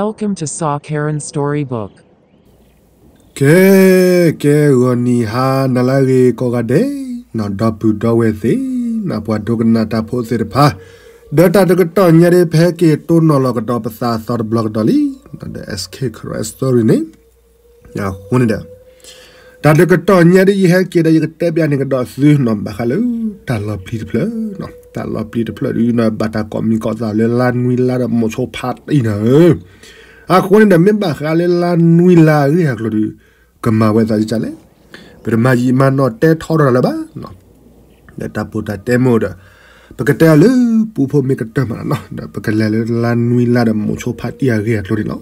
Welcome to Saw Karen Storybook. ကဲ, ကဲဂီၤနံၤဟါနၤလၢအဂ့ၤကိးဂၤဒဲး, နီၢ်ဒီပုၢ်ဒီဝဲၢ်သ့ၣ်, နီၢ်ပှၤဒိကနၣ်တၢ်ဖိသ့ၣ်တဖၣ်, ဒီးတၢ်တကတီၢ်ညါဒ်ပဟဲက့ၤတိၢ်နီၣ်လီၤကဒီးပသးအသီတဘျီကဒီးလံ, ဒီး S K Karen Story န့ၣ် အဃိန့ၣ်ဒီး တၢ်တကတီၢ်ညါဒ်ယဟဲက့ၤဒီးယကတဲပျးန့ၢ်ကဒီးသုနီၢ်ဘၣ်ဃးလၢ တၢ်လီၤပျံၤတဖျၢၣ်, တၢ်လီၤပျံၤတဖျၢၣ်ဒ်နီၢ်ဘၣ်တၢ်ကိးမံၤကိးသးလၢလါနွံလါဒီးမိၤဆိဖးတံၢ်နၤဧၢ, အဃိန့ၣ်ဒီးမ့ၢ်ဘၣ်ဃးလၢလါနွံလါအဂ့ၢ်အကျိၤဒီး ကမၤဝဲသးဒ်လဲၣ်, ပတမၤယံာ်မၤနီၢ်တဲထီထီၣ်တၢ်လၢၤဘၣ် ဒီးတၢ်ပူၤတၢ်တဲမ့ၢ်ဒီး ပကတဲအီၤလၢပူဖိမ့ၢ်ကတၢၢ်မးလီၤနီၤ, ဒီးပကလဲၤလၢလါနွံလါဒီးမိၤဆိဖးတံၢ်အဂ့ၢ်အကျိၤန့ၣ်လီၤ.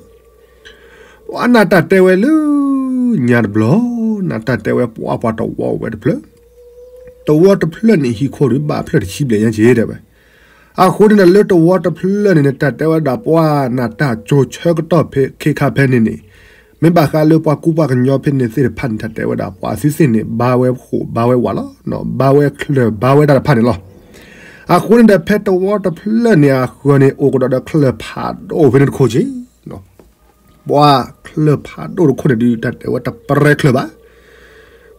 ပှၤနၢ်တၢ်တဲဝဲလၢ ညါတဘျီ, နၢ်တၢ်တဲဝဲပှၤပှၤတဝီဝဲတဖျၢၣ်, တဝီတဖျၢၣ်န့ၣ်ဟံၣ်ခိၣ်ဒုးဘၣ်ဖျၢၣ်တဆံဘျဲၣ်ညါက့ၤတဲဝဲ, အဃိန့ၣ်ဒီးလၢတဝီတဖျၢၣ်န့ၣ်န့ၣ် တၢ်တဲဝဲဒၣ်ပှၤနၢ်တၢ်ကၠိဆၢကတီၢ်ဖဲခ့ခါဖဲန့ၣ်န့ၣ် မ့ၢ်ဘၣ်ဃးလၢပှၤကူပှၤကညီဖဲန့ၣ်သ့ၣ်တဖၣ်န့ၣ် တၢ်တဲဝဲဒၣ်ပှၤသုသ့ၣ်န့ၣ် ဘါဝဲဃိာ်ဘါဝဲဝးလီၤ, ဘါဝဲချၢၣ်ဘါဝဲတၢ်တဖၣ်န့ၣ်လီၤ. အဃိန့ၣ်ဒီးဖဲတဝီတဖျၢၣ်န့ၣ်အဃၢၤန့ၣ် အိၣ်ကဒီးဒီးချၢၣ်ဖးဒိၣ်ဖဲန့ၣ်တခိၣ်က့ၤ ပှၤချၢၣ်ဖးဒိၣ်တခိၣ်န့ၣ်ဒုး တၢ်တဲဝဲတပရဲချၢၣ်ဘၣ်.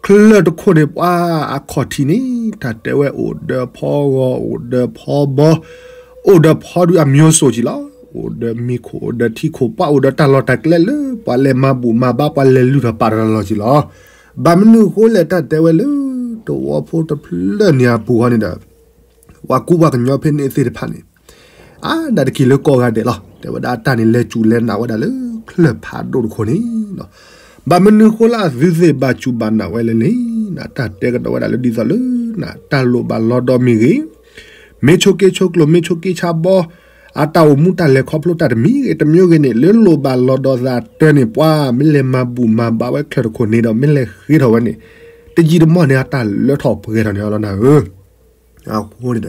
ချၢၣ်တခိၣ်န့ၣ် ပှၤအခီၣ်ထံးန့ၣ် တၢ်တဲဝဲအိၣ်ဒီးဖီဂီၤ အိၣ်ဒီးဖီဘီ အိၣ်ဒီးဖီဒုးအမျိုးစုံက့ၤလီၤ. အိၣ်ဒီးမံခိၣ် အိၣ်ဒီးထံခိၣ် ပှၤအိၣ်ဒီးတၢ်လီၢ်တၢ်ကျဲလၢ ပှၤလဲၤမၤဘူၣ်မၤဘါ ပှၤလဲၤလုၢ်ထီၣ်ပာ်ထီၣ်တၢ်လီၢ်က့ၤလီၤ. ဘၣ်မနုၤအဃိလဲၣ် တၢ်တဲဝဲလၢ တဝီဖိတဖျၢၣ်န့ၣ်အပူၤဃီန့ၣ်ဒီး ပှၤကူပှၤကညီဖဲန့ၣ်သ့ၣ်တဖၣ်န့ၣ် အါဒၣ်တက့ၢ်လၢကိးဂၤဒဲးလီၤ. တဲဝဲဒၣ်တၢ်န့ၣ် လဲၤစူၣ်လဲၤနာ်ဝဲဒၣ်လၢ ချၢၣ်ဖးဒိၣ်တခိၣ်န့ၣ်လီၤ. ဘၣ်မနုၤဃိလၢအသုသ့ၣ်ဘၣ်စူၣ်ဘၣ်နာ်ဝဲလဲၣ်န့ၣ် တၢ်တဲကဒီးဝဲဒၣ်လၢဒ်သိးလၢ တၢ်လိၣ်ဘၣ်လီၤဒီးမ့ၢ်ဂ့ၤ, မ့ၢ်ဆိးက့ဆိးကျိၤ မ့ၢ်ဆိးက့ဆါဘီ အတၢ်အိၣ်မူတၢ်လဲၤခီဖျိတၢ်တမံၤဂ့ၤ တမံၤဂ့ၤန့ၣ် လၢလိၣ်ဘၣ်လီၤဒီးသးတၢ်န့ၣ် ပှၤမ့ၢ်လဲၤမၤဘူၣ်မၤဘါဝဲချၢၣ်တခိၣ်န့ၣ်ဒီး မ့ၢ်လဲၤဃ့ထီၣ်ဝဲန့ၣ် တယံာ်တမီၢ်န့ၣ် အတၢ်လၢထီၣ်ပှဲၤထီၣ်န့ၣ်လီၤနၤဧၢ. အဃိန့ၣ်ဒီး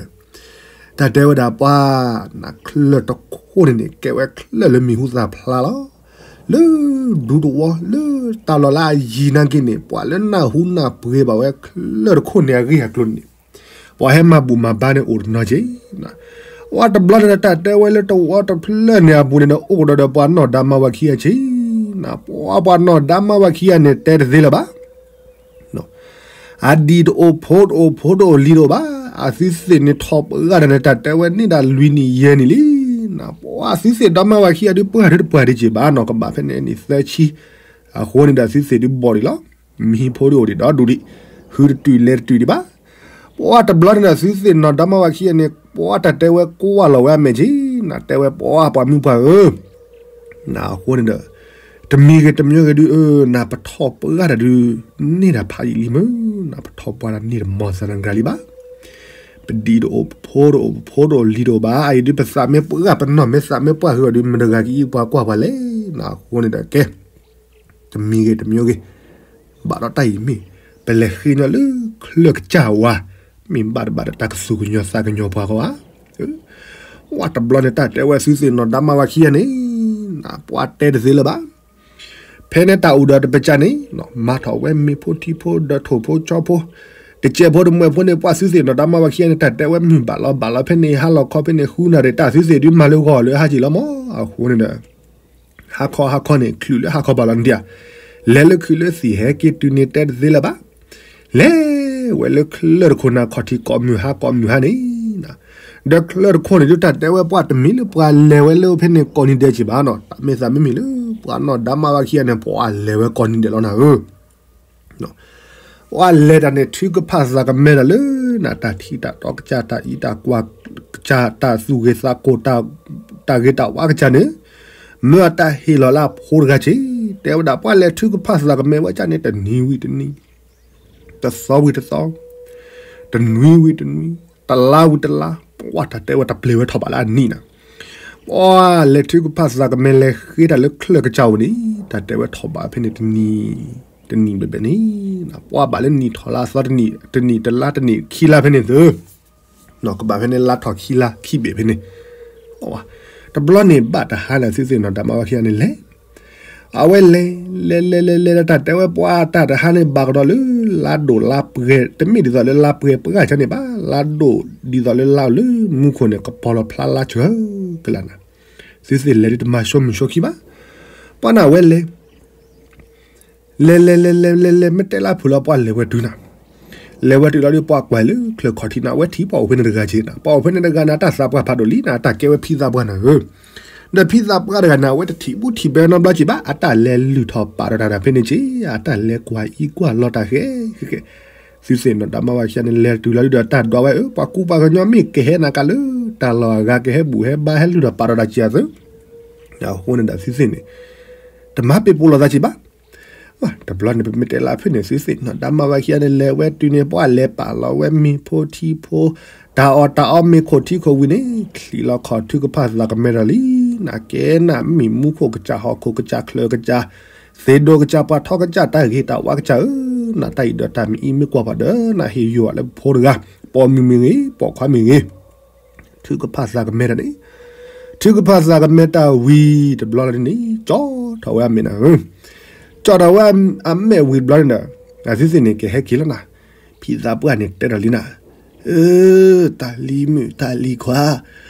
တၢ်တဲဝဲဒၣ်ပှၤ နၢ်ချၢၣ်တခိၣ်န့ၣ်န့ၣ် ကဲဝဲချၢၣ်လၢမံၤဟူသၣ်ဖျါလီၤ. လၢဒူသဝီ လၢတၢ်လီၢ်လၢအယံၤနာ်က့န့ၣ် ပှၤလၢနၢ်ဟူနၢ်ပှ့ၤဘၣ်ဝဲချၢၣ်တခိၣ်န့ၣ်အဂ့ၢ်အကျိၤန့ၣ် ပှၤဟဲမၤဘူၣ်မၤဘါန့ၣ်အိၣ်တနီၤက့ၤ ပှၤတဘျီန့ၣ်ဒီးတၢ်တဲဝဲလၢတဝီတဖျၢၣ်န့ၣ်အပူၤန့ၣ်ဒီး အိၣ်ကဒီးဒီးပှၤနီၢ်ဒါမါဝၤခံဂၤက့ၤ ပှၤပှၤနီၢ်ဒါမါဝၤခံဂၤန့ၣ် တဲတသ့လၢၤဘၣ်. အဒံၣ်တအိၣ် ဖိတအိၣ် ဖိတအိၣ် လံၤတအိၣ်ဘၣ်. အသုသ့ၣ်န့ၣ်ထီၣ်ပှဲၤဂၤဒီးန့ၣ် တၢ်တဲဝဲန့ၢ်ဒၣ်လွံၢ်နံၣ်ယဲၢ်နံၣ်လံ. ပှၤသုသ့ၣ်ဒါမါဝၤခံဂၤဒုး ပှၤဒုးတပှၤဒံးက့ၤဘၣ်နီၤ ကဘၣ်ဖဲန့ၣ်နံၣ်သၢဆံ အဃိန့ၣ်ဒီးသုသ့ၣ်ဒုးဘီၣ်ဒံးလီၤ. မံၤဖိဒုးအိၣ်ဒံးဒီးဒူၣ်ဒံး ဟုတတုၤလဲၤတတုၤဒံးဘၣ်. ပှၤတဘျီန့ၣ်ဒီးသုသ့ၣ်နီၢ်ဒါမါဝၤခံဂၤန့ၣ် ပှၤတၢ်တဲဝဲကွၢ်လီၤဝဲအမဲာ်က့ၤ နတဲဝဲပှၤပှၤမုၣ်ပှၢ်ဧၢ နအဃိန့ၣ်ဒီး တမံၤဂ့ၤတမံၤဂ့ၤဒုး နပထီၣ်ပှဲၤဂၤတၢ်ဒုး န့ၢ်တၢ်ဖးယံာ်လံမ့ၢ် နပထီၣ်ပှဲၤတၢ်န့ၢ်တမီၢ်သးနဂၤလံဘၣ်. ပဒံၣ်တအိၣ် ပဖိတအိၣ် ပဖိတအိၣ် လံၤတအိၣ်ဘၣ်. အအံၤဒုး ပသးမ့ၢ်ပှဲၤဂၤ ပနီၢ်မ့ၢ်သးမ့ၢ်ပှၢ်ဃုာ်အီၤဒုး မတဂၤကအံးပှၤကွၢ်ပှၤလဲၣ် နအဃိန့ၣ်ဒီးကဲ တမံၤဂ့ၤတမံၤဂ့ၤ ဘၣ်ဒီးတၢ်အံၤမ့ၢ် ပလဲၤဃ့ညီလၢချၢၣ်ကစၢ်ဝါ မ့ၢ်ဘၣ်တဘၣ်ဒီးတၢ်ကသူၣ်ကညီၤသးကညီၤပှၤကီးဧါ. ပှၤတဘျီန့ၣ် တၢ်တဲဝဲသုသ့ၣ်နီၢ်ဒါမါဝၤခံဂၤန့ၣ် ပှၤတဲတသ့လၢၤဘၣ်. ဖဲန့ၣ်တၢ်အိၣ်ဒီးတပစၢ်န့ၣ် မၤထီၣ်ဝဲမ့ၤဖိထံဖိဒီးထိၣ်ဖိကၠီဖိ တစဲးဖိတမှဲၤဖိန့ၣ် ပှၤသုသ့ၣ်နီၢ်ဒါမါဝၤခံဂၤန့ၣ် တၢ်တဲဝဲမုၢ်ဘၣ်လီၤဘၣ်လီၤဖဲန့ၣ် ဟါလီၤခီဖဲန့ၣ် ဃုနၣ်ရံၣ် တၢ်သုသ့ၣ်ဒုးမၤလၢဂီၤလၢဟါက့ၤလီၤမး အဃိန့ၣ်ဒီး ဟါခီဟါခီန့ၣ် ချုးလၢဟါခီဘၣ်လီၤန့ၣ်ဒံးဧါ, လဲၤလၢခုးလၢသံၣ်ဟဲက့ၤတုၤန့ၣ်တဲတသ့လၢၤဘၣ်. လဲၤဝဲလၢချၢၣ်တခိၣ်န့ၣ် ခီၣ်ထံးကိးမုၢ်ဟါကိးမုၢ်ဟါန့ၣ်, ဒီးချၢၣ်တခိၣ်န့ၣ်ဒုး တၢ်တဲဝဲပှၤတမံၤလၢပှၤလဲၤဝဲလၢဖဲန့ၣ် ကိးနံၤဒဲးက့ၤဘၣ်နီၤ, တၢ်မ့ၢ်သးမ့မ့ၢ်လၢ ပှၤနီၢ်ဒါမါဝၤခံဂၤန့ၣ် ပှၤလဲၤဝဲကိးနံၤဒဲးလီၤနၤဧၢ ပှၤလဲၤတၢ်န့ၣ် ထုကဖၣ်သးကမဲဒီးလၢ နတၢ်ထံၣ်တၢ်တီကစၢ် တၢ်အံးတၢ်ကွၢ်ကစၢ် တၢ်သူၣ်ဂ့ၤသးကိၤ တၢ်ဂ့ၤတၢ်ဝါကစၢ်န့ၣ်, မၢအတၢ်ဟ့ၣ်လီၤလၢအဖိတဂၤက့ၤ, တဲဝဲဒၣ်ပှၤလဲၤထုကဖၣ်သးကမဲဝဲကစၢ်န့ၣ် တနံၤဝံၤတနံၤ, တသီဝံၤတသီ, တနွံဝံၤတနွံ, တလါဝံၤတလါ, ပှၤတၢ်တဲဝဲတပျဲၤဝဲထီၣ်ဘးလၢအနံၣ်နၤ ပှၤလဲၤထုကဖၣ်သးကမဲ လဲၤဃ့တၢ်လၢချၢၣ်ကစၢ်အိၣ်န့ၣ်, တၢ်တဲဝဲထီၣ်ဘးဖဲန့ၣ်တနံၤ, တနံၤဘဲဘဲန့ၣ်, ပှၤဘၣ်လၢနံၣ်ထီၣ်လၢအသီတနံၣ်, တနံၣ်တလါတနံၣ်ခံလါဖဲန့ၣ်သု, ကဘၣ်ဖဲန့ၣ်လါထီၣ်ခံလါခံဘ့ၣ်ဖဲန့ၣ်, တဘျီန့ၣ်ဘၣ်တဟါန့ၣ် သုသ့ၣ်နီၢ်ဒါမါဝၤခံဂၤန့ၣ်လဲၤ အဝဲလဲၤ လဲၤလဲၤလဲၤလဲၤဒီးတၢ်တဲဝဲပှၤ တၢ်တဟါန့ၣ်ဘၣ်ကဒီးလၢ လါဒိၣ်လါပှဲၤ တမ့ၢ်ဒ်သိးလၢလါပှဲၤပှၢ်ကန့ၣ်ဘၣ်, လါဒိၣ်ဒ်သိးလၢလါအိၣ်လၢမူခိၣ်န့ၣ် ကပီၤလီၤဖျါလါဆၢကလးနၤ, သုသ့ၣ်လဲၤဒုးတမၤဆိမုၢ်ဆိခံဘၣ်. ပှၤနၢ်ဝဲလဲၤ လဲၤလဲၤလဲၤလဲၤလဲၤလဲၤ မ့ၢ်တဲလၢဖုးလီၤ ပှၤလဲၤဝဲတုၤနၤ, လဲၤဝဲတုၤလီၤဒီးပှၤကွၢ်လၢချၢၣ်ခီၣ်ထံးနၤ အဝဲထံၣ်ပှၤအိၣ်ဖဲန့ၣ်တဂၤက့ၤနၤ, ပှၤအိၣ်ဖဲန့ၣ်တဂၤနၤ တၢ်သးပှၢ်ဖးဒိၣ်လံနၤ တၢ်ကဲဝဲဖံသးပှၢ်နၤဧၢ. ဒီးဖံသးပှၢ်တဂၤနၤ အဝဲတထံၣ်ဘူးထံၣ်ဘဲနီတဘျီက့ၤဘၣ် အတၢ်လဲၤလုၢ်ထီၣ်ပာ်ထီၣ်တၢ်ဖဲန့ၣ်က့ၤ အတၢ်လဲၤကွၢ်အံၤကွၢ်လီၤတၢ်ဃဲဃဲဃဲ. သုသ့ၣ်နီၣ်ဒါမါဝၤခံဂၤန့ၣ် လဲၤတုၤလီၤဒုးဒီးတၢ်ဒွးဝဲဧၢ ပှၤကူပှၤကညီမ့ၢ်ကဟဲနၤကးလၢ တၢ်လီၢ်အဂၤကဟဲဘူၣ်ဟဲဘါ ဟဲလုၢ်ထီၣ်ပာ်ထီၣ်တၢ်က့ၤအသိး အဃိန့ၣ်ဒီးသုသ့ၣ်န့ၣ် တမၤပ့ၤပိာ်လိာ်သးက့ၤဘၣ်. တဘျီန့ၣ် ပမ့ၢ်တဲလၢဖဲန့ၣ် သုသ့ၣ်နီၣ်ဒါမါဝၤခံဂၤန့ၣ် လဲၤဝဲတုၤန့ၣ် ပှၤလဲၤပာ်လီၤဝဲမ့ၤဖိထံဖိ တၢ်အီၣ်တၢ်အီမ့ၤခိၣ်ထံခိၣ်ဝံၤန့ၣ် ချံးလီၤခီၣ်ထုကဖၣ်သးကမဲထီၣ်လံ. နကဲနၤမ့ၢ်မူခိၣ်ကစၢ် ဟီၣ်ခိၣ်ကစၢ် ချၢၣ်ကစၢ် သ့ၣ်ဒိၣ်ကစၢ် ပှၤထီကစၢ် တၢ်ဂ့ၤတၢ်ဝါကစၢ်ဧၢ, နတၢ်အံၤဒီးတၢ်မ့ၢ်အံၤမ့ၢ်ကွၢ်ဖးဒီး နဟ့ၣ်ယိာ်လၢပဖိတဂၤ ပိာ်မုၣ်မ့ၢ်ဂ့ၤ ပိာ်ခွါမ့ၢ်ဂ့ၤ ထုကဖၣ်သးကမဲတၢ်န့ၣ်, ထုကဖၣ်သးကမဲတၢ်ဝံၤတဘျီလီၤန့ၣ် ကၠီထီၣ်ဝဲအမဲာ်နၤ, ကၠီထီၣ်ဝဲအမဲာ်ဝံၤတဘျီန့ၣ်ဒီး သုသ့ၣ်န့ၣ် ကဟဲက့ၤလီၤနၤ, ဖံသးပှၢ်န့ၣ်တဲထီၣ်လံနၤ, တၢ်လံၤမုၣ်တၢ်လံၤခွါ,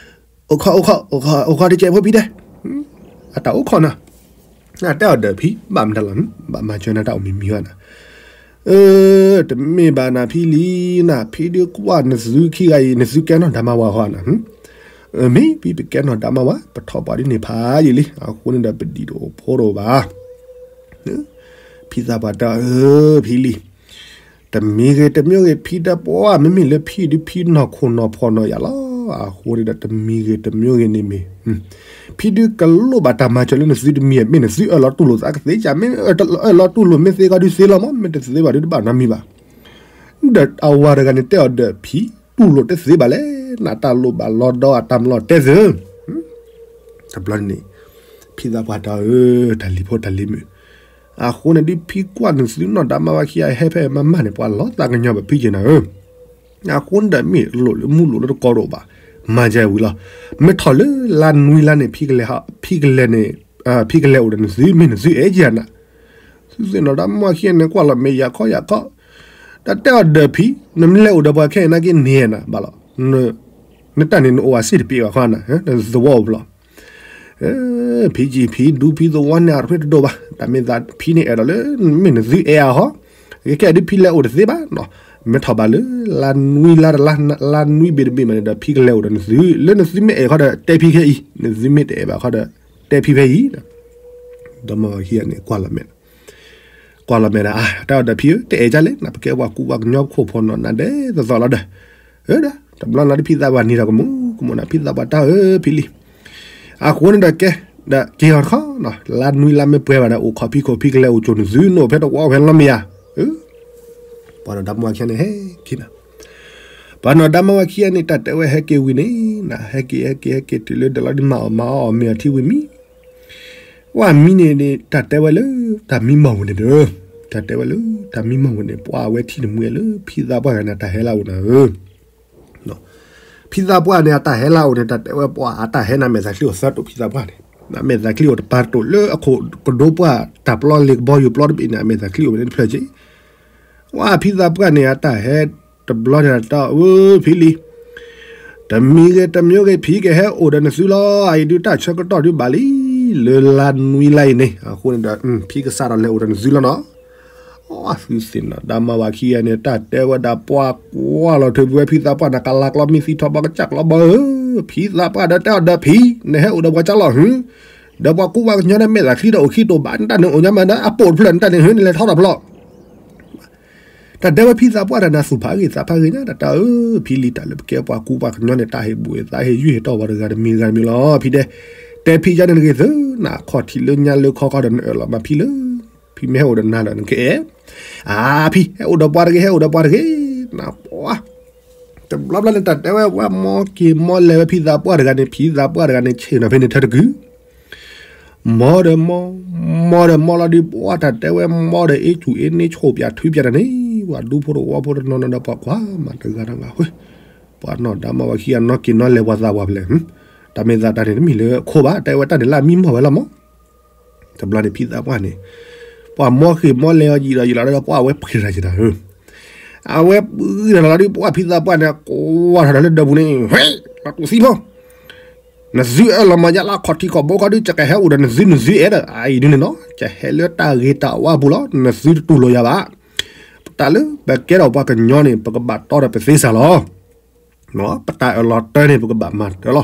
အိၣ်ခိး အိၣ်ခိး အိၣ်ခိးတကဲးဖိဖံတဲ, အတၢ်အိၣ်ခိးနၤ နတဲအီၤဒီးဖံ ဘၣ်မတၤလီၤ, ဘၣ်မၤစၢၤနၤတၢ်အိၣ်မံၤမံၤဘၣ်နၤ, တမ့ၢ်ဘၣ်နၤဖံလံၤနၤ, ဖံဒုးကွၢ်နသုခံဂၤအံၤ နသုကဲနီၢ်ဒါမါဝၤဃီနၤ, မ့ၢ်ဖံပကဲနီၢ်ဒါမါဝၤ ပထီၣ်ပှၤဒ်န့ၣ်ဖးယံာ်လံ, အဃိန့ၣ်ဒီးပဒံၣ်တအိၣ်ဖိတအိၣ်ဘၣ် ဖံသးပှၢ်တဲအီၤ ဖံလံၤ, တမံၤဂ့ၤတမံၤဂ့ၤ ဖံတဲပှၤ မ့မ့ၢ်လၢဖံဒုးဖံနီၢ်ခိၣ်နီၢ်ဖှီၣ်နီၢ်ယၤလီၤ, အဃိန့ၣ်ဒီးတမံၤဂ့ၤတမံၤဂ့ၤန့ၣ်မ့ၢ် ဖံဒုးကလိၣ်ဘၣ်တၢ်မၤစၢၤလၢနသုတမံၤ မ့ၢ်နသုအၢၣ်လီၤတူၢ်လိာ်သးကသ့ကၢ် မ့ၢ်အၢၣ်လီၤတူၢ်လိာ်မ့ၢ်သ့ကီးဒုးသ့လီၤမး မ့ၢ်တသ့ဘၣ်ဒုးတဘၣ်နီတမံၤဘၣ်, ဒီးအဝၤတဂၤန့ၣ်တဲအီၤဒီးဖံတူၢ်လိာ်တသ့ဘၣ်လဲၣ်, နတၢ်လိၣ်ဘၣ်လီၤဒီးအတၢ်မၤလီၤတဲသု တဘျီန့ၣ် ဖံသးပှၢ်တဲအီၤ တၢ်လံၤဖိတၢ်လံၤမုၣ်, အဃိန့ၣ်ဒုးဖံကွၢ်နသုနီၢ်ဒါမါဝၤခံဂၤဟဲဖဲမၤမၤန့ၣ် ပှၤလီၤသးကညီၤဘၣ်ဖံက့ၤနၤဧၢ, အဃိန့ၣ်ဒီးမ့ၢ်လိၣ်လၢမူလိၣ်လၢတကီတအိၣ်ဘၣ်, မၤယၤဝံၤလီၤ, မ့ၢ်ထီၣ်လၢလါနွံလါန့ၣ် ဖံကလဲၤန့ၣ် ဖံကလဲၤအိၣ်ဒီးနသု မ့ၢ်နသုအဲၣ်က့ၤနၤ သုသ့ၣ်နီၣ်ဒါမါဝၤခံဂၤန့ၣ် ကွၢ်လီၤမဲာ်ယၤခီယၤခီ, တၢ်တဲအီၤဒီးဖံ, နမ့ၢ်လဲၤအိၣ်ဒီးပှၤခဲအံၤနာ်က့န့ၣ်နၤဘၣ်လီၤ, နတၢ်န့ၣ်နအိၣ်အစ့ၣ်တပ့ၤဘၣ်ခီနၤ, သဝီအိၣ်ဖျီၣ်, ဖံကံၢ်ဖံဒူဖံသဝီန့ၣ် အရ့တဒိၣ်ဘၣ်, တၢ်မ့ၢ်သးဖံန့ၣ်အဲၣ်ဒိးလၢ မ့ၢ်နသုအဲၣ်အီၤဟီ, ကဲဒုးဖံလဲၤအိၣ်တသ့ဘၣ်နီၤ, မ့ၢ်ထီၣ်ဘၣ်လၢ လါနွံလါတလါ လါနွံဘ့ၣ်တဘ့ၣ်မးန့ၣ်ဒီး ဖံကလဲၤအိၣ်ဒီးနသု, လၢနသုမ့ၢ်အဲၣ်ခီဒီး တဲဖံခဲအံၤ, နသုမ့ၢ်တအဲၣ်ဘၣ်ခီဒီး တဲဖံဖဲအံၤ, ဒီးမါဝၤခံဂၤန့ၣ် ကွၢ်လီၤမဲာ် ကွၢ်လီၤမဲာ်ဒီး အါ တၢ်အီၤဒီးဖံဧၢ တအဲၣ်ကၢ်လဲၣ် နပကဲပှၤကူပှၤကညီခိၣ်ဖိနီၤ နၤဒဲးသီသီလီၤဒီး, တဘျီလီၤဒုးဖံသးပှၢ်နံၤဒီးကမူၤကမူၤနၤ ဖံသးပှၢ်တၢ်ဧၢ ဖံလံၤ, အဃိန့ၣ်ဒီးကဲ, ဒီးက့ၤအီၤတခီနီၤ လါနွံလါမ့ၢ်ပှဲၤဘၣ်ဒီး အိၣ်ခိးဖံခိၣ်ဖံကလဲၤအိၣ်ကၠိနသု နအိၣ်ဖဲတဝီဖဲလီၤမ့ၢ်ဧါ, ပှၤနီၢ်ဒါမါဝၤခံဂၤန့ၣ်ဟဲက့ၤနၤ, ပှၤနီၢ်ဒါမါဝၤခံဂၤန့ၣ် တၢ်တဲဝဲဟဲက့ၤဝံၤန့ၣ် နဟဲက့ၤဟဲက့ၤဟဲက့ၤတုၤလၢဒီးလီၤဒုးမၤအီၣ်မၤအီၣ်မ့ၤအီထံဝံၤမံ ဝဲမံန့ၣ် တၢ်တဲဝဲလၢ တၢ်မံမီၢ်ဝဲန့ၣ်ဒီး, တၢ်တဲဝဲလၢ တၢ်မံမီၢ်ဝဲန့ၣ် ပှၤအဝဲထံၣ်တမှံလၢ ဖံသးပှၢ်ဂၤန့ၣ် အတၢ်ဟဲလၢအအိၣ်နၤဧၢ, ဖံသးပှၢ်န့ၣ် အတၢ်ဟဲလၢအအိၣ်န့ၣ် တၢ်တဲဝဲပှၤအတၢ်ဟဲန့ၣ် မဲာ်သးချံအိၣ်သၢတိာ် ဖံသးပှၢ်န့ၣ်, မဲာ်သးချံအိၣ်တပၤတိာ်လၢအခိၣ်ကဒိပှၢ်တၢ်ပျီလ့ၤကဘီယူၤပျီတဘ့ၣ်န့ၣ် အမဲာ်သးချံအိၣ်ဝဲန့ၣ်တဖျၢၣ်က့ ဝဲဖံသးပှၢ်န့ၣ် အတၢ်ဟဲတဘျီန့ၣ် တၢ်အၢ ဖံလံၤ, တမံၤဂ့ၤတမံၤဂ့ၤ ဖံကဟဲအိၣ်ဒီးနသုလီၤ. အအံၤဒုးတၢ်ဆၢကတီၢ်ဒုးဘၣ်လံ လၢလါနွံလါအံၤန့ၣ် အဃိန့ၣ်ဒီး ဖံကစးထီၣ်လဲၤအိၣ်ဒီးနသုလီၤနီၤ. သုသ့ၣ်နီၣ်ဒါမါဝၤခံဂၤန့ၣ် တၢ်တဲဝဲဒၣ်ပှၤကွၢ်လီၤထုးဝဲဖံသးပှၢ်န့ၣ် ကလၤကျီမ့ၢ်သံထီၣ်ဘၣ်ကစၢ်ကျီဘၣ်ဧၢ, ဖံသးပှၢ်ဒီးတဲအီၤဒီးဖံ နဟဲအိၣ်ဒီးပှၤကၢ်လီၤဟု ဒီးပှၤကူပှၤကညီဒီးမဲာ်သးချံဒီးအိၣ်ခံတိာ်ဘၣ် နတၢ်န့ၣ်အိၣ်ညါမးဒီး အပိာ်တဖျၢၣ်နတၢ်န့ၣ်ဟု နလဲၤထီၣ်တဖျီ တၢ်တဲဝဲဖံသးပှၢ်တၢ်န့ၣ် သူၣ်ဖးဂ့ၤသးဖးဂ့ၤညါ တၢ်တၢ်ဧၢ, ဖံလံၤတၢ်လၢပကဲပှၤကူပှၤကညီန့ၣ် တၢ်ဟ့ၣ်ဘူၣ်ဟ့ၣ်သးဟ့ၣ်ယုၢ်ဟ့ၣ်တီၢ်ပှၤတဂၤတမံၤဂၤတမံၤလီၤ. ဖံတဲ, တဲဖံယါန့ၣ်တဂ့ၤသု, နခီၣ်ထံးလၢညါလၢခီခီဒီးနအၢၣ်လီၤမးဖံလၢ ဖံမ့ၢ်ဟဲအိၣ်ဒီးနၤဒီးနကအဲၣ်, အါဖံ ဟဲအိၣ်ဒီးပှၤတဂ့ၤ ဟဲအိၣ်ဒီးပှၤတဂ့ၤ, နပှၤ တဘျီဘျီန့ၣ် တၢ်တဲဝဲပှၤမီက့ၤမီလဲၤဝဲဖံသးပှၢ်တဂၤန့ၣ် ဖံသးပှၢ်တဂၤန့ၣ် ဆ့ၣ်နီၤဖဲန့ၣ်ထဲတကုာ် မီဒီးမီ, မီဒီးမီလီၤဒုး ပှၤတၢ်တဲဝဲမီဒီးအ့ၣ်ကူၣ်အ့ၣ်န့ၣ် ဆိၣ်ပၠးထုပၠးတၢ်န့ၣ် ပှၤဒူဖိတဝီဖိတနီၤနီၤဒီးပှၤကွၢ်မးတဂၤတဂၤ ပှၤနီၢ်ဒါမါဝၤခံဂၤနီၢ်က့ၤနီၢ်လဲၤပှၤသးပှၢ်ဖဲလဲၣ်, တၢ်မ့ၢ်သးတၢ်န့ၣ် တမ့ၢ်လၢအခိၣ်ဘၣ် တဲဝဲတၢ်န့ၣ်လၢအမံမီၢ်ဝဲလီၤမီၢ် တဘျီန့ၣ်ဖံသးပှၢ်န့ၣ် ပှၤမီဃ့ၢ်မီလဲၤအီၤယံာ်ဒီးယံာ်လီၤဒီး ပှၤအဝဲပှ့ၤတၢ်က့ၤတၢ်ဧၢ, အဝဲပှ့ၤတၢ်လီၤလီၤဒုး ပှၤဖံသးပှၢ်န့ၣ် ကွၢ်ထီၣ်တၢ်လၢဒၢးပူၤန့ၣ် ဟဲ လီၤတူာ်သံဖိ နသုအၢၣ်လီၤမၤယါလၢအခီၣ်ထံးခီၣ်ဘိခီဒုး ယကဟဲအိၣ်ဒီးနသုနသုအဲၣ်ဒီး အအံၤဒုန့ၣ်နီၤ ယဟဲလၢတၢ်ဂ့ၤတၢ်ဝါပူၤလီၤ နသုတတူၢ်လိာ်ယၤဘၣ်. ပတၢ်လၢပကဲထီၣ်ပှၤကညီန့ၣ် ပကဘၣ်တီဒီးပသ့စ့ၢ်လီၤ. ပတၢ်အၢၣ်လီၤတၢ်န့ၣ် ပကဘၣ်မၤတၢ်လီၤ.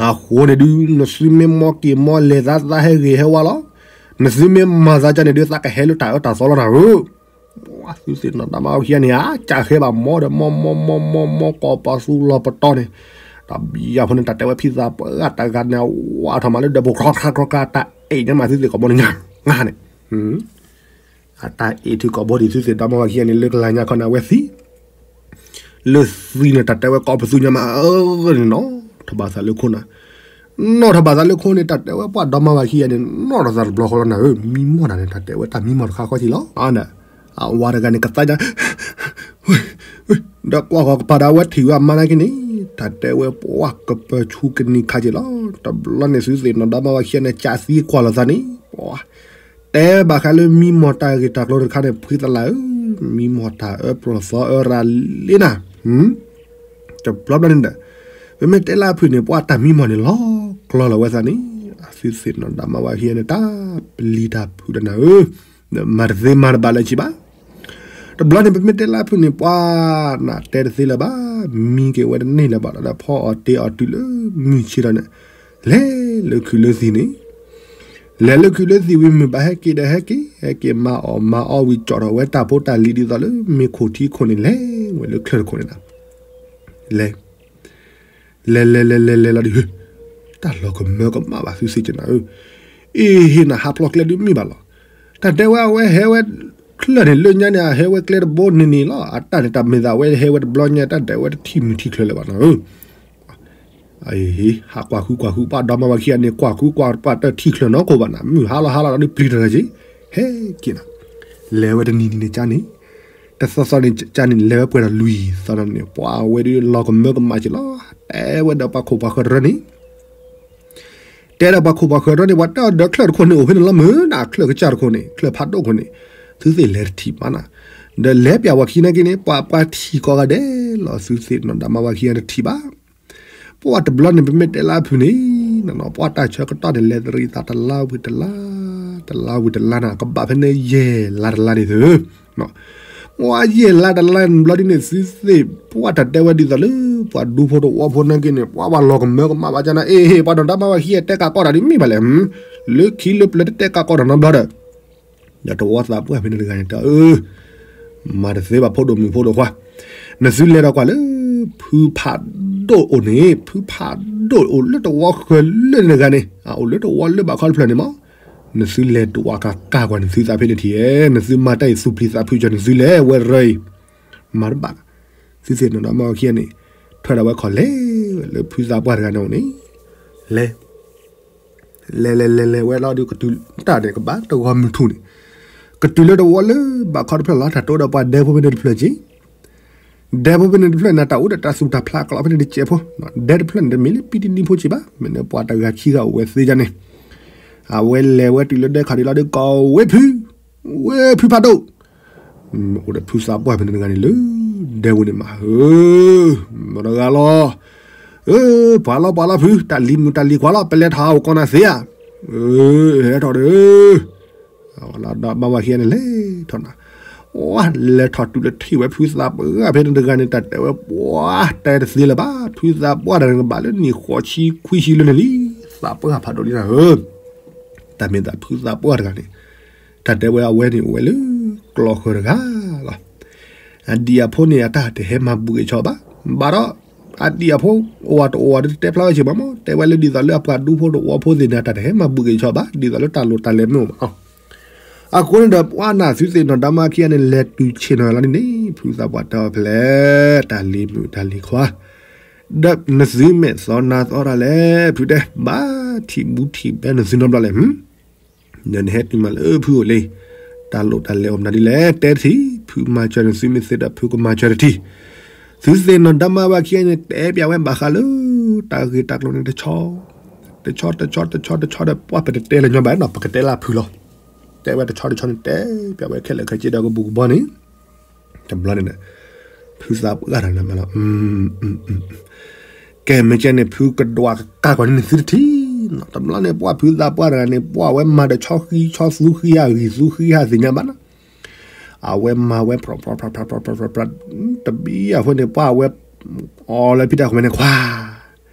အဃိန့ၣ်ဒုး နသုမ့ၢ်မီၢ်က့ၤမီၢ်လဲၤသးသးဟဲဂ့ၤဟဲဝါလီၤ. နသုမ့ၢ်မၤသးကန့ၣ်ဒုး သးကဟဲလၢတၢ်အၢတၢ်သီလီၤနၤဧၢ. သုသ့ၣ်နီၣ်တၢ်မၤဝဲခံဂၤန့ၣ် အကးဃဲဘၣ်မီၢ်ဒီးမီၢ်မီၢ်မီၢ်မီၢ်မီၢ် ကိးပသူလီၤပတီၢ်န့ၣ်, တဘျီဖိန့ၣ် တၢ်တဲဝဲဖံသးပှၢ်တဂၤန့ၣ် အဝးထီၣ်မးလၢဒီးပူၤ ခြီခြီခြီ တၢ်အဲၣ်ညါမးသုသ့ၣ်ကိာ်ဘီန့ၣ်ညါန့ၣ် အတၢ်အဲၣ်ထုကိာ်ဘီဒံး သုသ့ၣ်နီၣ်တၢ်မၤဝဲခံဂၤန့ၣ် လၢကလၤညါခီန့ၣ် အဝဲသံ လၢသံန့ၣ် တၢ်တဲဝဲကိးပသူညါမးအၢန့ၣ် နီၣ်ထီၣ်ဘၣ်သးလၢခိၣ်နၤ, နီၣ်ထီၣ်ဘၣ်သးလၢခိၣ်န့ၣ် တၢ်တဲဝဲပှၤဒီမါဝၤခံဂၤန့ၣ် နီၣ်ထီၣ်သးတဘျီဃီလီၤနၤဧၢ, မံမီၢ်တၢ်န့ၣ် တၢ်တဲဝဲတၢ်မံမီၢ်တခါဃီက့ၤလီၤ. အဝၤတဂၤန့ၣ် ကသါညါ ဒီးကွၢ်ဃီၤကပၤဒီး အဝဲထံၣ်ဝဲအမါနာ်က့န့ၣ် တၢ်တဲဝဲပှၤကပၢၤဆူကနံၤခါက့ၤလီၤ. တဘျီန့ၣ် သုသ့ၣ်နီၣ်တၢ်မၤဝၤခံဂၤန့ၣ် ကးသံကွၢ်လိာ်သးန့ၣ် ပှၤ တဲဘၣ်ဃးလၢမံမီၢ်တၢ်ဂ့ၢ်တၢ်ကျိၤတခါန့ၣ် ဖှံသလၢ်ဧၢ, မံမီၢ်တၢ်အၢပျီၢ်သီအၢရၤလံနၤ, တဘျီဘျီန့ၣ်ဒီး ပမ့ၢ်တဲလၢအဖုၣ်န့ၣ် ပှၤတၢ်မံမီၢ်န့ၣ် လီၤကျီလီၤဝဲသးန့ၣ် သုသ့ၣ်နီၣ်တၢ်မၤဝၤခံဂၤန့ၣ် တၢ်ပလံၤတၢ်ဖုးတနၤဧၢ, မၤတသ့မၤတဘၣ်လၢၤဆံးဘၣ်. တဘျီန့ၣ် ပမ့ၢ်တဲလၢအဖုၣ်န့ၣ် ပှၤနၤတဲတသ့လၢၤဘၣ်, မံက့ၤဝဲတန့ၢ်လၢၤဘၣ်ဒီး ဖီအီၣ်တ့အီၣ်တုၤလၢမုၢ်ဆ့ၣ်ထီၣ်န့ၣ် လဲၤလၢခုးလၢသံၣ်န့ၣ် လဲၤလၢခုးလၢသံၣ်ဝံၤ မုၢ်ဘၣ်ဟဲက့ၤဒီးဟဲက့ၤ ဟဲက့ၤမၤအီၣ်မၤအီဝံၤ ကၠီၣ်ထီၣ်ဝဲတၢ်ဖိတၢ်လံၤဒ်သိးလၢမ့ၢ်ခိၣ်ထံခိၣ်န့ၣ် လဲၤဝဲလၢချၢၣ်တခိၣ်န့ၣ်နၤ, လဲၤ လဲၤလဲၤလဲၤလဲၤလဲၤလီၤဒုး တၢ်လီၤကမၢကမၣ်ဘၣ်သုသ့ၣ်ကနၤဧၢ, အ့ဟ့ၣ်နၤဟးဖျိးကျဲဒုးမ့ၢ်ဘၣ်လီၤ. တၢ်တဲဝဲအဝဲဟဲဝဲချၢၣ်န့ၣ် လၢညါန့ၣ် အဟဲဝဲကျဲတဘိန့ၣ်န့ၣ်လီၤ. အတၢ်န့ၣ် တၢ်မ့ၢ်သးဝဲဟဲဝဲတဘျီညါ တၢ်ဒဲးဝဲတထံၣ်မုၢ်ထံၣ်ချၢၣ်လၢၤဘၣ်နၤဧၢ. ဟးကွၢ်ဃုကွၢ်ဃု ပှၤဒီမါဝၤခံဂၤန့ၣ် ကွၢ်ဃုကွၢ်ပှၤတထံၣ်ချၢၣ်နီၢ်ခိဘၣ်နၤ မုၢ်ဟါလီၤဟါလီၤဒီးပျံၤတၢ်လၢၤက့ၤ ဟဲက့ၤနၤ, လဲၤဝဲတနံၤနံၤန့ၣ်ကၠါန့ၣ်, တသီသီန့ၣ်ကၠါန့ၣ် လဲၤဝဲပှဲၤဒီးလွံၢ်သီနၤန့ၣ် ပှၤဝဲဒုးလီၤကမၢကမၣ်က့ၤလီၤ. တဲဝဲဒီးပှၤခိၣ်ပှၤဃၢၤတရၢန့ၣ် တဲဒီးပှၤခိၣ်ပှၤဃၢၤတရၢန့ၣ် ပှၤတဲအီၤဒီးချၢၣ်တခိၣ်န့ၣ် အိၣ်ဖဲန့ၣ်လီၤမုၢ်နၤ ချၢၣ်ကစၢ်တခိၣ်န့ၣ် ချၢၣ်ဖးဒိၣ်ခိၣ်န့ၣ် သုသ့ၣ်လဲၤတထံၣ်ဘၣ်နၤ, ဒီးလဲၤပျးဝၤခံနာ်က့န့ၣ် ပှၤပှၤထံၣ်ကိးဂၤဒဲးလီၤ သုသ့ၣ်နီၣ်တၢ်မါဝၤခံဂၤတထံၣ်ဘၣ်. ပှၤတဘျီန့ၣ် ပမ့ၢ်တဲလၢအဖုၣ်န့ၣ် ပှၤတၢ်ဆၢကတီၢ်န့ၣ် လဲၤတရံးသးတလါဝံၤတလါ တလါဝံၤတလါနၤ ကဘၣ်ဖဲန့ၣ်ယဲၢ်လါတလါန့ၣ်သု ပှၤယဲၢ်လါတလါန့ၣ်ဘျီဒ်န့ၣ် သုသ့ၣ် ပှၤတၢ်တဲဝဲဒ်သိးလၢ ပှၤဒူဖိတဝီဖိနာ်က့န့ၣ် ပှၤဘၣ်လီၤကမၢကမၣ်ဘၣ်ကၠါနၤ အ့ဟ့ၣ် ပှၤဒီးတၢ်မါဝၤခံဂၤတဲကးကီတၢ်ဒ်မ့ၢ်ဘၣ်လဲၣ်, လၢခံလၢပျၢၤတတဲကးကီတၢ်နီတဘျီဒီး ဒီးတဝီသးပှၢ်ဖဲန့ၣ်တဂၤန့ၣ် တဲအၢ မၤတသ့ဘၣ်ဖိဒိၣ်မုၣ်ဖိဒိၣ်ခွါ, နသုလဲၤဒီးကွၢ်လၢ ဖုဖးဒိၣ်အိၣ်န့ၣ် ဖုဖးဒိၣ်အိၣ်လၢတဝီဃၢၤလၢန့ၣ်တဂၤန့ၣ် အအိၣ်လၢတဝီလၢဘၣ်ခီတဖျၢၣ်န့ၣ်မး, နသုလဲၤတဝီကးကးကွၢ်နသုသးဖဲန့ၣ်ထံၣ်ဧဲ, နသုမၤတၢ်အံၤသူၣ်ပျံၤသးဖုးကၠီနသုလဲၤဝဲရၢအံၤ, မၤတဘၣ်, သုသ့ၣ်နီၣ်ဒီးမါဝၤခံဂၤန့ၣ် ထွဲဒီးဝဲခီၣ်လဲၤဝဲလၢဖုသးပှၢ်တဂၤန့ၣ်အိၣ်န့ၣ်, လဲၤ လဲၤလဲၤလဲၤလဲၤဝဲလီၤဒုးကတုၤတၢ်န့ၣ် ကဘၣ်တဂီၤမုၢ်ထူၣ်န့ၣ်, ကတုၤလၢတဝီလၢဘၣ်ခီတဖျၢၣ်လီၤ တၢ်တိဒီးပှၤဒဲဖိဖဲန့ၣ်တဖျၢၣ်က့ၤ, ဒဲဖိဖဲန့ၣ်တဖျၢၣ်န့ၣ် တၢ်အိၣ်ဒီးတၢ်သူၣ်တၢ်ဖျးကလီဖဲန့ၣ်တကဲးဖိ, ဒဲတဖျၢၣ်န့ၣ်တမ့ၢ်လၢပံတနံၤဖိက့ၤဘၣ် မ့ၢ်န့ၣ်ပှၤတဂၤခံဂၤအိၣ်ဝဲသ့ဒ်န့ၣ်, အဝဲလဲၤဝဲတုၤလၢဒဲခီၣ်ဒံးလီၤဒုး ကိးဝဲဖု, ဝဲဖုဖးဒိၣ် အိၣ်ဒီးဖုသးပှၢ်ဖဲန့ၣ်တဂၤန့ၣ်လၢ ဒဲဝဲန့ၣ်မးဧၢ, မတၤတဂၤလီၤ, အၢ ပှၤလီၤပှၤလီၤဖု တၢ်လံၤမုာ်တၢ်လံၤခွါလီၤ ပလဲၤထီၣ်ဟးအိၣ်ကီးနၤသ့ဧါ, အၢ ဟဲထီၣ်ဒီး, ဒီးမါဝၤခံဂၤန့ၣ်လဲၤထီၣ်နၤ, ဝဲလဲၤထီၣ်တုၤလၢထံၣ်ဝဲဖုသးပှၢ်ဖဲန့ၣ်တဂၤန့ၣ် တၢ်တဲဝဲပှၤတဲတသ့လၢၤဘၣ် ဖုသးပှၢ်တဂၤန့ၣ်ကဘၣ်လၢနံၣ်ဃိးဆံခွံဆံလၢန့ၣ်လံ, သးပှၢ်ဖးဒိၣ်လံနၤဧၢ တၢ်မ့ၢ်သးဖုသးပှၢ်တဂၤန့ၣ်, တၢ်တဲဝဲအဝဲန့ၣ်အိၣ်ဝဲလၢကျီဃၢၤတဂၤလီၤ. အဒံၣ်အဖိန့ၣ် အတၢ်တဟဲမၤဘူၣ်ဂဲၤဆီဘၣ်, ဘၣ်ဒီး အဒံၣ်အဖိ အိၣ်ဝဲတအိၣ်ဝဲတတဲဖျါဝဲစ့ၢ်မးမး တဲဝဲလၢဒ်သိးလၢအပှၤဒူဖိတဝီဖိသ့ၣ်န့ၣ် အတၢ်တဟဲမၤဘူၣ်ဂဲၤဆီဘၣ် ဒ်သိးလၢတၢ်လိၣ်တၢ်လဲၤမ့ၢ်အိၣ်မးလီၤ. အဃိန့ၣ်ဒီး ပှၤနၢ်သုသ့ၣ်နီၣ်ဒါမါခံဂၤန့ၣ် လဲၤတုၤဆ့ၣ်နီၤလီၤန့ၣ်န့ၣ် ဖုသးပှၢ်တဲအီၤဖဲလဲၣ် တၢ်လံၤမုာ်တၢ်လံၤခွါ ဒီးနသုမဲာ်သီနါသီတၢ်လဲၣ် ဖုတဲ ဘၣ်ထံၣ်ဘူးထံၣ်ဘဲနသုနီတဘျီလဲၣ်, ဒီးနဟဲတုၤမးလၢဖုအိၣ်လံ, တၢ်လိၣ်တၢ်လဲၤအိၣ်မနုၤဒ်လဲၣ် တဲတထံၣ်, ဖုမၤစၢၤနသုမ့ၢ်သ့ဒီး ဖုကမၤစၢၤတထံၣ်, သုသ့ၣ်နီၣ်ဒါမါဝၤခံဂၤန့ၣ် တဲပျးဝဲဘၣ်ဃးလၢ တၢ်ဂ့ၢ်တၢ်ကျိၤန့ၣ်တဆီ တဆီတဆီတဆီတဆီဒီး ပှၤပတတဲလၢၤညီဘၣ်နီၤ ပကတဲလၢဖုလီၤ, တဲဝဲတဆီတဆီန့ၣ် တဲပျးဝဲခဲလၢာ်ခဲဆ့ဒီးကဘူးကဘီန့ၣ် တဘျီန့ၣ် ဖုသးပှၢ်တဂၤန့ၣ်မးလီၤ, ကဲ မ့ၢ်ကဲန့ၣ် ဖုကဒွးကကးကွၢ်န့ၢ်နသုတထံၣ်နီၤ. တဘျီန့ၣ် ပှၢ်ဖုသးပှၢ်တဂၤန့ၣ် ပှၢ်ဝဲမၤဒီးဆီဃံဆီသူဃံဧါ ဂံၢ်သူဃံဧါ သ့ၣ်ညါဘၣ်နီၤ. အဝဲမၤဝဲ ဖြ ဖြ ဖြ ဖြ ဖြ တဘံအဃိန့ၣ် ပှၢ်ဝဲ အီလၢဖံတၢ်ခွဲးန့ၣ် ခွါ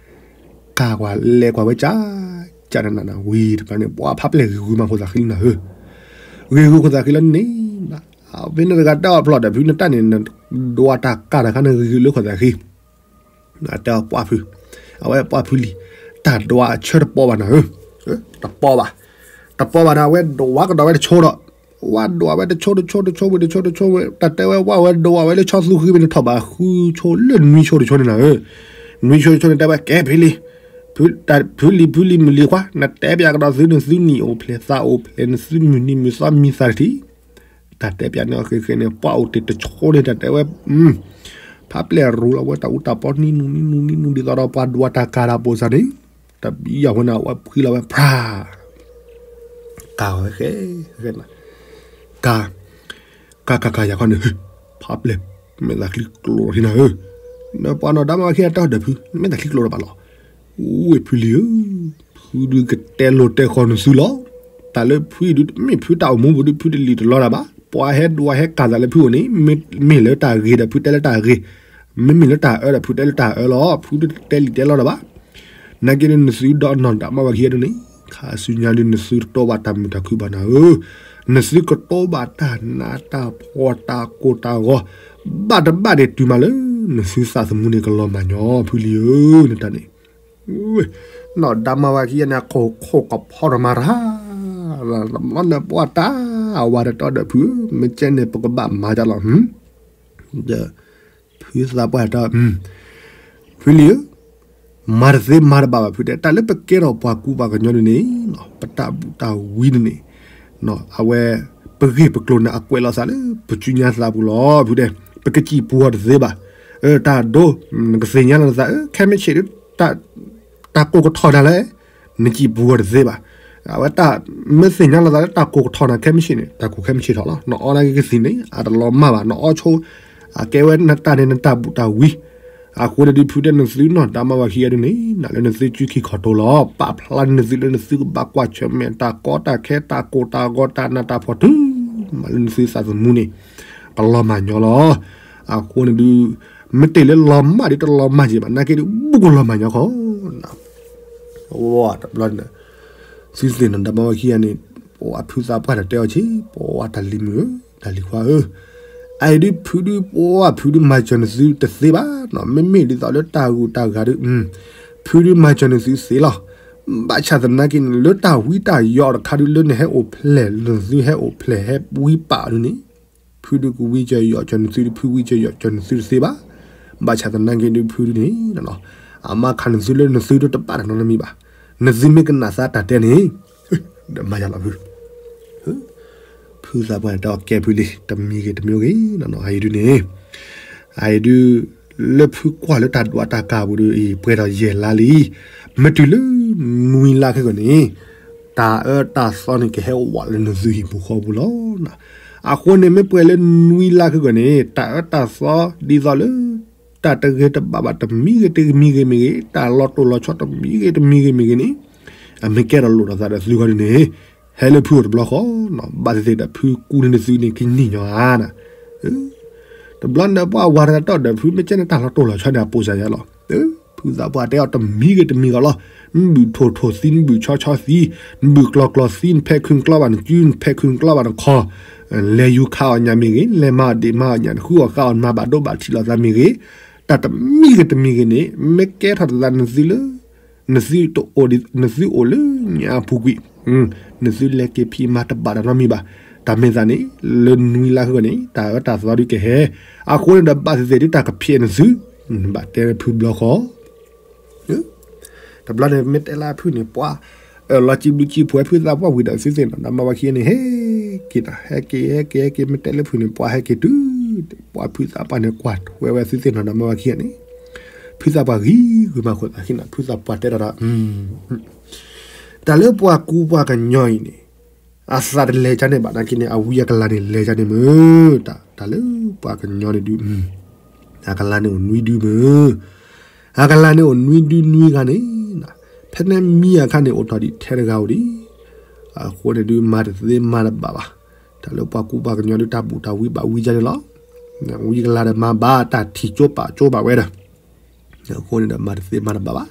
ကးကွၢ်လဲၤကွၢ်ဝဲကၠး ကၠးနးနးနးဝံၤတဘျီန့ၣ် ပှၢ်ဖးပျဲၢ်ဂ့ၤဂ့ၤမးခိၣ်သးဃံလံနၤဧၢ. ဂ့ၤဂ့ၤခိၣ်သးဃံလၢန့ၣ်ဘၣ်. ဖဲန့ၣ်တဂၤတဲအီၤဖျီၣ်ဒီး ဖုနတၢ်န့ၣ် နဒွးတၢ်ကးတခါန့ၣ် ဂ့ၤဂ့ၤလၢခိၣ်သးဃံ တဲအီၤပှၢ်ဖု, အဝဲပှၢ်ဖုလံၤ, တၢ်ဒွးအဆၢတပီဘၣ်နၤဧၢ, တပီဘၣ်, တပီဘၣ်ဒီး အဝဲဒွးကဒီးဝဲတဆိဒီး, ဝဲဒွးဝဲတဆိတဆိတဆိဝံၤ တဆိတဆိဝံၤ တၢ်တဲဝဲဝဲဒွးဝဲလၢဆီသူဃံဝံၤန့ၣ် ထီၣ်ဘးဃုဆိလၢနွံဆိတဆိန့ၣ်နၤဧၢ, နွံဆိတဆိန့ၣ် တဲဝဲကဲဖုလံၤ, ဖုလံၤဖုလံၤမုၢ်လံၤခွါ နတဲပၠးကဒီးသုနသုနံၣ်အိၣ်ဖျဲၣ်သးအိၣ်ဖျဲၣ် နသုမုၢ်နံၤမုၢ်သီမံသးတထံၣ် တၢ်တဲပၠးန့ၢ်အီၤဃ့ဃ့န့ၣ် ပှၢ်အိၣ်တ့ၢ်တဆိန့ၣ် တၢ်တဲဝဲ, ဖးပျဲၢ်ရူၤလီၤဝဲတၢ်အူတၢ်ပီနံၤနံၤနံၤနံၤနံၤ ဒ်သိးဒီးပှၤဒွးတၢ်ကးတၢ်ပိာ်စၢ်န့ၣ်, တဘံယၤဝဲန့ၣ် အဝဲဖှံလီၤဝဲဖြါ, ကးဝဲဃဲ, ကး, ကးကးကးယၤခီန့ၣ်, ဖးပျဲၢ်, မဲာ်သးချံကျိးထံနၤဧၢ, နပှၤနီၢ်ဒါမါဝၤခံဂၤတဲအီၤဒီးဖု, မဲာ်သးချံကျိးတဘၣ်လီၤ, အိၣ်ဝဲဖုလံၤဧၢ, ဖုဒုးကတဲလိာ်တဲဃီၤနသုလီၤ, တၢ်လၢဖုအံၤဒုး မ့ၢ်ဖုတၢ်အိၣ်မူပူၤဒုး ဖုတလံၣ်တလီတၢ်ဘၣ်, ပှၤဟဲဒွးဟဲကးသးလၢဖုအိၣ်န့ၣ်, မ့မ့ၢ်လၢတၢ်ဂ့ၤဒီးဖုတဲလၢတၢ်ဂ့ၤ, မ့မ့ၢ်လၢတၢ်အၢဒီးဖုတဲလၢတၢ်အၢလီၤ, ဖုတတဲလံၣ်တဲလီတၢ်ဘၣ်, နာ်က့ဒုးနသုဒီးနီၢ်ဒါမါဝၤခံဂၤဒုးန့ၣ်, ခါဆူညါဒုးနသုတတိဘၣ်တၢ်မုာ်တၢ်ခုၣ်ဘၣ်နၤဧၢ, နသုကတိဘၣ်တၢ်နးတၢ်ဖှီၣ်တၢ်ကိၢ်တၢ်ဂီၤ, ဘၣ်တဘၣ်ဒဲးတုၤမးလၢ နသုသးသမူန့ၣ်ကလီၤမၢ်ညီ ဖုလံၤဧၢ, နတၢ်န့ၣ် နီၢ်ဒါမါဝၤခံဂၤန့ၣ် အခိၣ်ခိၣ်ကဖီထီၣ်မၤရၤ, တဘျီန့ၣ်ပှၢ်တၢ်ဝၤဒီးတဲအီၤဒီးဖု, မ့ၢ်ကဲန့ၣ် ပကဘၣ်မၤဒ်လဲၣ်, ဒီး ဖုသးပှၢ်တဲအီၤ, ဖုလံၤဧၢ, မၤတသ့မၤတဘၣ်ဘၣ်ဖုတဲ, တၢ်လၢပကဲထီၣ်ပှၤကူပှၤကညီဒုးန့ၣ်, ပတၢ်ဘူၣ်တၢ်ဝံဒုးန့ၣ်, အဝဲ ပဂ့ၢ်ပကျိၤန့ၣ် အကွဲးလီၤသးလၢပစုညါသးပူၤလီၤ, ဖုတဲ, ပကစံၣ်ပူၤအီၤတသ့ဘၣ်, တၢ်ဒိ နကသ့ၣ်ညါလီၤနသး, ခဲမုၢ်ဆ့ၣ်ဒုး တၢ်ကိၢ်ကထီၣ်နၤလဲၣ်, နစံၣ်ပူၤအီၤတသ့ဘၣ်, အဝဲတၢ် မ့ၢ်သ့ၣ်ညါလီၤသးလၢတၢ်ကိၢ်ကထီၣ်နၤခဲမုၢ်ဆ့ၣ်န့ၣ် တၢ်ကိၢ်ခဲမုၢ်ဆ့ၣ်ထီၣ်လီၤ, နအီနာ်က့ကသံၣ်န့ၣ် အတလီၤမၢ်ဘၣ်, နအီဆိ အကဲဝဲနတၢ်န့ၣ် နတၢ်ဘူၣ်တၢ်ဝံ, အဃိန့ၣ်ဒုး ဖုတဲနသုနီၢ်ဒါမါဝၤခံဂၤဒုးန့ၣ် နလၢနသုစုခံခီၣ်တိၤလီၤ, ပာ်ဖျါန့ၢ်နသုလၢနသုကဘၣ်ကွၢ်ဆၢၣ်မဲာ်တၢ်ကီတၢ်ခဲတၢ်ကိၢ်တၢ်ဂီၤတၢ်နးတၢ်ဖှီၣ်တုၤမးလၢနသုသးသမူန့ၣ် ကလီၤမၢ်ညီလီၤ, အဃိန့ၣ်ဒုး မ့ၢ်တ့ၢ်လၢလီၤမၢ်ဒ်တလီၤမၢ်က့ဘၣ် နာ်က့ဒုး ဘူးကလီၤမၢ်ညီခီ တဘျီန့ၣ် သုသ့ၣ်နီၣ်ဒါမါဝၤခံဂၤန့ၣ် ပဝဲဖုသးပှၢ်တၢ်တဲအီၤဆ့ ပဝဲတၢ်လံၤမုၣ်ဧၢ တၢ်လံၤခွါဧၢ, အအံၤဒုးဖုဒုး ပဝဲဖုဒုးမၤစၢၤနသုတသ့ဘၣ်, မ့မ့ၢ်ဒ်သိးလၢတၢ်ဂုၤတၢ်ဂၤဒုး ဖုဒုးမၤစၢၤနသုသ့လီၤ, ဘၣ်ဆၣ်သနာ်က့န့ၣ် လၢတၢ်ဝံတၢ်ယိးတခါဒုး လၢနဟဲအိၣ်ဖျဲၣ် နသုဟဲအိၣ်ဖျဲၣ်ဟဲဝံပာ်ဒုးန့ၣ် ဖုဒုးကဝံစၢၤယိးစၢၤနသုဒုး ဖုဝံစၢၤယိးစၢၤနသုတသ့ဘၣ်, ဘၣ်ဆၣ်သနာ်က့ဒုးဖုဒုးန့ၣ် အမါခါနသုလၢနသုဒုးတဘၣ်တၢ်နီတမံၤဘၣ်, နသုမ့ၢ်ကနၣ်သးတၢ်တဲန့ၣ် ဒီးမၤယၤလီၤဖု ဖုသးပှၢ်န့ၣ်တဲအီၤကဲဖုလံၤ တမံၤဂ့ၤတမံၤဂ့ၤနီၤနီၤ အအံၤဒုးန့ၣ် အအံၤဒုး လၢဖုကွၢ်လၢတၢ်ဒွးတၢ်ကးပူၤဒုးအံၤ ပှဲၤဒီးယဲၢ်လါလံ, မ့ၢ်တုၤလၢနွံလါခဲကီၢ်န့ၣ် တၢ်အၢတၢ်သီန့ၣ် ကဟဲဝးလၢနသုဟံၣ်ပူၤဃီပူၤလီၤ. အဃိန့ၣ်မ့ၢ်ပှဲၤလၢနွံလါခဲကီၢ်န့ၣ် တၢ်အၢတၢ်သီဒ်သိးလၢ တၢ်တဂ့ၤတဘၣ်ဘၣ်တမံၤဂ့ၤတမံၤဂ့ၤမ့ၢ်ဂ့ၤ, တၢ်လီၤတိၢ်လီၤဆီတမံၤဂ့ၤတမံၤဂ့ၤမ့ၢ်ဂ့ၤန့ၣ်, အမ့ၢ်ကဲထီၣ်လိၣ်ထီၣ်သးဒီးသုဂီၢ်ဒုးန့ၣ်, ဟဲလၢဖုအိၣ်တဘျီဃီ, ဘၣ်သ့ၣ်သ့ၣ်ဒီးဖုကူန့ၢ်နသုန့ၣ် ကညီၣ်ဧါနၤ. တဘျီန့ၣ်ပှၤဝၤတဂၤတဲအီၤဒီးဖု မ့ၢ်ကဲန့ၣ်တၢ်လီၤတိၢ်လီၤဆီန့ၣ် အပိာ်စၢ်ယါလီၤ. ဖုသးပှၢ်တဲအီၤတမံၤဂ့ၤတမံၤဂ့ၤလီၤ. နဘုၣ်ထိၣ်ထိၣ်သံ, နဘုၣ်ဆီဆီသံ, နဘုၣ်ကျီကျီသံ, နဖဲးခုၣ်ကျီဘၣ်နစု, နဖဲးခုၣ်ကျီဘၣ်နခီၣ်, လဲၤယူၤခးအီၣ်ညၣ်မ့ၢ်ဂ့ၤ, လဲၤမၤအီၣ်ဒ့ၣ်မၤအီၣ်ညၣ်, နဃုအီၣ်ဃုအီၣ် နမၤဘၣ်ဒိဘၣ်ထံးလိာ်သးမ့ၢ်ဂ့ၤ, တၢ်တမံၤဂ့ၤတမံၤဂ့ၤန့ၣ် မ့ၢ်ကဲထီၣ်သးနသုလၢ နသုတအိၣ်ဒံး နသုအိၣ်လၢညါအပူၤကွံာ်, နသုလဲၤက့ၤဖံးမၤတဘၣ်တၢ်နီတမံၤဘၣ်. တၢ်မ့ၢ်သးန့ၣ် လၢနွံလါဃုဂီၢ်န့ၣ် တၢ်အၢတၢ်သီဒုးကဟဲ, အဃိန့ၣ်ဒီးဘၣ်သ့ၣ်သ့ၣ်ဒုးတၢ်ကဖျဲးနသု, နဘၣ်တဲဖုဘျီဃီ တဘျီန့ၣ် မ့ၢ်တဲလၢဖုန့ၣ် ပှၤအၢၣ်လီၤစံးဘျုးစံးဖှိၣ်ဖုသးပှၢ်ဝံၤဒီး သုသ့ၣ်နီၣ်ဒါမါဝၤခံဂၤန့ၣ် ဟဲက့ၤနၤ, ဟဲက့ၤ ဟဲက့ၤ ဟဲက့ၤ မ့ၢ်တဲလၢဖုန့ၣ် ပှၤဟဲက့ၤတုၤ, ပှၤဖုသးပှၢ်န့ၣ် ကွၢ်ထွဲဝဲသုသ့ၣ်နီၣ်ဒါမါဝၤခံဂၤန့ၣ်, ဖုသးပှၢ်ဂံၢ်ဂုာ်မးခိၣ်သးခံနီၤ, ဖုသးပှၢ်တဲဒီးဒီး တၢ်လၢပှၤကူပှၤကညီအံၤန့ၣ် အသးတလဲၤကန့ၣ်ဘၣ်နာ်က့န့ၣ် အဝံအကလၤန့ၣ်လဲၤကန့ၣ်မုၢ်, တၢ်လၢပှၤကညီန့ၣ်ဒုး အကလၤန့ၣ်အိၣ်နွံဒုမုၢ်, အကလၤန့ၣ်အိၣ်နွံဒုနွံဂၤန့ၣ်, ဖဲန့ၣ်မံအခါန့ၣ် အိၣ်ထီၣ်ဒံးထဲတဂၤအိၣ်ဒံး. အဃိန့ၣ်ဒုးမၤတသ့မၤတဘၣ်ဘၣ်. တၢ်လၢပှၤကူပှၤကညီဒုးတၢ်ဘူၣ်တၢ်ဝံဘၣ်ဝံကန့ၣ်လီၤ. ဝံကလၤဒီးမၤဘၣ်တၢ်ထံၣ်ကၠိပာ်ကၠိဘၣ်ဝဲဒီး အဃိန့ၣ်ဒီးမၤတသ့မၤတဘၣ်ဘၣ်.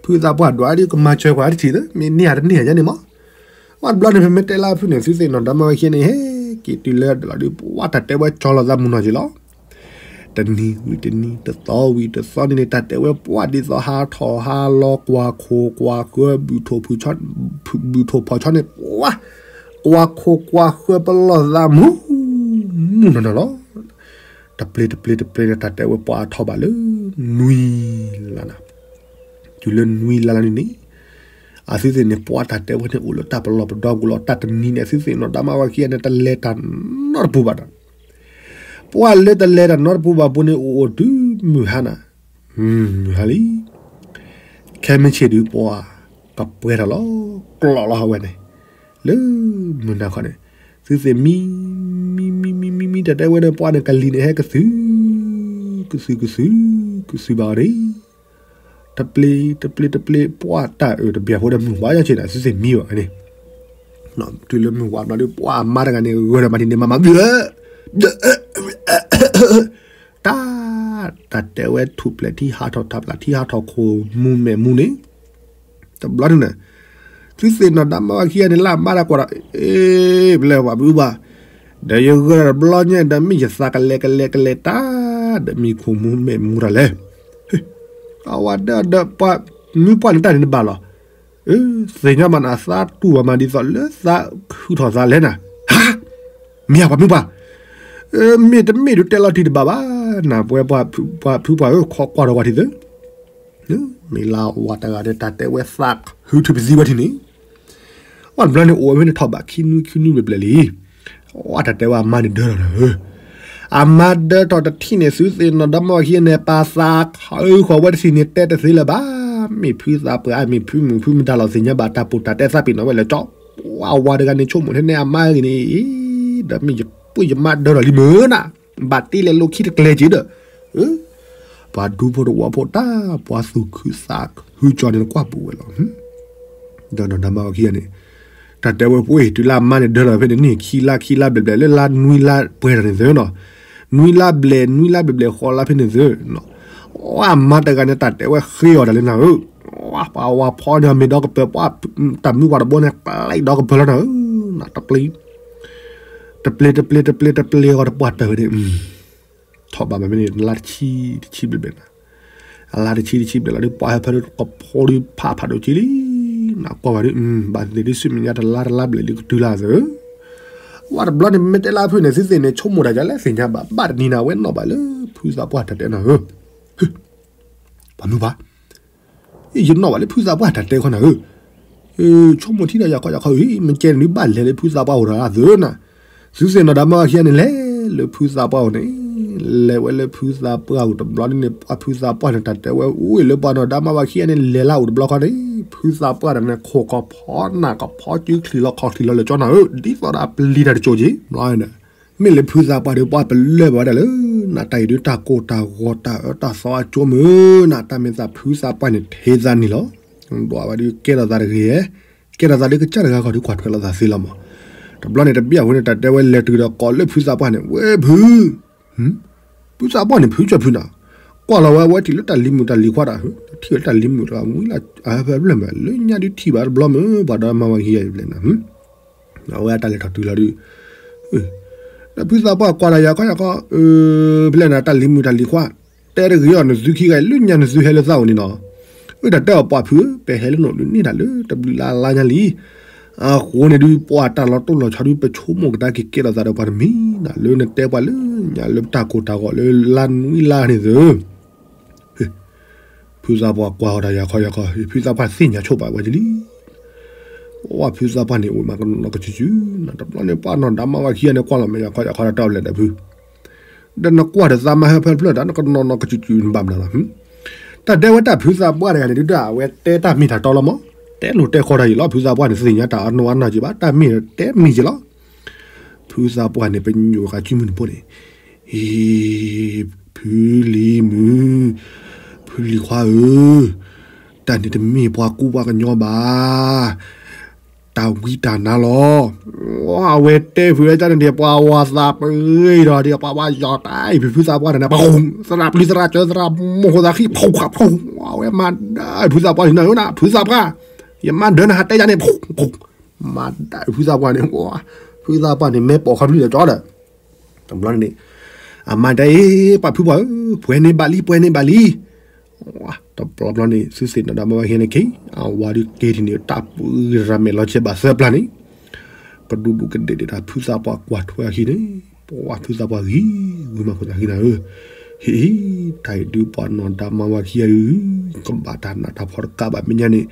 ဖုသးပှၢ်ဒွးဒုးကမၤစၢၤပှၤတထံၣ်သၢ မ့ၢ်န့ၢ်ဧါတန့ၢ်ဧါယဲန့ၣ်မး. ဝဲတဘျီန့ၣ် ဖဲမ့ၢ်တဲလၢဖုန့ၣ် သုသ့ၣ်နီၣ်ဒီမါဝၤခံဂၤန့ၣ် ဟဲက့ၤတုၤလၢဒီးလီၤဒုး ပှၤတၢ်တဲဝဲကၠီလီၤသးမုၢ်နီၢ်က့ၤလီၤ. တနံၤဝံၤတနံၤ တသီဝံၤတသီန့ၣ်န့ၣ် တၢ်တဲဝဲပှၤဒ်သိးဟးထီၣ်ဟးလီၤကွၢ်ခိၣ်ကွၢ်ဃၢ ဘုၣ်ထိၣ်ဖီၣ်ဆီန့ၣ် ပှၤ ကွၢ်ခိၣ်ကွၢ်ဃၢပလီၢ်သးမူ မုၢ်နီၢ်နီၢ်လီၤ. တပျ့ၤတပျ့ၤတပျ့ၤန့ၣ် တၢ်တဲဝဲပှၤထီၣ်ဘၣ်လၢ နွံလါနၤ တုၤလၢနွံလါလါန့ၣ်န့ၣ် အသုသ့ၣ်န့ၣ် ပှၤတၢ်တဲဝဲန့ၣ် အိၣ်လၢတၢ်ပလီၢ်ပဒီပူၤလီၤ. တၢ်တနံၤန့ၣ် အသုသ့ၣ်နီၣ်ဒီမါဝၤခံဂၤန့ၣ် တလဲၤတၢ်နီတပူၤဘၣ်ဒီး ပှၤလၢတလဲၤတၢ်နီတပူၤဘၣ်ပူၤန့ၣ် အိၣ်အိၣ်တုၤမုၢ်ဟါနၤ, မုၢ်ဟါလံ ခဲမုၢ်ဆ့ၣ်ဒုးပှၤကပှဲၤထီၣ်လီၤ ကျိးလီၤဟးဝဲန့ၣ် လၢမုၢ်နၤခီန့ၣ် သုသ့ၣ်မံ မံမံမံမံမံ တၢ်တဲဝဲန့ၣ် ပှၤန့ၣ်ကလံၤန့ၣ် ဟဲကသု ကသုကသု ကသုဘၣ်အီၤန့ၣ် တပျ့ၤတပျ့ၤတပျ့ၤ ပှၤတၢ်အၢၣ်တဘၣ်ဖိဒီးမုၢ်ဝါယါဆ့ၣ်န့ၣ် သုသ့ၣ်မံဘၣ်န့ၣ် တုၤလၢမုၢ်ဝါဘျီဒုး ပှၤအမါတဂၤန့ၣ် ဂၢၢ်ဒီးမၤဒ်န့ၣ် မၤမၤဘျၢ တၢ် တၢ်တဲဝဲထူၣ်ဖျဲးထံဟးထီၣ်ထးဖျးထံဟးထီၣ်ခိၣ်မူၤမဲာ်မူၤန့ၣ် တဘျီန့ၣ် သုသ့ၣ်နီၣ်ဒီမါဝၤခံဂၤန့ၣ် လၢအမါတၢ်ကွၢ်ဒီး အ့ ပျဲၢ်ပှၤဖုပှၢ် ဒီးယဂၢၢ်ဒီးတဘျီညါဒီး မ့ၢ်ယသးကလဲၤကလဲၤကလဲၤတၢ် ဒီးမံၤခိၣ်မူၤမဲာ်မူၤတၢ်လဲၣ် အဝဲဒီး ဒီးပှၤမုၢ်ပှၢ်န့ၣ်တၢ်န့ၣ်တဘၣ်လီၤ. သ့ၣ်ညါဘၣ်နၤ သးတူၢ်ဘၣ်မးဒ်သိးလၢသးဟုထီၣ်သးလဲၣ်နၤ, ဟါ, မ့ၢ်ဧါပှၤမုၢ်ပှၢ်, မ့ၢ်တမ့ၢ်ဒုးတဲလီၤတံၢ်တဘၣ်ဘၣ်, နပှဲၤပှၤဖုပှၢ်ဧၢ ခီကွၢ်ထီၣ်ဝဲထံၣ်သၢ မ့ၢ်လၢဝၤတဂၤဒီးတၢ်တဲဝဲသးဟုထံၣ်ပသံဝဲထံၣ်န့ၣ် ဝဲတဘျီန့ၣ်အိၣ်ဝဲဖဲန့ၣ်ထီၣ်ဘးခံနွံခံနွံဘျဲၣ်ဘျဲၣ်လံ. ဝဲတၢ်တဲဝဲအမါန့ၣ်ဒၢထီၣ်လီၤဧၢ, အမါဒၢထီၣ်တထံၣ်န့ၣ် သုသ့ၣ်နီၣ်ဒီမါဝၤခံဂၤန့ၣ် ပာ်သးဃုဃီၤဝဲတထံၣ်န့ၣ် တဲတသ့လၢၤဘၣ်. မ့ၢ်ဖုသးပှၢ် မ့ၢ်ဖုမုၣ်ဖုမတၤလီၤ သ့ၣ်ညါဘၣ်တၢ်ပူၤတၢ်တဲသးပ့ၤနီၣ်ဝဲလၢကၠီ, ဝဲအဝၤတဂၤန့ၣ် ဆိကမိၣ်ထဲန့ၣ်အမါဂ့ၤန့ၣ် ဒီးမ့ၢ်ယပှ့ၤယမါဒၢထီၣ်လံမုၢ်နၤ, ဘၣ်တ့လဲၤလိခံတကျဲၤက့ၤဒီး ပှၤဒူဖိတဝီဖိတၢ် ပှၤသူၣ်ခုသးခုကၠီန့ၣ် နကွၢ်ပူၤဝဲလီၤ. ဒီးနီၢ်ဒီမါဝၤခံဂၤန့ၣ် တၢ်တဲဝဲပှ့ၤ တုၤလၢအမါန့ၣ်ဒၢထီၣ်ဖဲန့ၣ် နံၣ်ခံလါခံလါဘျဲၣ်ဘျဲၣ် လၢလါနွံလါပှဲၤထီၣ်န့ၣ်သၢနီၤ, နွံလါဘျဲၣ် နွံလါဘျဲၣ်ဘျဲၣ်ဃီလါဖဲန့ၣ်သၢနီၤ, ဝဲအမါတဂၤန့ၣ် တၢ်တဲဝဲဃ့အီၤတၢ်လၢနၤဧၢ, ပှၤဝၤဖီန့ၣ်မ့ၢ်ဒီကပၢၤ ပှၤတၢ်မုၢ်ပှၤတဘိန့ၣ် ပျဲဒီကပၢၤလီၤနၤဧၢ, တပျ့ၤ တပျ့ၤတပျ့ၤတပျ့ၤအီၤတပှၢ်တၢၢ်ဝဲန့ၣ် ထီၣ်ဘးမ့ၢ်န့ၣ် လါတဆံ တဆံဘျဲၣ်ဘျဲၣ်နၤ, အလါတဆံ တဆံဘျဲၣ်လီၤဒုး ပှၤဟဲဖဲဒုးကဖိဒုးဖးဖးဒိၣ်က့ၤလံ, နကွၢ်ဝဲဒုး ဘၣ်သ့ၣ်သ့ၣ်ဒုး ဆူမဲာ်ညါတလါတလါဘျဲၣ်ဒုးကတုၤလၢသၢ, ဝဲတဘျီန့ၣ် မ့ၢ်တဲလၢအဖုန့ၣ် သုသ့ၣ်န့ၣ် ဆိကမိၣ်တၢ်ယၤလဲၣ် သ့ၣ်ညါဘၣ် ဘၣ်တနံၤနၤ ဝဲနီၣ်ဘၣ်လၢဖုသးပှၢ်တၢ်တဲနၤဧၢ, ပှၤမုၢ်ပှၢ် ယနီၣ်ဘၣ်လၢဖုသးပှၢ်တၢ်တဲခီနၤဧၢ, ဆိကမိၣ်ထံဒီးယၤခီယၤခီအံၤ မ့ၢ်ကဲန့ၣ်ဒုးဘၣ်လဲၤလၢဖုသးပှၢ်အိၣ်ဒီးအသၢနၤ, သုသ့ၣ်နီၣ်ဒီမါဝၤခံဂၤန့ၣ် လဲၤလၢဖုသးပှၢ်အိၣ်န့ၣ်, လဲၤဝဲလၢဖုသးပှၢ်အိၣ်တဘျီန့ၣ်န့ၣ် ပှၤဖုသးပှၢ်န့ၣ် တၢ်တဲဝဲအိၣ်လၢပှၤနီၣ်ဒီမါဝၤခံဂၤန့ၣ် လဲၤလၢအိၣ်တဘျီခီန့ၣ် ဖုသးပှၢ်တၢ်န့ၣ် ခိၣ်ကဖီနၢ်ကဖီ စုချံးလီၤခီၣ်ချံးလီၤလၢကၠီနၤဧၢ, ဒ်သိးဒီးအပျံၤတၢ်တစိၤက့ၤ ဘျီန့ၣ် မ့ၢ်လၢဖုသးပှၢ်ဒီး ပှၤပလၢၢ်ဘၣ်ဝဲဒၣ်လၢ နတၢ်အံၤဒုးတၢ်ကိၢ်တၢ်ဂီၤတၢ်အၢတၢ်သီအကၠိမုၢ်နၤ, တၢ်မ့ၢ်သးဖုသးပှၢ်န့ၣ် ထဲသးန့ၣ်လီၤ. ဒွးဝဲဒုးကဲထီၣ်သးတဂ့ၤ, ကဲထီၣ်သးဒုးကစၢ်တဂၤဂီၢ်ဒုးကွၢ်ထွဲလိာ်သးသ့လီၤမး. တဘျီန့ၣ်တဘျီအဃိန့ၣ် တၢ်တဲဝဲလဲၤတုၤဒီးကိးလၢဖုသးပှၢ်န့ၣ် ဝဲဖု ဖုသးပှၢ်န့ၣ် ဖုကၠီဖုနၤ, ကွၢ်လီၤဝဲ ဝဲထံၣ်လၢတၢ်လံၤမုၣ်တၢ်လံၤခွါတၢ်, ထံၣ်လၢတၢ်လံၤမုၣ်တၢ်ဝံၤလၢအဟၢဖၢဖျၢၣ်မး လၢညါဒုးထံၣ်ဘၣ်တဘျီမုၢ် ပှၤဒီမါဝၤခံဂၤအံၤဘျဲၣ်နၤ အဝဲအတၢ်လဲၤထီၣ်တုၤလီၤဒုး, ဒီးဖုသးပှၢ်ကွၢ်ဒီးယၤခီယၤခီ, ဖဲလဲၣ်နၤ တၢ်လံၤမုၣ်တၢ်လံၤခွါ, တဲတဂ့ၤအီၤ နသုခံဂၤအံၤ လၢညါနသုဟဲလၢသးအိၣ်န့ၣ်နီၤ, အတၢ်တဲအီၤပှၤဖုဧၢ, ပဟဲလၢနအိၣ်ဒုးန့ၢ်တၢ်လၢတဘျုးလါလါညါလံ. အဃိန့ၣ်ဒုး ပှၤတၢ်လီၤတိၢ်လီၤဆီဒုး ပဆိကမိၣ်ကဒါက့ၤကဲထီၣ်သးဒီးပှၤတမံၤနၤ လၢနတဲပှၤလၢညါလၢပတၢ်ကိၢ်တၢ်ဂီၤလၢလါနွံလါန့ၣ်သၢ ဖုသးပှၢ်ကွၢ်ဃီၤဒီးယၤခီယၤခီ, ဖုသးပှၢ်သ့ၣ်ညါဆိပာ်ဝဲကလံ, ဝဲဖုသးပှၢ်န့ၣ် အိၣ်မးကနီၤကစုစုနၤ, တဘျီန့ၣ် ပှၤနီၢ်ဒါမါဝၤခံဂၤန့ၣ် ကွၢ်လီၤမးယၤခီယၤခီဒီးတဲအီၤလဲၣ်ဒီးဖု, ဒီးနကွၢ်ဒီးသးမါဟၢဖၢဖျၢၣ်တၢ် နကနီၤနီၤကစုစုနဘၣ်မနုၤလီၤ. တၢ်တဲဝဲတၢ်ဖုသးပှၢ်တဂၤန့ၣ် ဒုးတၢ်အဝဲတဲတၢ်မ့ၢ်တၢ်တီလီၤမး, တဲလိာ်တဲဃီတၢ်အံၤလီၤ. ဖုသးပှၢ်န့ၣ် သ့ၣ်ညါတၢ်အနီၢ်အနီၢ်က့ၤဘၣ်, တၢ်မ့ၢ်တဲမ့ၢ်က့ၤလီၤ. ဖုသးပှၢ်န့ၣ် ပညိၣ်ဃာ်စုမုၢ်နဖိန့ၣ် ဟ့ ဖုလံၤမုၣ်, ပ ဖုလံၤခွါဧၢ, တၢ်န့ၣ်တမ့ၢ်ပှၤကူပှၤကညီဘၣ်, တၢ်ဝံတၢ်နါလီၤ. အဝဲတဲဖုဝဲဒၣ်န့ၣ်ဒီး ပှၤဝၤသးပှၢ်ဒီး ဒီးပှၤဝၤယီၤတၢ်အံၤ ဖုသးပှၢ်န့ၣ် ပှၤသရၣ်ပျံၤသရၣ်စၢၤသရၣ်မိၢ်ဃိသးဃံ ဖှိၣ်ဃာ်ဖှိၣ်, အဝဲမၤဒါဖုသးပှၢ်န့ၣ်နၤဧၢနၤ ဖုသးပှၢ်, ယမၤဒၢနၤဟးတဲယၤန့ၣ် ဖှိၣ်, မၤဒါဖုသးပှၢ်န့ၣ်, ဖုသးပှၢ်န့ၣ် မ့ၢ်ပိာ်ခီဖျိလၢကၠီဒီး တဘျီန့ၣ် အမါတဲအ့ၣ် ပှၤဖုပှၢ်ဧၢ, ပှဲၤန့ၢ်ဘၣ်လံ ပှဲၤန့ၢ်ဘၣ်လံ. တဘျီဘျီန့ၣ် သုသ့ၣ်နီၣ်ဒီးမါဝၤဟံးန့ၣ်က့ၤ အဝၤဒုးက့ၤထံၣ်န့ၣ် တၢ်ပှဲၤရၤမဲာ်လီၤဆဲးဘၣ်သၢပျၢ်န့ၣ် ပဒူၣ်ဒူၣ်ကဒဲးဒဲးတၢ်ဖုသးပှၢ်ကွၢ်ထွဲအခံန့ၣ် ပှၤဖုသးပှၢ်ဂံၤ ဝံၤမၤခိၣ်သးဟံးနၤဧၢ, ဟ့ၣ် တၢ်အံၤဒုးပှၤနီၢ်ဒါမါဝၤခံဂၤဒုး ကဘၣ်တၢ်နးတၢ်ဖှီၣ်တကးဘၣ်မဲာ်ညါန့ၣ်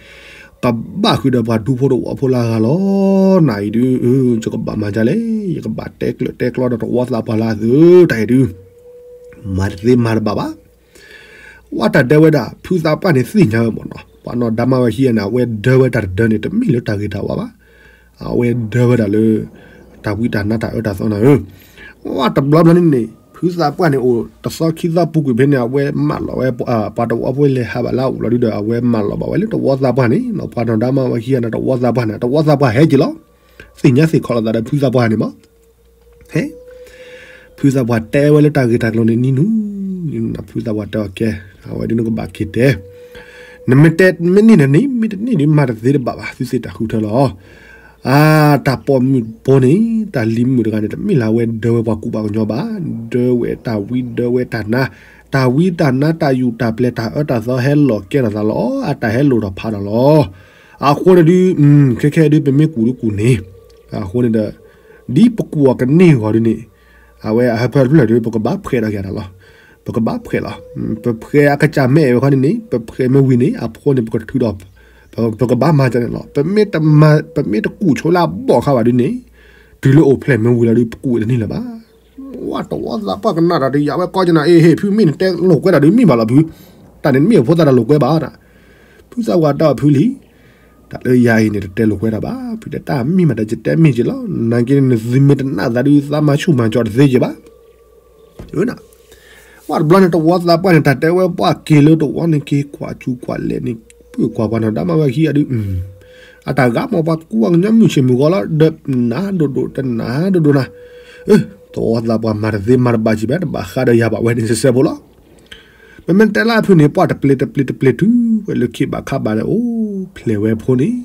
ကဘၣ်ဃုာ်ဒီးပှၤဒူဖိတဝီဖိလၢအဂၤလီၤ. နၤအံၤဒုး ယကဘၣ်မၤဒ်လဲၣ်, ယကဘၣ်တဲကျၢၤတဲကျီဒီးတဝီသးပှၢ်လၢအသုး တၢ်အံၤဒုး မၤတသ့မၤတဘၣ်ဘၣ်. ဝဲတၢ်ဒၢဝဲဒၣ် ဖုသးပှၢ်န့ၣ်သ့ၣ်ညါဝဲမ့ၢ်နီၤ ပှၤနီၢ်ဒါမါဝၤခံဂၤန့ၣ် အဝဲဒၢဝဲတၢ်တဒၢန့ၣ် တမ့ၢ်လၢတၢ်ဂ့ၤတၢ်ဝါဘၣ်. အဝဲဒၢဝဲဒၣ်လၢ တၢ်ဝံတၢ်နါတၢ်အၢတၢ်သီနၤဧၢ. ဝဲတဘျီဘျီန့ၣ်န့ၣ် ဖုသးပှၢ်န့ၣ်အိၣ်တသီခံသီပူၤကွံာ်ဖဲန့ၣ် အဝဲမၢလီၤဝဲ ပှၤတဝီဖိလဲၤဟးဘၣ်လၢအအိၣ်လီၤဒုးဒီး အဝဲမၢလီၤဘၣ်ဝဲလၢတဝီသးပှၢ်န့ၣ်နီၤ ပှၤနီၢ်ဒါမါဝၤခံဂၤန့ၣ် တဝီသးပှၢ်န့ၣ် တဝီသးပှၢ်ဟဲက့ၤလီၤ. သ့ၣ်ညါသ့ၣ်ခီလီၤသးဒီးဖုသးပှၢ်န့ၣ်မး ဟဲ ဖုသးပှၢ်တဲဝဲလၢတၢ်ဂ့ၢ်တၢ်ကျိၤန့ၣ် နံၤနူၤ နံၤနူၤ ဖုသးပှၢ်တဲအီၤကဲ အဝဲဒ်နကဘၣ်က့ၤတဲ နမ့ၢ်တဲမ့ၢ်န့ၢ်နၤန့ၣ် မ့ၢ်တန့ၢ်ဒုးမၤတသ့တဘၣ်ဘၣ် သုသ့ၣ်တၢ်ဃုထၢလီၤ. အါ တၢ်ပိာ်မုၣ်ဖိန့ၣ် တၢ်လံၤမုၣ်တဂၤန့ၣ် တမ့ၢ်လၢအဝဲဒၢဝဲပှၤကူပှၤကညီဘၣ် ဒၢဝဲတၢ်ဝံဒၢဝဲတၢ်နါ တၢ်ဝံတၢ်နါတၢ်ယူၢ်တၢ်ပျဲၤတၢ်အၢတၢ်သီဟဲလီၤကဲထီၣ်သးလီၤ အတၢ်ဟဲလိာ်ထီၣ်ဖးထီၣ်လီၤ. အဃိန့ၣ်ဒုး ခဲခဲဒုး ပမ့ၢ်ကူၣ်ဒုးကူၣ်န့ၣ် အဃိန့ၣ်ဒီး ဒ်ပကူၣ်အီၤကန့ၢ်အဂီၢ်ဒုးန့ၣ် အဝဲအဟၢဖၢတဖျၢၣ်ဒုး ပကဘၣ်ဖှဲးဒီးက့ၤတၢ်လီၤ. ပကဘၣ်ဖှဲးလီၤ. ပဖှဲးအကစၢ်မ့ၢ်အဲၣ်ဝဲခီန့ၣ်န့ၣ် ပဖှဲးမ့ၢ်ဝံၤန့ၣ် အဖိန့ၣ် ပကထုးဒီး ပကဘၣ်မၤကန့ၣ်လီၤ. ပမ့ၢ်တမၤ ပမ့ၢ်တကူၣ်ဆိလၢအဘီၣ်ခါဘၣ်ဒုးန့ၣ် တုၤလၢအိၣ်ဖျဲၣ်မ့ၢ်ဝံၤလီၤဒုး ပကူၣ်ဝဲတန့ၢ်လၢၤဘၣ်. ဝဲတဝီသးပှၢ်ကနၣ်တၢ်ဒုး ယၤဝဲကီကနၣ် အ့ဟ့ၣ် ဖုမ့ၢ်နတဲလိာ်ကွဲတၢ်ဒုးမ့ၢ်ဘၣ်လီၤဖု, တၢ်န့ၣ်မ့ၢ်အဖိသၣ်တၢ်လိာ်ကွဲဘၣ်တၢ်, ဖုသးပှၢ်တဲအီၤဖုလံ, တၢ်လၢယၤအံၤန့ၣ် တတဲလိာ်ကွဲတၢ်ဘၣ်, ဖုတဲတၢ်မ့ၢ်မးတၢ်ယတဲမ့ၢ်က့ၤလီၤ, နာ်က့န့ၣ် နသုမ့ၢ်တနာ်သးဒုး သးမၤဆူၣ်မၤကၠီတသ့က့ၤဘၣ် ဝဲဒၣ်တဝီသးပှၢ်န့ၣ် တၢ်တဲဝဲပှၤက့ၤလၢတဝီန့ၣ်က့ၤကွၢ်စူၣ်ကွၢ်လဲၤန့ၣ် ပၢၢ်ကွၢ်ပှၤနီၢ်ဒါမါဝၤခံဂၤဒုး, အတၢ်ဂၤမ့ၢ်ပှၤကူပှၤကညီမုၢ်ဆ့ၣ်မုၢ်ဂီၤလီၤ, ဒီးနၤဒိၣ်ဒိၣ်တနၤဒိၣ်ဒိၣ်နၤ, တဝီသးပှၢ်မၤတသ့မၤတဘၣ်က့ၤဘၣ် တဘၣ်ဃးဒီးယၤဘၣ်ဝဲန့ၣ်စဲးဖိလီၤ. မ့မ့ၢ်တဲလၢအဖုန့ၣ် ပှၤတပျ့ၤတပျ့ၤတပျ့ၤတုၤဝဲလၢခံဘၣ်ခါဘၣ်ဒီး အိၣ်ဖျဲၣ်ဝဲအဖိန့ၣ်,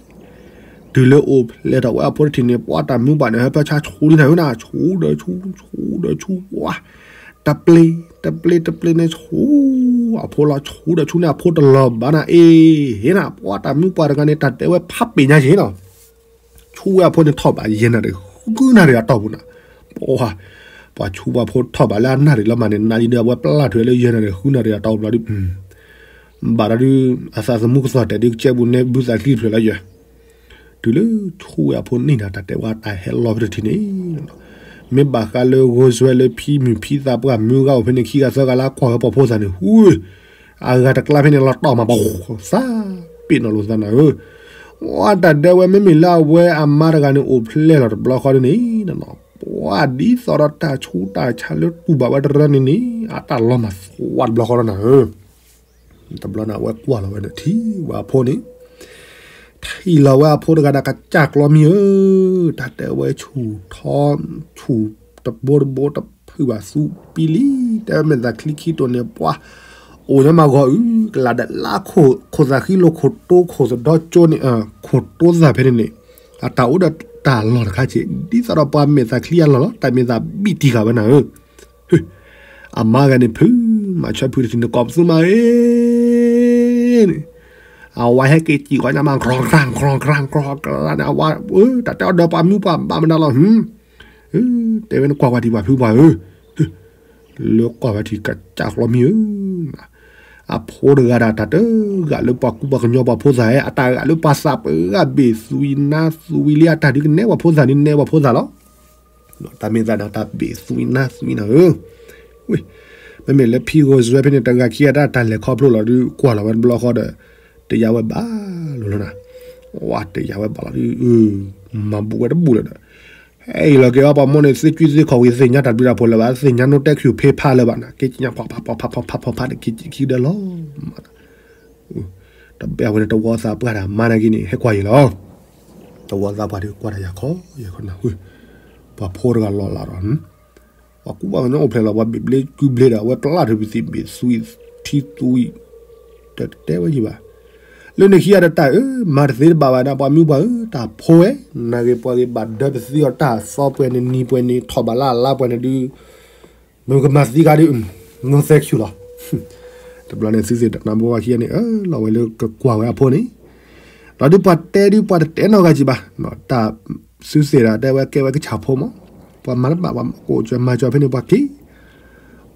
တုၤလၢအိၣ်ဖျဲၣ်ထီၣ်ဝဲအဖိတထံၣ်န့ၣ် ပှၤတၢ်မုၢ်ပှၢ်န့ၣ် ဟၢဖၢဆါဆူဒ်နၤဧၢနၤ, ဆူဒီးဆူ ဆူဒီးဆူ ဝါ, တပျ့ၤ တပျ့ၤတပျ့ၤန့ၣ်ဆူ အဖိလီၤဆူဒီးဆူန့ၣ် အဖိတလီၤဘၣ်နၤအ့ၣ်, ဟ့ၣ်နၤ ပှၤတၢ်မုၢ်ပှၢ်တဂၤန့ၣ် တၢ်တဲဝဲဖးပ့ၤညါက့ၤနီၤ ဆူဝဲအဖိန့ၣ်ထီၣ်ဘးယဲၢ်နၣ်ရံၣ် ဃုနၣ်ရံၣ်အတီၢ်ပူၤနၤ, ပှၤ, ပှၤဆူပှၤဖိထီၣ်ဘးလၢအနၣ်ရံၣ်လီၤမးန့ၣ် နၤဒ်ဒီးအဝဲပျၢ်ထွဲလၢယဲၢ်နၣ်ရံၣ်ဃုနၣ်ရံၣ်အတီၢ်ပူၤလီၤဒုး, ဘၣ်ဒီးဒုး အသးသမူကသီၣ်တဲာ်ဒုးကစဲဘူးန့ၣ် ဘုသးချံတဖျၢၣ်လီၤယဲၢ်, တုၤလၢဆူဝဲအဖိန့ၣ်နၤ တၢ်တဲဝဲတၢ်ဟဲလီၤဖဲတထံၣ်န့ၣ် မ့ၢ်ဘၣ်ဃးလၢဂိၢ်စွဲလၢဖံမုၢ်ဖံသးပှၢ်မုၢ်ဂၤအိၣ်ဖဲန့ၣ်ခံဂၤသၢဂၤလၢကွၢ်ဝဲပှၤဖိသၣ်န့ၣ် ဟူ အဂၤတကျါဖဲန့ၣ်လီၤတီၢ်မး ပသးပ့ၤနီၣ်လိာ်သးနၤဧၢ, ဝဲတၢ်ဒၢဝဲမ့မ့ၢ်လၢအဝဲအမါတဂၤန့ၣ် အိၣ်ဖျဲၣ်လီၤတဘျီဃီဒ်န့ၣ်, ပှၤဒ်သိးဒီးတၢ်ဆူးတၢ်ဆါလၢတူၢ်ဘၣ်ဝဲတရၢန့ၣ်န့ၣ် အတၢ်လီၤမၢ်သဝါတဘျီဃီလီၤနၤဧၢ, တဘျီန့ၣ် အဝဲကွၢ်လီၤဝဲဒီးထံၣ်ဝဲအဖိန့ၣ် ထံၣ်လီၤဝဲအဖိတဂၤဒီးကစၢ်ကျီမံၤဧၢ, တၢ်တဲဝဲဆူၣ်ထီ ဆူၣ်တဘိတဘိတဖုဘၣ်သူပံလံ, တဲဝဲမဲာ်သးချံခံတိာ်န့ၣ် ပှၤ အိၣ်ညီမးဂီၤအုၣ်ကလးဒီးလၢခိၣ်သးဃံလိာ်ခိၣ်တိခိၣ်သဒီကၠိန့ၣ် ခိၣ်တိသၣ်ဖဲန့ၣ်န့ၣ် အတၢ်အိၣ်ဒီးတၢ်လီၢ်တခါက့ၤ ဒ်သိးဒီးပှၤမဲာ်သးချံအလီၢ်လီၤ တၢ်မဲာ်သးဘံၣ်တံၢ်ဃာ်ဝဲနၤဧၢ အမါဂၤန့ၣ်ဖုး မၤဆၢဖုးတထံၣ်န့ၣ် ကိးပသူမးအ့ၣ်န့ၣ် အဝဲဟဲက့ၤစံၣ်ဃီညါမး ကြၢကြၢကြၢကြၢန့ၣ် အဝဲ တၢ်တဲအီၤဒီးပှၤမုၢ်ပှၢ်ဘၣ်မနုၤလီၤ တဲဝဲနကွၢ်ဝဲထံၣ်ပှၤဖုးပှၤဧၢ လၢကွၢ်ဝဲထံၣ်ကစၢ်ကျီမံၤဧၢ အဖိတဂၤဒၣ်တၢ်တဂၤလၢပှၤကူပှၤကညီပှၤဖိသၣ်ဧၢ အတၢ်ဂၤလၢပှၤသးပှၢ်ဂၤဘ့ၣ်သွံနါသွံလံ အတၢ်ဒုးကနဲပှၤဖိသၣ်န့ၣ် နဲပှၤဖိသၣ်လီၤ တၢ်မ့ၢ်သးန့ၣ် တၢ်ဘ့ၣ်သွံနါသွံနၤဧၢ, ဝ့ၢ်, မ့မ့ၢ်လၢဖံဂီၤစွဲဖဲန့ၣ် တဂၤခံဂၤတၢ်တၢ်လဲၤခီဖျိလီၤဒုး ကွၢ်လီၤဝဲတဘျီဃီဒီး တယာ်ဝဲဘၣ်လိၤလီၤနၤ, ဝဲတယာ်ဝဲဘၣ်လီၤဒုး မၤဘူးဝဲတဘူးလီၤဒီး ဟဲအံၤလီၤက့ၤအီၤ ပှၤမိၢ်န့ၣ် သ့ကွံသ့ခီၣ်ဝံၤ သ့ၣ်ညါတၢ်ဘျုးတၢ်ဖှိၣ်လၢၤဘၣ်, သ့ၣ်ညါနိတဲခုၣ်ဖ့ဖးလၢၤဘၣ်န့ၣ်, က့ၤကညးဖးဖးဖးဖးဖးဖးဖးန့ၣ် က့ၤက့ၤခံဒၢလီၤ. တဘၣ်ဝဲန့ၣ် တဝီသးပှၢ်တၢ်မါနာ်က့န့ၣ် ဟဲကွၢ်ယံၤလီၤ. တဝီသးပှၢ်ဒီးကွၢ်တၢ်ယၤခီယၤခီနၤ, ပှၤဖိတဂၤလီၤလးဒီး ပှၤကူပှၤကညီအိၣ်ဖျဲၣ်လီၤ, ပှၤဘ့ၣ်ဘျ့ကူဘျ့ဒီး အဝဲပျၢ်ထုးပသံးဘ့ၣ်သွံၣ်ထံသွံၣ်, တတဲဝဲယံၤဘၣ်. လၢန့ၣ်ခံဂၤဒီးတၢ်အၢ မၤတသ့တဘၣ်ဘၣ်န့ၣ် ပှၤမုၢ်ပှၢ်ဧၢ, တၢ်ဖိဝဲ, နာ်က့ပှၤဂ့ၤဘၣ်ဒၢပသံအီၤတၢ်သီပှဲၤန့ၣ် နံၤပှဲၤန့ၣ် ထီၣ်ဘၣ်လၢအလါပှဲၤန့ၣ်ဒုး မ့ၢ်ကမၤသံခါဒုး no thank you လီၤ. တဘျီန့ၣ် သုသ့ၣ်တနီၤဘိဝဲခံဂၤန့ၣ် အၢၣ်လီၤဝဲလၢကကွၢ်ဝဲအဖိန့ၣ်, ဒီးဒုးပှၤတဲဒုးပှၤတတဲနီတဂၤကံၤဘၣ်, တၢ်သုသ့ၣ်ဒီးတဲဝဲကဲဝဲကဆၣ်ဖိမး, ပှၤမၤတဘၣ် ပှၤကိးကၠီမၤကၠီဖဲန့ၣ် ပှၤက့ၤ,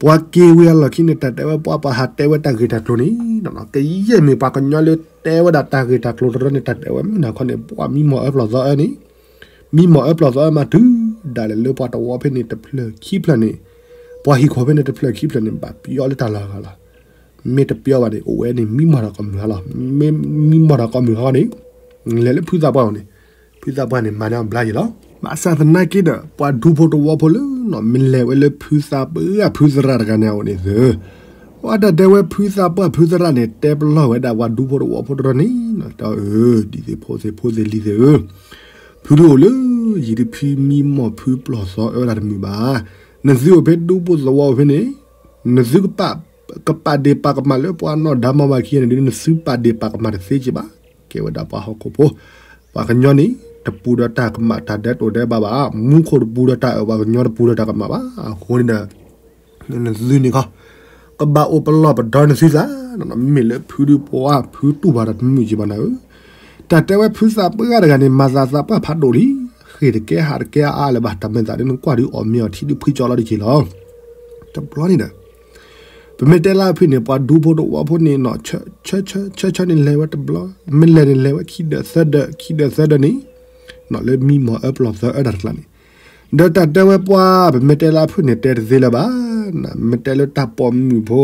ပှၤက့ၤဝံၤအလီၢ်ခံန့ၣ် တၢ်တဲဝဲပှၤ ပှၤဟးတဲဝဲတၢ်ဂ့ၢ်တၢ်ကျိၤန့ၣ်, ကယဲၢ်မ့ၢ်ပှၤကညီလၢတဲဝဲဒၣ်တၢ်ဂ့ၢ်တၢ်ကျိၤတရၢန့ၣ် တၢ်တဲဝဲမုၢ်နၤခီန့ၣ် ပှၤမံမီၢ်အၢပျီၢ်သီအၢန့ၣ်, မံမီၢ်အၢပျီၢ်သီအၢမးတုၤဒၣ်လဲာ်လၢပှၤတဝီဖဲန့ၣ်တဖျၢၣ်ခံဖျၢၣ်န့ၣ်, ပှၤဟံၣ်ခိၣ်ဖဲန့ၣ်တဖျၢၣ်ခံဖျၢၣ်န့ၣ် ဘၣ်ပယီၤလၢတၢ်လီၢ်ဂၤလီၤ. မ့ၢ်တပယီၤဘၣ်န့ၣ် အိၣ်ဝဲန့ၣ် မံမီၢ်တၢ်ကိးမုၢ်ဟါလီၤ. မ့ၢ်မံမီၢ်တၢ်ကိးမုၢ်ဟါန့ၣ် လဲၤလၢဖုသးပှၢ်အအိၣ်န့ၣ်, ဖုသးပှၢ်န့ၣ် မၤန့ၢ်အီၤဘျါယံၤလီၤ. ဘၣ်ဆၣ်သနာ်က့ဒီး ပှၤဒူဖိတဝီဖိလၢ မ့ၢ်လဲၤဝဲလၢဖုသးပှၢ် ဖုသရၣ်တဂၤန့ၣ်အအိၣ်န့ၣ်သ့, ပှၤတၢ်တဲဝဲဖုသးပှၢ်ဖုသရၣ်န့ၣ် တဲပလီၢ်ဝဲဒၣ်ပှၤဒူဖိတဝီဖိတရၢန့ၣ်, ဒီးအၢ ဒ်သိးဖိသ့ၣ်ဖိသ့ၣ်လံၤသ့ၣ်ဧၢ, ဖုဒုးအိၣ်လၢ ယံၤတဖုမံမီၢ်ဖုပျီၢ်သီအၢတၢ်တမုာ်ဘၣ်. နသုအိၣ်ဖဲဒူဖိသဝီအိၣ်ဖဲန့ၣ်, နသုကပာ်ဒ့ၣ်ပာ်ကမၣ်လၢပှၤနီၢ်ဒါမါဝၤခံဂၤန့ၣ်ဒုး နသုပာ်ဒ့ၣ်ပာ်ကမၣ်တသ့က့ၤဘၣ်. ကဲဝဲဒၣ်ပှၤဟီၣ်ခိၣ်ဖိ, ပှၤကညီန့ၣ် တပူၤဒီးတၢ်ကမၣ်တၢ်ဒဲးတိၣ်ဒဲးဘးဘၣ်, မူခိၣ်တပူၤဒီးတၢ်အၢၣ် ပှၤကညီတပူၤဒီးတၢ်ကမၣ်ဘၣ်. အဃိန့ၣ်ဒီး နသုန့ၣ်ခီ ကဘၣ်အိၣ်ပလီၢ်ပဒီနသုသး, မ့မ့ၢ်လၢဖုဒုးပှၤဖုတူၢ်ဘၣ်တၢ်တမုာ်က့ၤဘၣ်နၤဧၢ. တၢ်တဲဝဲဖုသးပှၢ်တဂၤန့ၣ် မၤသးသးပှၢ်ဖးဒိၣ်လံ, ဃ့ၢ်တကဲဟးတကဲအါလၢၤဘၣ်, တၢ်မဲာ်သးဒ်နကွၢ်ဒုးအီၣ်မ့ၤအီထံဒုးဖှံကၠီလီၤတက့ၢ်လီၤ. တဘျီန့ၣ်ဒီး ပမ့ၢ်တဲလၢအဖုၣ်န့ၣ် ပှၤဒူဖိတဝီဖိန့ၣ်နီၤ, ဆၢဆၢဆၢဆၢန့ၣ် လဲၤဝဲတဘျီ, မ့ၢ်လဲၤန့ၣ် လဲၤဝဲခံဒၢးသၢဒၢး, ခံဒၢးသၢဒၢးန့ၣ်, လၢမံမီၢ်အၢပျီၢ်သၢအၢတၢ်တကျါန့ၣ်, ဒီးတၢ်တဲဝဲပှၤ ပမ့ၢ်တဲလၢအဖုၣ်န့ၣ် တဲတသ့လၢၤဘၣ်, မ့ၢ်တဲလၢတၢ်ပိာ်မုၣ်ဖိ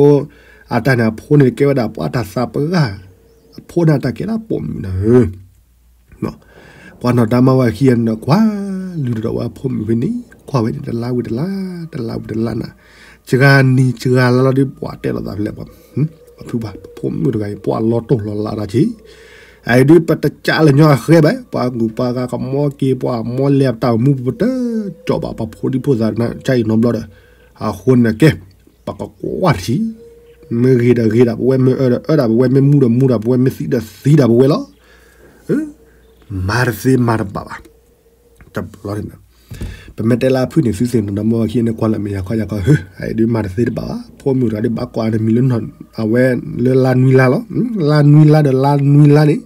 အတၢ်န့ၣ် အဖိန့ၣ်ကဲဝဲဒၣ်ပှၤတၢ်သးပှၢ်, အဖိန့ၣ်တၢ်ကဲဒၣ်ပိာ်မုၣ်နၤဧၢ. ပှၤနီၢ်ဒါမါဝၤခံဂၤန့ၣ်ဒီး ကွၢ်လုၢ်ဒီးဝဲအဖိမုၣ်ဖဲန့ၣ်, ကွၢ်ဝဲန့ၣ် တလါဝံၤတလါ, တလါဝံၤတလါနၤ, စှၤနံၤစှၤလါလီၤဒီး ပှၤတဲလိာ်သးဖဲလဲၣ်ပှၤ, ပှၤဖုဘၣ် ပဖိမုၣ်တဂၤအံၤ ပှၤလီၤတိၢ်လီၤလးတၢ်က့ၤ, အအံၤဒုးပတကးလၢညီအဃဲဘၣ်, ပှၤကူၣ်ပှၤဂၤကမီက့ၤ ပှၤမီလဲၤတၢ်အိၣ်မူ ပတကၠီၣ်ဘၣ် ပှၤဖိဒံဖိသၣ်န့ၣ် ကါအံၤနီတဘျီဒီး, အဃိန့ၣ်ကဲ ပကကွၢ်ထံ, မ့ၢ်ဂ့ၤဒီးဂ့ၤဒၣ်ပဝဲ, မ့ၢ်အၢဒီးအၢဒၣ်ပဝဲ, မ့ၢ်မူဒီးမူဒၣ်ပဝဲ, မ့ၢ်သံဒီးသံဒၣ်ပဝဲလီၤ. မၤတသ့မၤတဘၣ်ဘၣ်. တဘျီန့ၣ်ဒီး ပမ့ၢ်တဲလၢအဖုၣ်န့ၣ် သုသ့ၣ်နီၣ်ဒီးမါဝၤခံဂၤန့ၣ် ကွၢ်လၢမ့ၢ်ယၤခီယၤခီ, ဟ့ၣ်, အအံၤဒုးမၤတသ့တဘၣ်ဘၣ်, ဖိမုၣ်တဂၤဒုးဘၣ်ကွၢ်နမံၤလၢနီၢ်, အဝဲလၢလါနွံလါလီၤ. လါနွံလါဒီးလါနွံလါန့ၣ်,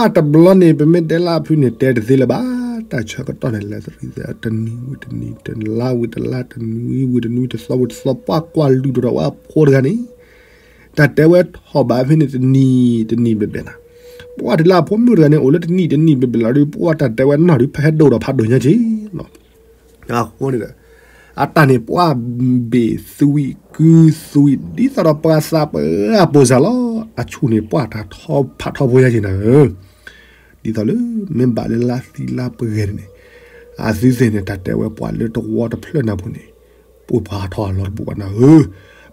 အတဘျီန့ၣ် ပမ့ၢ်တဲလၢအဖုၣ်န့ၣ် တဲတသ့လၢၤဘၣ်, တၢ်ဆၢကတီၢ်န့ၣ် လဲၤသရံးသဲး တနံၤဝံၤတနံၤ, တလါဝံၤတလါ, တနွံဝံၤတနွံ, တသီဝံၤတသီ, ပှၤကွၢ်လုၢ်ဒိၣ်ထီၣ်ဝဲအဖိတဂၤန့ၣ် တၢ်တဲဝဲထီၣ်ဘးဖဲန့ၣ် တနံၤတနံၤဘျဲၣ်ဘျဲၣ်နၤ, ပှၤတုၤလၢအဖိမုၣ်တဂၤန့ၣ် အိၣ်လၢတနံၣ်တနံၣ်ဘျဲၣ်ဘျဲၣ်လီၤဒီး ပှၤတၢ်တဲဝဲနီၢ်ဒုး ဖဲဟဲဒိၣ်ဒီးဖးဒိၣ်ညါက့ၤလီၤ. အဃိန့ၣ်ဒီး အတၢ်န့ၣ် ပှၤဘ့ၣ်သွံၣ်ကုသွံၣ် ဒ်သိးဒီးပှၤသးပှၢ်အပိၢ်စၢ်လီၤ. အဆူၣ်န့ၣ် ပှၤတၢ်ထီဖးထီဖိညါက့ၤနၤဧၢ, ဒ်သိးလၢ မ့ၢ်ဘၣ်လၢလါသံလါပှဲၤဂဲၤန့ၣ်, အသုသ့ၣ်န့ၣ် တၢ်တဲဝဲပှၤလၢတဝီတဖျၢၣ်နၢ်ပူၤန့ၣ် ပှၤဟးထီၣ်ဟးလီၤတပူၤဘၣ်နၤဧၢ,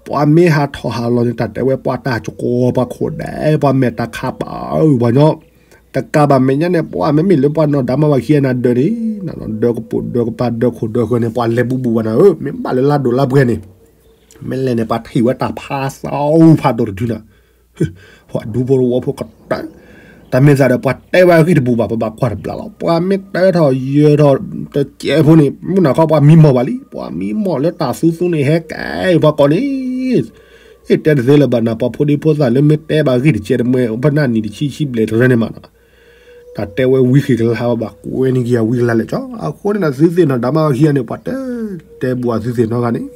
ပှၤမ့ၢ်ဟးထီၣ်ဟးလီၤန့ၣ် တၢ်တဲဝဲပှၤတၢ်ကီပှၤခိၣ်ဒဲး ပှၤမဲာ်တၢ်ခးပာ်အၢပှၤညီ, တကးဘၣ်မဲာ်ညါန့ၣ် ပှၤမ့မ့ၢ်လၢပှၤနီၢ်ဒါမါဝၤခံဂၤနၤဒၢးန့ၣ်, ဒၢးကပိာ်ဒၢးကပၤဒၢးခိၣ်ဒၢးဃၢၤန့ၣ် ပှၤလဲၤဘူးဘူးဘၣ်နၤဧၢ, မ့ၢ်ဘၣ်လၢလါဒိၣ်လါပှဲၤန့ၣ် မ့ၢ်လဲၤန့ၣ် ပှၤထံၣ်ဝဲတၢ်ဖးသီဖးဒိၣ်တဒုနၤ, ပှၤဒူဖိတဝီဖိကတၢၢ်, တၢ်မ့ၢ်သးဒီးပှၤတဲဝဲအဂ့ၢ်တဘူးဘၣ် ပဘၣ်ကွၢ်တဘျီလီၤ. ပှၤမ့ၢ်တၢထီၣ်ယၢၤထီၣ်တကဲးဖိန့ၣ် မုၢ်နၤခီပှၤမံမီၢ်ဘၣ်လံ, ပှၤမံမီၢ်လၢတၢ်သူသူန့ၣ် ဟဲကဲပှၤကိးန့ၣ်, ဟ့ၣ်တဲတသ့လၢၤဘၣ်နၤ, ပှၤဖိဒံဖိသၣ်လၢမ့ၢ်တဲဘၣ်ဂ့ၢ်တကဲးတမှဲ ဖဲနၢ်နံၣ်တဆံဆံဘျဲၣ်တရၢန့ၣ်မးနီၤ တၢ်တဲဝဲဝံဃ့ၢ်ကလါဘၣ် ကွဲန့ၢ်က့ၤအဝံကလါလဲၣ်ကၠီ. အဃိန့ၣ်ဒီးသုသ့ၣ်နီၣ် ဒါမါဝၤခံဂၤန့ၣ် ပှၤတတဲဘူးအသုသ့ၣ်နီၣ်ဂၤန့ၣ်,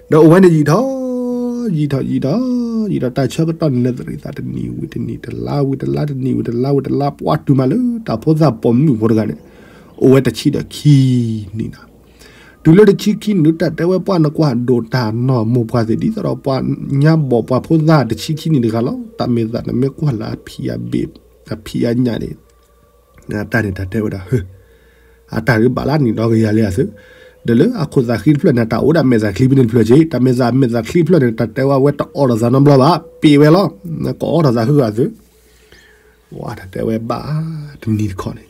ဒီးအိၣ်ဝဲန့ၣ်ယံာ်ထီၣ်, ယံာ်ထီၣ်ယံာ်ထီၣ်, ယံာ်ထီၣ်တၢ်ဆၢကတီၢ်န့ၣ် လဲၤသရံးသးတနံၤဝံၤတနံၤ တလါဝံၤတလါ တနံၤဝံၤတလါဝံၤတလါ ပှၤတုၤမးလၢတၢ်ဖိသၣ်ပိာ်မုၣ်ဖိတဂၤန့ၣ်, အိၣ်ဝဲတဆံဒီးခံနံၣ်နၤ တုၤလၢတဆံခံနံၣ် တၢ်တဲဝဲပှၤနကွၢ်ဒိၣ်တၢ်နီၢ်မိၢ်ပှၢ်သ့ၣ် ဒ်သိးဒီးပှၤညါဘီၣ်ပှၤဖိသၣ်တဆံခံနံၣ်တဂၤလီၤ. တၢ်မ့ၢ်သးနမ့ၢ်ကွၢ်လၢအဖံးအဘ့ၣ် အဖံးအညၣ်န့ၣ်, တၢ်န့ၣ်တၢ်တဲဝဲဒၣ်, အတၢ်ဒုးဘၣ်လၢနံၣ်ဒီကယၤလံအသုး, ဒီးလၢအခိၣ်သးဃံတဖျၢၣ်န့ၣ် တၢ်အိၣ်ဒၣ်မဲာ်သးချံဖဲန့ၣ်တဖျၢၣ်က့, တၢ်မဲာ်သးမဲာ်သးချံဖျၢၣ်န့ၣ် တၢ်တဲဝဲအဝဲတအိးထီၣ်သးနီတဘျီဘၣ်, ပ့ၤဝဲလီၤ, ကအိးထီၣ်သးဃုဂၤအသုး, ဝဲတၢ်တဲဝဲဘၣ်တနံၤတခီန့ၣ်,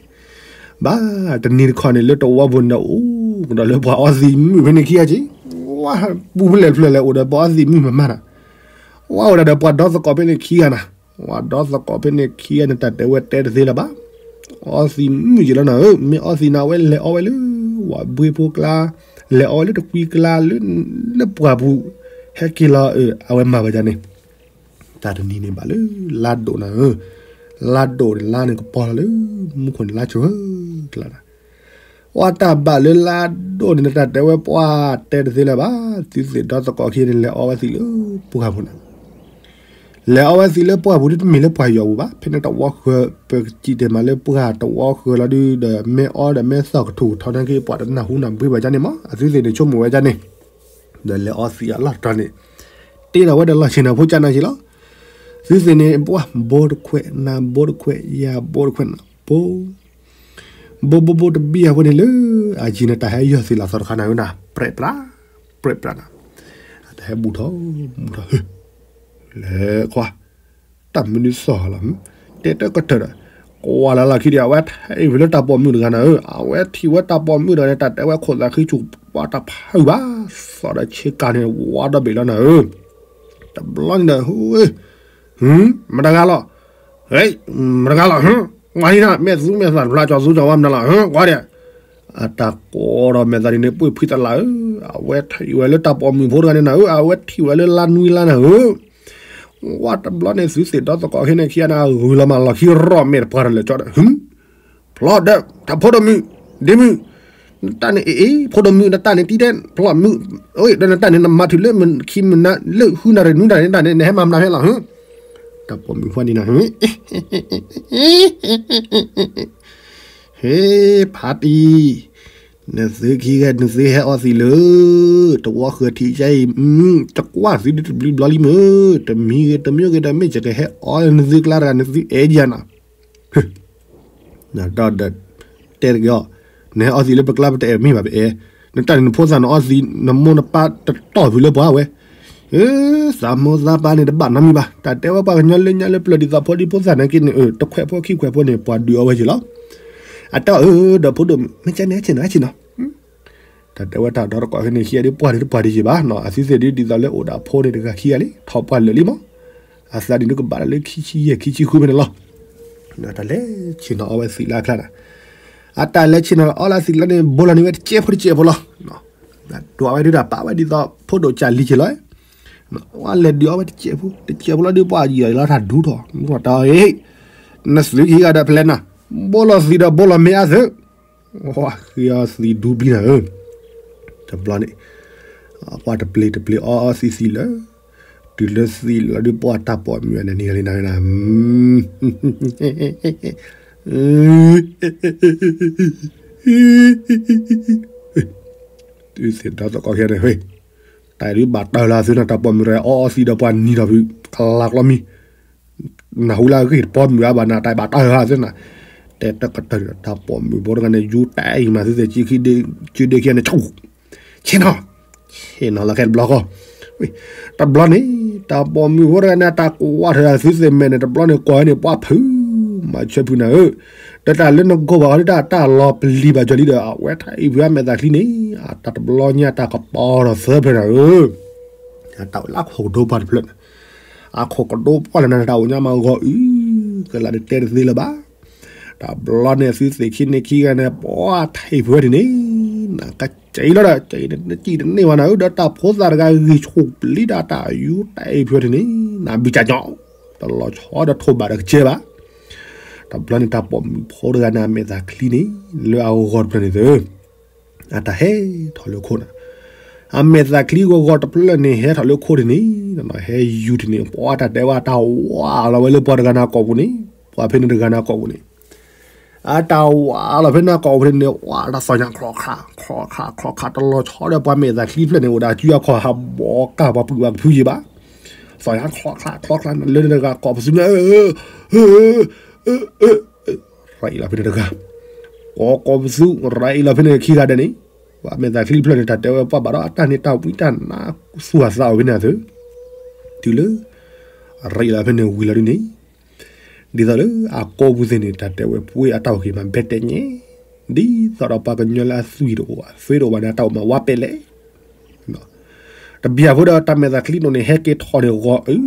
ဘၣ်တနံၤတခီန့ၣ် လၢတဝီပူၤန့ၣ် အိၣ်ကဒီးလၢပှၤအီသံးမုၣ်ဖဲန့ၣ်ခံဂၤက့, ဝဲ ပူၤဖဲလဲၣ်တဖျၢၣ်လဲၣ် အိၣ်ဒီးပှၤအီသံးမုၣ်မၤမၤနၤ, ဝဲအိၣ်ဒၣ်ဒီးပှၤဒီသကိးဖဲန့ၣ်ခံဂၤနၤ, ပှၤဒီသကိးဖဲန့ၣ်ခံဂၤန့ၣ် တၢ်တဲဝဲတဲတသ့လၢၤဘၣ်, အီသံးမုၣ်က့လီၤနၤဧၢ, မ့ၢ်အီသံးနၤ အဝဲလဲၤအီဝဲလၢ ဝၤဘှ့ဖိကျါ, လဲၤအီဝဲလၢတကွံကျါ လၢ လၢပှၢ်ပူၤ, ဟဲက့ၤလီၤအၢ အဝဲမၤဝဲဒ်န့ၣ်, တၢ်တနံၤန့ၣ်ဘၣ်လၢ လါဒိၣ်နၤဧၢ, လါဒိၣ်န့ၣ် လါန့ၣ်ကပီၤလီၤလၢ မူခိၣ်န့ၣ် လါဆၢကျါနၤ, ဝဲတၢ်ဘၣ်လၢလါဒိၣ်န့ၣ် တၢ်တဲဝဲပှၤတဲတသ့လၢၤဘၣ်, သုသ့ၣ်ဒီသကိးခံဂၤန့ၣ် လဲၤအီဝဲသံးလၢပှၢ်ပူၤနၤ လဲၤအီဝဲသံးလၢပှၢ်ပူၤဒ်တမ့ၢ်လၢပှၢ်ယွၤပူၤဘၣ်, ဖဲန့ၣ်တဝီဃၢၤ ပကစံးတဲမးလၢပှၢ်တဝီဃၢၤလီၤဒုးဒီး မ့ၢ်အီဒီးမ့ၢ်သီၣ်ကထူၣ်ကထီနာ်က့ ပှၤတနၢ်ဟူနၢ်ဘှ့ဘၣ်ကန့ၣ်မး, အသုသ့ၣ်န့ၣ်ဆိကမိၣ်ဝဲကန့ၣ်, ဒီးလဲၤအီသံးအလီၢ်တတီၤန့ၣ်, တ့ဒီးဝဲဒီးလီၢ်ဆ့ၣ်နီၤဖိကနၤက့လီၤ, သုသ့ၣ်န့ၣ် ပှၢ်ဘိတခွဲး နၤဘိတခွဲး ယၤဘိတခွဲးနၤဘိ ဘိဘိဘိတဘံၣ်အဃိန့ၣ်လၢ အယံၤန့ၣ် တၢ်ဟဲယီၢ်သံးလီၤသီတခါနၤဧၢနၤ, ပြဲးပြး, ပြဲးပြးနၤ, တၢ်ဟဲဘူးထီၣ်, ဘူးထီၣ်, လဲၤခွါ, တၢ်မနုၤသီၣ်လီၤ, တဲတကတၢၢ်ဒီး, ကွၢ်လၢလီၢ်ခံဒီး အဝဲထံၣ်ဝဲလၢတၢ်ပိာ်မုၣ်တဂၤနၤဧၢ, အဝဲထံၣ်ဝဲတၢ်ပိာ်မုၣ်တဂၤန့ၣ် တၢ်တဲဝဲခိၣ်သးဃံဆူၣ်ပှၤတဖုဘၣ်, သီၣ်ဒီးဆ့ကၤန့ၣ် ဝါဒီဘ့ၣ်လီၤနၤဧၢ, တဘျီန့ၣ်ဒီး ဟူ မတဂၤလီၤ, မတဂၤလီၤ, ကွၢ်ဒ်နၤ မဲာ်သူမဲာ်သၣ်တဖျါ ကၠီၤသူကၠီၤဝါမနုၤလီၤ, ကွၢ်ဒီး, အတၢ်ကိးဒီးမဲာ်သးဒ်န့ၣ် ပှ့ၤဖှံသလးဧၢ, အဝဲထံၣ်ဝဲလၢတၢ်ပိာ်မုၣ်ဖိတဂၤန့ၣ်နၤဧၢ, အဝဲထံၣ်ဝဲလၢလါနွံလါနၤဧၢ, ဝဲတဘျီန့ၣ် သုသ့ၣ်ဒီသကိးခဲန့ၣ်ခံဂၤန့ၣ် ဂုၤလီၤမးလီၤခံရီၣ်မဲာ်တပှၢ်တလၢာ်ကၠီဒီး ဖျီဒီး တၢ်ဖိဒိၣ်မုၣ်, ဒ့မုၣ်, နတၢ်န့ၣ်အ့ၣ်အ့ၣ် ဖိဒိၣ်မုၣ် နတၢ်န့ၣ်တံၤဒဲး ဖျီမုၣ်, ဒီးနတၢ်န့ၣ် နမၤထုးလၢခံမနၤ လၢဃုနၣ်ရံၣ်နွံနၣ်ရံၣ်နတၢ်န့ၣ် နဟဲမၤမနုၤဖဲလီၤ, တၢ်ပိာ်မုၣ်ဖီနံၤနၤ, ဟ့ ဖါတံၢ်, နသုခံဂၤ နသုဟဲအီသံးလၢ တဝီဃၢၤထံးကဲအံၤ, တကွၢ်သုဒ်တဘျုးဘျီလံမ့ၢ်, တမံၤဂ့ၤ တမံၤဂ့ၤဒီး မ့ၢ်ယကဟဲအီနသုကျါတဂၤ နသုအဲၣ်ယၤနီၤ နဒီး တဲတက့ၢ်အီၤ, နဟဲအီသံးလၢပကျါ ပတအဲၣ်မ့ၢ်ဘၣ် ပအဲၣ်, နတၢ်န့ၣ် နဖိသၣ်နအီသံး နမိၢ်နပၢ်တတီၢ်ဖုးလၢပှၤဝဲ, သးမိၢ်သးပၢ်န့ၣ် တဘၣ်နီတမံၤဘၣ်, တၢ်တဲဝဲပှၤကညီလၢညါလၢပျၢၤဒ်သိးဖိဒ်ဖိသၣ်နာ်က့န့ၣ် တခွဲးဖိခံခွဲးဖိန့ၣ် ပှၤဒုးအီဝဲက့ၤလီၤ, အတၢ်အၢဒီးဖိဒိၣ်မုၣ် မ့ၢ်ကဲန့ၣ် ဟဲဆ့ၣ်နီၤ ဟဲဆ့ၣ်နီၤ တၢ်တဲဝဲတၢ်ဒီတကိးခဲန့ၣ် ခံဂၤဒ်ပှၢ်ဒ်တပှၢ်ဒ်ယံၤဘၣ်နီၤ, အသုသ့ၣ်ဒ်ဒ်သိးလၢအိၣ်ဒီးအဖိန့ၣ်တဂၤခံဂၤလံ ထီၣ်ပှၢ်လၢာ်လံမး, အသးဒ်န့ၣ်ကဘၣ်လၢခံဆံယဲၢ်ခံဆံဃုဖဲန့ၣ်လီၤ, တၢ်လဲၤဆ့ၣ်နီၤအီဝဲသံးလၢအကျါန့ၣ်, အတၢ်လဲၤဆ့ၣ်နီၤအီလၢသံးလၢန့ၣ် ဘိလီၤန့ၢ်ဝဲတစဲးဖိတစဲးဖိလီၤ, ဒွးဝဲဒ်တၢ်ပာ်ဝဲဒ်သိး ဖိဒိၣ်ကၢ်လံက့ၤလီၤ ဝဲလဲၤဒုးအီဝဲတစဲးဖိ တစဲးဖိလီၤဒုး ပှၤယံာ်လီၤတၢ်ဒူထီၣ် မူထီၣ်တၢ်အံၤ, နသုခံဂၤဒီးဖဲလဲၣ်နၤ, ဘိလီၤသံးဒီးဘိလီၤမ့ၢ်အသုး, ဝဲဃ့အီသံးဒူပျံၤနၤဧၢ, တဘျီန့ၣ်, ပှၤတပျ့ၤတပျ့ၤအီအီသံးသံးလၢ, တုၤလၢသံးလီၤဒုး ပှၤတၢ်ပိာ်မုၣ်အနံၤလံနၤ, သုသ့ၣ်ဒီသကိးခဲန့ၣ် တၢ်ဒုးဘၣ်တၢၢ်လၢသုနတၢ်ပိာ်မုၣ်တဂၤ အီအီသံးဒီးပှၤနံၤထီၣ်ဖုး ကလၤကျီမံၤ, နၢ်ဟူလၢအဂ့ၢ်တပိာ်မုၣ်အါဘၣ်နၤ တၢ်ဘၣ်တၢၢ်လၢသုနၤ, တဲတကတၢၢ်တၢ်ပိာ်မုၣ်ဖိတဂၤန့ၣ် ယူၤတဲအံၤမၤသုသ့ၣ်က့ခံဒ့ခံန့ၣ် ဆ့ၣ်နီၤ, ဆ့ၣ်နီၤလီၤခဲတဘျီဃီ တဘျီန့ၣ် တၢ်ပိာ်မုၣ်ဖိတဂၤန့ၣ် တၢ်ကွၢ်ထီၣ်သုသ့ၣ်မဲာ်န့ၣ် တဘျီန့ၣ် ကွၢ်ဝဲန့ၣ် ပှၤဖုး မၤဆၢဖုးနၤဧၢ, ဒီးတၢ်လၢနဂီၢ်ဘၣ်ဃီဒ်တၢ် တၢ်လီၤပျံၤဘ၁ၣ်ကၠီလံဒီး အဝဲထံၣ်အံၤဖုးအမဲာ်သၣ်ချံန့ၣ် အတၢ်တဘျီညါတၢ်ကပီၤထီၣ်သၢဖျၢၣ်နၤဧၢ, တၢ်ဝဲလၢအခိၣ်ကဒိပှၢ်တဖျၢၣ်န့ၣ်, အခိၣ်ကဒိပှၢ်လၢနၤ တၢ်အိၣ်ညါမးဂီၤအုၣ်, ကလးဒုးတဲတသ့လၢၤဘၣ် တဘျီန့ၣ် သုသ့ၣ်ခံန့ၣ်ခံဂၤန့ၣ် ပှၤထံၣ်ဖုးဝဲဒ်န့ၣ်, နကစံးလီၤဒီး စံးန့ၣ် နစံးတန့ၢ်ဘၣ်နၤဧၢ, ဒီးတၢ်ဖိသၣ်တဂၤဂံၢ်ဆူၣ်ပျံၤဒီးတၢ်ယူၤတဲဖုးဝဲဒ်န့ၣ်, နဘံၣ်ကၠီၣ်ညီၣ်, တလီၤဆီဒီးထိၣ်ဘၣ်ဒီးကစဲဘၣ်. တဘျီန့ၣ် တၢ်ပိာ်မုၣ်ဖိတဂၤန့ၣ် အမဲာ်သၣ်ချံန့ၣ် လၢအဂီၤတဖျၢၣ်န့ၣ်သၢ အတၢ်ဟဲထီၣ်လၢခိၣ်နၤ, အမဲာ်သၣ်ချံဂီၤဂီၤတဖျၢၣ်န့ၣ် ဟဲထီၣ်လၢခိၣ်ဒ်န့ၣ်, ဟဲယူၤဒ်န့ၣ် ပှၤတၢ်တဲဝဲတၢ်ဝးလီၤဝဲလၢပှၤတဂၤနၤကိာ်ပူၤန့ၣ်, ပှၤဖဲန့ၣ်တဂၤနၤကိာ်ပူၤန့ၣ် အတၢ်ဝးလီၤဖဲန့ၣ်ကိာ်ပူၤန့ၣ် ဝးတၢ်သီၣ်ညါချီၣ်ချၣ် ချီၣ်ချၣ်ချီၣ်ချၣ် တလီၤဆီဒီးပှၤမဲာ်သၣ်ချံဖျၢၣ်န့ၣ် အိၣ်ဒီးအစုအခီၣ်ဟးဘီကၢ်ပှၤပုၢ်ဝဲၢ်ကဖုယံၤဘၣ်. သီၣ်ညါချီၣ်ချၣ်ချီၣ်ချၣ် လၢန့ၣ်တဂၤကိာ်ပသူညါ ရၤအံၤလီၤဖဲန့ၣ်တဂၤ ကိးကိးပသူ ရၤအံၤလီၤဖဲန့ၣ်ခံဂၤဒဲးန့ၣ်, ပှၤမဲာ်သးချံတဖျၢၣ်န့ၣ် တၢ်တဲဝဲပှၢ်ဘၣ်ဒီးအတၢ်န့ၣ်တၢ်ဝံတၢ်နါ သူၣ်အသးအိၣ်ဖဲန့ၣ်အသု, တုၤလၢ ရၤအံၤလီၤဖဲန့ၣ်ဝံၤလီၤဒုန့ၣ်, ဒ်သိးလၢအကိးပူၤသ့ၣ်န့ၣ် တၢ်တဲဝဲပှ့ၤအတၢ်အိၣ်က့ၤမးဘဲတဲညဲ, ဒ်သိးဒီးပှၤကညီလၢအသွံၣ်တအိၣ်ဘၣ် သွံၣ်တအိၣ်ဘၣ်န့ၣ် အတၢ်အိၣ်မးဝါပဲာ်လဲၣ် တဘျီဖိဒီးတၢ်မဲာ်သးချံတအိၣ်န့ၣ် ဟဲက့ၤထီၣ်န့ၣ်ဂီၤအုၣ်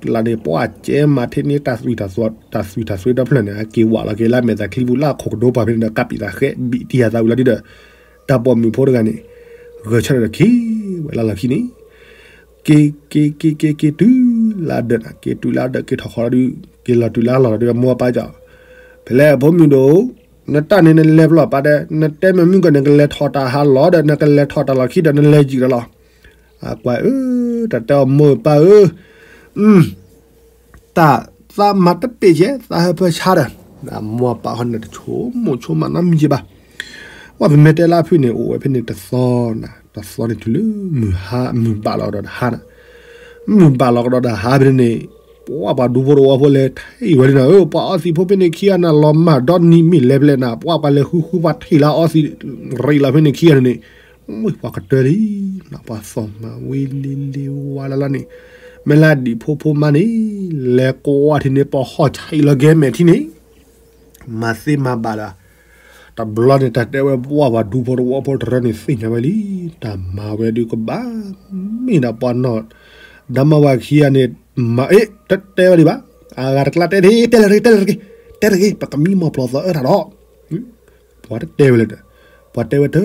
ကလးန့ၣ် ပှၤကဲမၤထဲန့ၣ် တၢ်သွံၣ်တၢ်သွံၣ်တဖျၢၣ်န့ၣ် အက့ၤဝးလီၤက့ၤလၢအမဲာ်သးချံပူၤလၢအခိၣ်ကဒိပှၤဖဲန့ၣ်ဒီး ကးပံာ်သးဃဲ ဘံၣ်တံၢ်ယၤသးဝံၤလီၤဒုဒီး တၢ်ပိာ်မုၣ်ဖိတဂၤန့ၣ် ဂဲၤဆၢထၢၣ်ဒီးက့ၤဝဲလၢလီၢ်ခံန့ၣ်, က့ၤ က့ၤ က့ၤ က့ၤ က့ၤတုၤလၢအဒၢးန့ၣ် က့ၤတုၤလၢအဒၢးက့ၤထီၣ်ဃီလီၤဒု, က့ၤလီၤတုၤလၢအလီၢ်လီၤဒု အမိၢ်အပၢ်ကီး, ဖဲလဲၣ်ဖိမုၣ်ဒိၣ်, နတၢ်န့ၣ်နလဲၤပလီၢ်ပာ်ဒီး နတဲမ့ၢ်မုၢ်ကီၢ်န့ၣ် ကလဲၤထီၣ်တၢ်ဟးလီၤဒီး နကလဲၤထီၣ်တၢ်လီၢ်ခံဒီး နလဲၤယံာ်ဒီးလီၤ. အကွၢ်ဧၢ, တၢ်တဲအီၤမိၢ်ပၢ်ဧၢ, တၢ်သးမၤတပ့ၢ်ကဲ သးဟၢဖၢဆါဒီး အမိၢ်အပၢ်ဃီန့ၣ်တဆိကမိၣ်ဆိကမးနီတမံၤကဲဘၣ်. ပှၤပမ့ၢ်တဲလၢအဖုၣ်န့ၣ် အိၣ်ဝဲဖဲန့ၣ်တသီနၤ, တသီန့ၣ်တုၤလၢမုၢ်ဟါ မုၢ်ဘၣ်လီၤကဒီးတဟါနၤ, မုၢ်ဘၣ်လီၤကဒီးတဟါဖဲန့ၣ် ပှၤပှၤဒူဖိတဝီဖိလဲၤထံၣ်ဝဲဒၣ်နၤဧၢ, ပှၤအီသံးဖိဖဲန့ၣ်ခံဂၤနၤ လီၤမၢ်ဒီနံၤမ့ၢ်လဲၤဖဲလဲၣ်နၤ, ပှၤပှၤလဲၤဃုဃုပှၤထံၣ်လၢအီသံး ရံးလီၤဖဲန့ၣ်ခံဂၤန့ၣ်, ပှၤကတၢၢ်လံနၤ, ပှၤသီၣ်မၤဝံၤလံလံဝါလၢ်လၢ်န့ၣ်, မ့ၢ်လၢဒံၣ်ဖိဖိမါန့ၣ် လဲၤကွၢ်ထံန့ၣ် ပှၤဟီၣ်ဆံးလီၤကဲမဲာ်ထံန့ၣ် မၤသ့မၤဘၣ်လၢ တဘျီန့ၣ် တၢ်တဲဝဲပှၢ်ပှၤဒူဖိတဝီဖိတရၢန့ၣ် သ့ၣ်ညါဝဲလံ, တၢ်မၤဝဲဒုးကဘၣ် မ့ၢ်ဒၣ်ပှၤနီၢ် ဒါမါဝၤခံဂၤန့ၣ် မၤအ့ၣ် တတဲဝဲဒံးဘၣ်, အဂၤတကျါတဲဒၣ် တဲလၢတဂ့ၤ တဲလၢတဂ့ၤ တဲတဂ့ၤ ပကမံမီၢ်ပျီၢ်သီအၢတၢ်ဒီး ပှၤတတဲဝဲလၢၤဒီး ပှၤတဲဝဲတ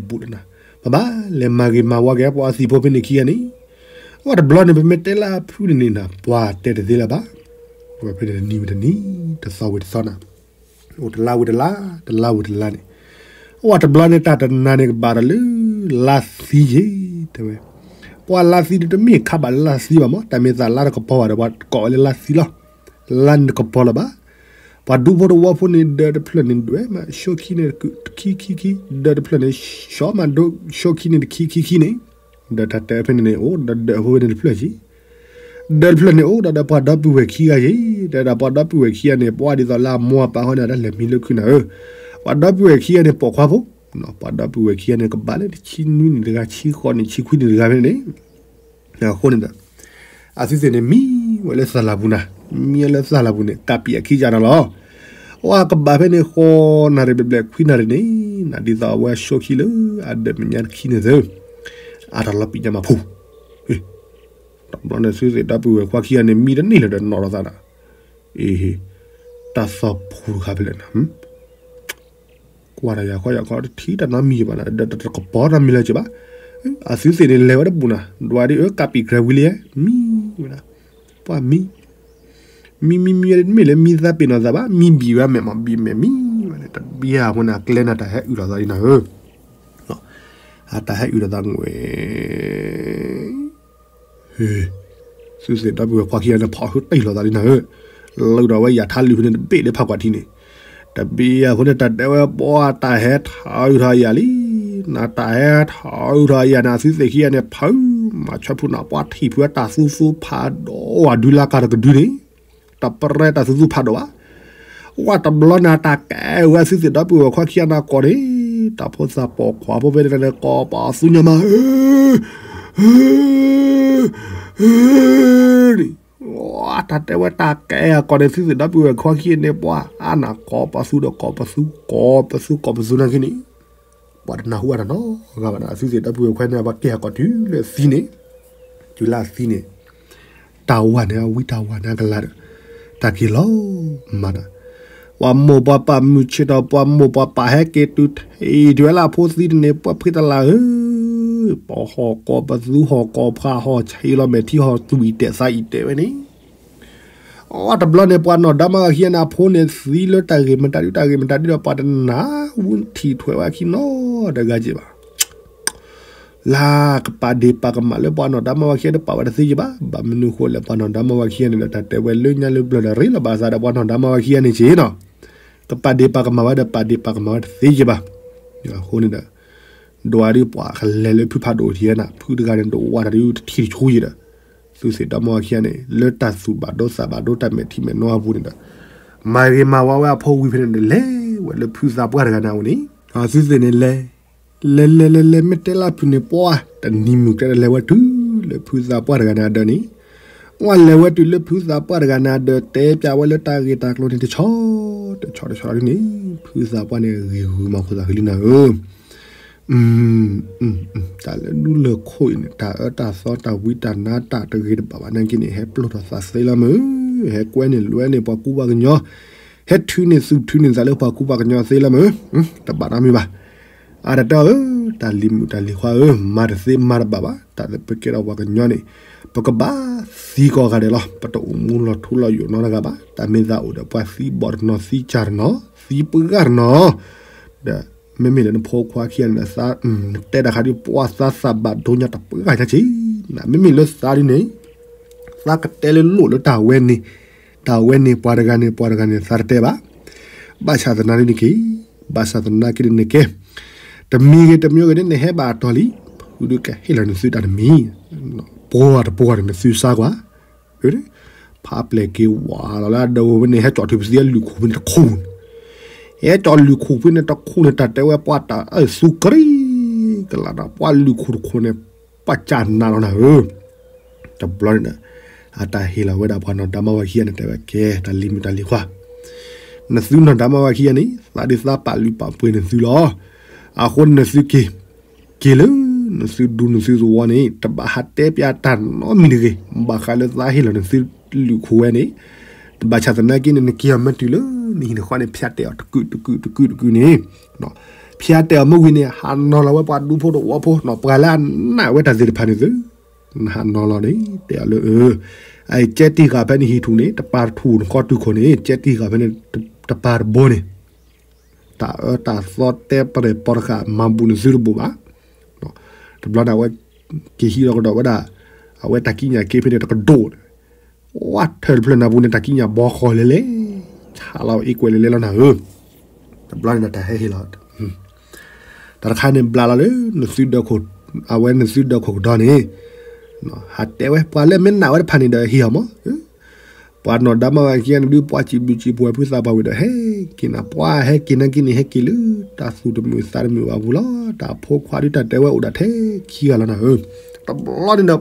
ဘူၣ်လၢၤနၤ, ပဘၣ်လဲၤမၤဂ့ၤမၤဝါက့ၤပှၤအီသံးဖိဖဲန့ၣ်ခံဂၤန့ၣ်, အဝဲတဘျီန့ၣ် ပမ့ၢ်တဲလၢအဖုၣ်န့ၣ်နၤ ပှၤတဲတသ့လၢၤဘၣ်, ဝဲဖဲန့ၣ်တနံၤဝံၤတနံၤ တသီဝံၤတသီနၤ အိၣ်တလါဝံၤတလါ တလါဝံၤတလါန့ၣ်, အဝဲတဘျီန့ၣ် တၢ်တနၤန့ၣ်ကဘၣ်ဒီးလၢ လါသံယ့ၢ် တဲဝဲ, ပှၤလါသံဒုးတမ့ၢ်ခးဘၣ်လၢလါသံဘၣ်မး, တၢ်မ့ၢ်သးလါတကပီၤဘၣ်ဒီး ပှၤကိးဝဲလၢလါသံလီၤ, လါန့ၣ်တကပီၤလၢၤဘၣ်, ပှၤဒူဖိတဝီဖိန့ၣ် ဒၢးတဖျၢၣ်န့ၣ်ဒွဲၣ်မး ဆိခံန့ၣ်ခံခံခံ, ဒၢးတဖျၢၣ်န့ၣ် ဆီမးဒိ ဆိခံန့ၣ်တခံခံခံန့ၣ်, ဒီးတၢ်တဲဖဲန့ၣ်န့ၣ် အိၣ်ဒီးဒၢးဖိဝဲန့ၣ်တဖျၢၣ်ယ့ၢ် ဒၢးတဖျၢၣ်န့ၣ်အိၣ်ဒီး ဒီးပှၤဒီပုၢ်ဝဲၢ်ခံဂၤယ့ၢ်, ဒီးဒီးပှၤဒီပုၢ်ဝဲၢ်ခံဂၤန့ၣ် ပှၤဒ်သိးလၢအမိၢ်အပၢ်ဃီန့ၣ် အတၢ်လဲၤမံလၢခုနၤဧၢ, ပှၤဒီပုၢ်ဝဲၢ်ခံဂၤန့ၣ် ပိာ်ခွါဖိ, ပှၤဒီပုၢ်ဝဲၢ်ခံဂၤန့ၣ် ကဘၣ်လၢတဆံနွံနံၣ်တဂၤ ဆံဃိးနံၣ် ဆံခွံနံၣ်တဂၤဖဲန့ၣ်န့ၣ်, အဃိန့ၣ်ဒီး အသုသ့ၣ်န့ၣ် မံဝဲလၢသးလၢ်ပူၤနၤ, မံဝဲလၢသးလၢ်ပူၤန့ၣ် ကးပံာ်အခံကနၤလီၤ, အဝဲကဘၣ်ဖဲန့ၣ် ဃိးနၣ်ရံၣ်ဘျဲၣ်ဘျဲၣ် ခွံနၣ်ရံၣ်န့ၣ်, နဒ်သိးအဝဲဆိခံလၢ အဒၢးမဲာ်ညါတခံန့ၣ်သၢ အတၢ်လီၤပံာ်ညါမးဖူ, တဘျီန့ၣ် သုသ့ၣ်ဒီပုၢ်ဝဲၢ်ခွါခံဂၤန့ၣ် မံတန့ၢ်လၢၤဒီးနီၣ်ထီၣ်သးဒီး, အ့ဟ့, တၢ်သီၣ်ဖူတခါဖဲလဲၣ်နၤ, ကွၢ်တၢ်ယၤခီယၤခီ တထံၣ်တၢ်နီတမံၤဘၣ်နၤ, ဒီးတကပီၤနီတမံၤလၢၤက့ၤဘၣ်, အသုသ့ၣ်န့ၣ် လဲၤဝဲတဘူၣ်နၤ, ဒွးဒ်အၢ ကးပံာ်ကြၢးဝံၤလံ, မံဝဲဒၣ်, ပှၤမံ မံမံမံဝဲဒၣ် မ့ၢ်လၢမံသးပ့ၤနီၣ်သးဘၣ်, မံဘံၣ်ဝဲမဲာ်မး ဘံၣ်မဲာ်မံဝဲန့ၣ် တဘံၣ်အဃိန့ၣ် အကျဲန့ၣ် တၢ်ဟဲအုၣ်လီၤသးဒ်နၤဧၢ, အတၢ်ဟဲအုၣ်လီၤသးငွဲၣ် သုသ့ၣ်ဒီပုၢ်ဝဲၢ်ခွါခံဂၤန့ၣ် ဖီၣ်ဟုတ့ၢ်လီၤသးဒ်နၤဧၢ, လုၢ်ဒီးဝဲယၤထါလုၢ်ဖဲန့ၣ်တဘ့ၣ်လၢဖးကွၢ်ထံန့ၣ်, တဘ့ၣ်အဃိန့ၣ် တၢ်တဲဝဲပှၤတၢ်ဟဲထီၣ်အုၣ်ထီၣ်ယၤလံ, နတၢ်ဟဲထီၣ်အုၣ်ထီၣ်ယၤန့ၣ် အသုသ့ၣ်ခံဂၤန့ၣ် ဖုမၤဆီဖုနၤ ပှၤထံၣ်ဖုအတၢ်သူသူဖးဒိၣ်ဝဲဒုလၢကါတကဒုန့ၣ် တပရဲတၢ်သူသူဖးဒိၣ်ဘၣ်, ဝဲတဘျီန့ၣ် တၢ်ကဲဝဲသုသ့ၣ်ဒီပုၢ်ဝဲၢ်ခွါခံဂၤန့ၣ်ကိးန့ၣ်, တၢ်ဖိသၣ်ပိာ်ခွါဖိဖဲန့ၣ်ကိးပသူညါမးဧၢ, န့ၣ်, တၢ်တဲဝဲတၢ်ကဲအကိးန့ၣ် သုသ့ၣ်ဒီပုၢ်ဝဲၢ်ခွါခံဂၤန့ၣ် ပှၤအါနၢ်ကိးပသူဒီးကိးပသူ ကိးပသူကိးပသူနာ်က့န့ၣ် ပှၤတနၢ်ဟူအတၢ်နီတဂၤဘၣ်ဒီး အသုသ့ၣ်ဒီပုၢ်ဝဲၢ်ခွါန့ၣ် ပှၤကဲအကိးတုၤလၢအသံန့ၣ်, တုၤလၢအသံန့ၣ်, တၢ်ဝၤန့ၣ် အဝံတၢ်ဝၤန့ၣ်အကလၤဒီး, တၢ်က့ၤလီၤမးဒီး, ပှၤမိၢ်ပှၤပၢ်မုၢ်ဆ့ၣ်ထီၣ် ပှၤမိၢ်ပှၤပၢ်ဟဲက့ၤတုၤထံၣ်တုၤဝဲလၢအဖိသံတန့ၣ် ပှၤဖှံတလးဧၢ, ပှၤဟီၣ်ကိးပသူဟီၣ်ကိးဖးဟီၣ်ဆံးလီၤမဲာ်ထံဟီၣ်သူၣ်အံၤတဲာ်သးအံၤတဲာ်ဝဲန့ၣ် အတဘျီန့ၣ် ပှၤနီၢ်ဒါမါဝၤခံဂၤန့ၣ် အဖိန့ၣ်သံလၢတၢ်ဂ့ၢ်မတၤဒု တၢ်ဂ့ၢ်မတၤဒုဒီး ပှၤတနၢ်ဟူထံၣ်ထွဲဝဲအခံနီတဂၤက့ၤဘၣ်. လၢကပာ်ဒ့ၣ်ပာ်ကမၣ်လၢပှၤနီၢ်ဒါမါဝၤခံဂၤဒီး ပာ်ဝဲတသ့က့ၤဘၣ်. ဘၣ်မနုၤဃိလဲၣ် ပှၤနီၢ်ဒါမါဝၤခံဂၤန့ၣ်ဒီး တၢ်တဲဝဲလၢညါလၢပျၢၤဒီး ရ့လိာ်ဘၣ်သးဒီးပှၤနီၢ်ဒါမါဝၤခံဂၤန့ၣ်က့ၤနီၤ. ကပာ်ဒ့ၣ်ပာ်ကမၣ်ဝဲဒီး ပာ်ဒ့ၣ်ပာ်ကမၣ်ဝဲတသ့က့ၤဘၣ်. အဃိန့ၣ်ဒီး ဒွးဒုးပှၤကလဲၤလၢဖုဖးဒိၣ်ထံးနၤ ဖုတဂၤန့ၣ် ဒိးဝးတၢ်ဒုးတထံၣ်တဆူယံၤဒီး သုသ့ၣ်ဒီမါဝၤခံဂၤန့ၣ် လၢတၢ်သူၣ်ဘၣ်ဒိသးဘၣ်ဒိတၢ်မဲာ်ထံမဲာ်နိအပူၤန့ၣ်ဒီး မၤဂ့ၤမၤဝါဝဲအဖိဝံၤဖဲန့ၣ်ဒီး လဲၤ ဝဲလၢဖုသးပှၢ်တဂၤန့ၣ်အအိၣ်န့ၣ်, အသုသ့ၣ်န့ၣ်လဲၤ, လဲၤလဲၤလဲၤလဲၤ မ့ၢ်တဲလၢဖုန့ၣ် ပှၢ်တနံၤမုၢ်ကျဲတလဲၤဝဲတုၤလၢဖုသးပှၢ်တဂၤန့ၣ်အဒၢးန့ၣ်, ဝဲလဲၤဝဲတုၤလၢဖုသးပှၢ်တဂၤန့ၣ်အဒၢး တဲပျးဝဲလၢတၢ်ဂ့ၢ်တၢ်ကျိၤန့ၣ် တဆီတဆီတဆီဒ်န့ၣ်, ဖုသးပှၢ်န့ၣ်ဂ့ၤဂုၤမၤခိၣ်သးဂ့ၤလံနၤဧၢ တၢ်လၢဒူလၢၢ်ခိၣ်အံၤန့ၣ် တၢ်အၢတၢ်သီတၢ်ဝံတၢ်နါတၢ်တဂ့ၤတဘၣ်ဘၣ်နာ်က့န့ၣ် ဟဲပျိၢ်ထီၣ်သးသ့လီၤမုၢ်, ဟဲကွဲန့ၢ်လွဲန့ၢ်ပှၤကူပှၤကညီ, ဟဲထုးန့ၢ်သူၣ်ထုးန့ၢ်သးလၢပှၤကူပှၤကညီသ့လီၤမုၢ်, တဘၣ်နီတမံၤဘၣ်. အါတတၢ်ဧၢ, တၢ်လံၤမုၣ်တၢ်လံၤခွါဧၢ, မၤတသ့မၤတဘၣ်ဘၣ်, တၢ်လၢပကဲထီၣ်ပှၤကညီန့ၣ် ပကဘၣ်သံကိးဂၤဒဲးလီၤ. ပတအိၣ်မူလီၤထူလီၤယိာ်နီတဂၤဘၣ်. တၢ်မ့ၢ်သးအိၣ်ဒီးပှၤသံဘီၣ်တနီၤ သံကၢ်တနီၤ သံပှၢ်တနီၤ, ဒီးမ့မ့ၢ်လၢနဖိခွါခံဂၤန့ၣ် နတဲတၢ်ခါဒ် ပှၤသးသးဘၣ်ဒိညါတပှၢ်ညါက့ၤ, မ့မ့ၢ်လၢသးဒ်န့ၣ် သးကတဲလၢလိၣ်လၢတၢ်ဝဲန့ၣ်, တၢ်ဝဲန့ၣ် ပှၤတဂၤန့ၣ် ပှၤတဂၤန့ၣ် သးတတဲဘၣ်. ဘၣ်ဆၣ်သနာ်ဒ်န့ၣ်က့ၤ, ဘၣ်ဆၣ်သနာ်က့ၤန့ၣ်ကဲ, တမံၤဂ့ၤတမံၤဂ့ၤန့ၣ် နဟဲဘၣ်အတီၢ်လံ, ဖုဒုးကဟ့ၣ်လီၤနသုတၢ်တမံၤ, ပှၤတပှၤန့ၣ် နသုစါကွၢ်, ဖးပျဲၢ်က့ၤဝးလီၤလၢအဒၢးဝဲန့ၣ် ဟဲကၠီၣ်ထုးပသံအလုၢ်ခိၣ်ဖဲန့ၣ်တခူၣ်န့ၣ်, ဟဲကၠီၣ်လုၢ်ခိၣ်ဖဲန့ၣ်တခူၣ်န့ၣ် တၢ်တဲဝဲပှၤတၢ်အၢၣ်သူကရံၣ်ကလးဒီး ပှၤလုၢ်ခိၣ်တခူၣ်န့ၣ် ပှၤကၢ်နးလီၤနၤဧၢ. တဘျီန့ၣ်ဒီး အတၢ်ဟ့ၣ်လီၤဝဲဒၣ်ပှၤနီၢ်ဒါမါဝၤခံဂၤန့ၣ် တဲဝဲကဲ တၢ်လံၤမုၣ်တၢ်လံၤခွါ, နသုနီၢ်ဒါမါဝၤခံဂၤန့ၣ် သးဒုးသးပာ်လုၢ်ပာ်ပှ့ၤနသုလီၤ. အဃိန့ၣ်နသုက့ၤ, က့ၤလၢ နသုဒူနသုသဝီန့ၣ် တဘၣ်ဟးတဲပျးတၢ်နီတမံၤတဂ့ၤ, ဘၣ်ဃးလၢသးဟ့ၣ်လီၤနသုလုၢ်ခိၣ်ဝဲန့ၣ်, ဘၣ်ဆၣ်သနာ်က့န့ၣ် နက့ၤအီၤမ့ၢ်တုၤလၢ နဟံၣ်နဃီန့ၣ် ဖၠးတဲာ်အီၤတကုာ်တကုာ်တကုာ်တကုာ်န့ၣ်, ဖၠးတဲာ်အီၤမ့ၢ်ဝံၤန့ၣ် ဟးနီၤလီၤဝဲပှၤဒူဖိတဝီဖိ, ပှၤလၢအနာ်ဝဲတၢ်သ့ၣ်တဖၣ်န့ၣ်သု, နဟးနီၤလီၤန့ၣ် တဲအီၤလၢ အကဲတံၢ်ဃာ်ဖဲနဟံၣ်ထူၣ်န့ၣ် တပၤတထူၣ်နခီတုၤခိၣ်န့ၣ် ကဲတံၢ်ဃာ်ဖဲန့ၣ် တပၤတဘိန့ၣ်, တၢ်အၢတၢ်သီတဲပရဲၣ်ပီတဃာ် မၤဘူၣ်နသုတဘူၣ်ဘၣ်. တဘျီန့ၣ် အဝဲက့ၤဟံးလီၤကဒီးဝဲဒၣ် အဝဲတၢ်ကံးညာ်က့ဖဲန့ၣ်တကဒိၣ်န့ၣ်, ဝါထၢၣ်တဖျၢၣ်နၢ်ပူၤန့ၣ် တၢ်ကံးညာ်ဘီဃီလဲၤလဲၤ, ဆးလီၤအ့ကွဲးလဲၤလဲၤလီၤနၤဧၢ. တဘျီန့ၣ်ဒီးတၢ်ဟဲဟ့ၣ်လီၤ တၢ်တခါန့ၣ်ဘျးလီၤလၢ နသုဒၢးခိၣ်, အဝဲနသုဒၢးခိၣ်ကဒီးန့ၣ်, ဟးတဲဝဲ ပှၤလၢမ့ၢ်နာ်ဝဲတဖၣ်န့ၣ်ဒီးဟ့ၣ်အီၤမး, ပှၤနီၢ်ဒါမါဝၤခံဂၤန့ၣ်ဒုး ပှၤစံးဘျုးစံးဖှိၣ်ဝဲဖုသးပှၢ်ဝံၤဒီး ဟဲက့ၤနၤပှၤ ဟဲက့ၤနာ်က့န့ၣ် ဟဲက့ၤလၢ တၢ်သူၣ်တမုာ်သးတမုာ်ဘၣ်ပူၤလီၤ. တၢ်ဖိခွါဒုးတၢ်တဲဝဲအိၣ်ဒၣ်ထဲခံဂၤလီၤနၤဧၢ. တဘျီန့ၣ်ဒီး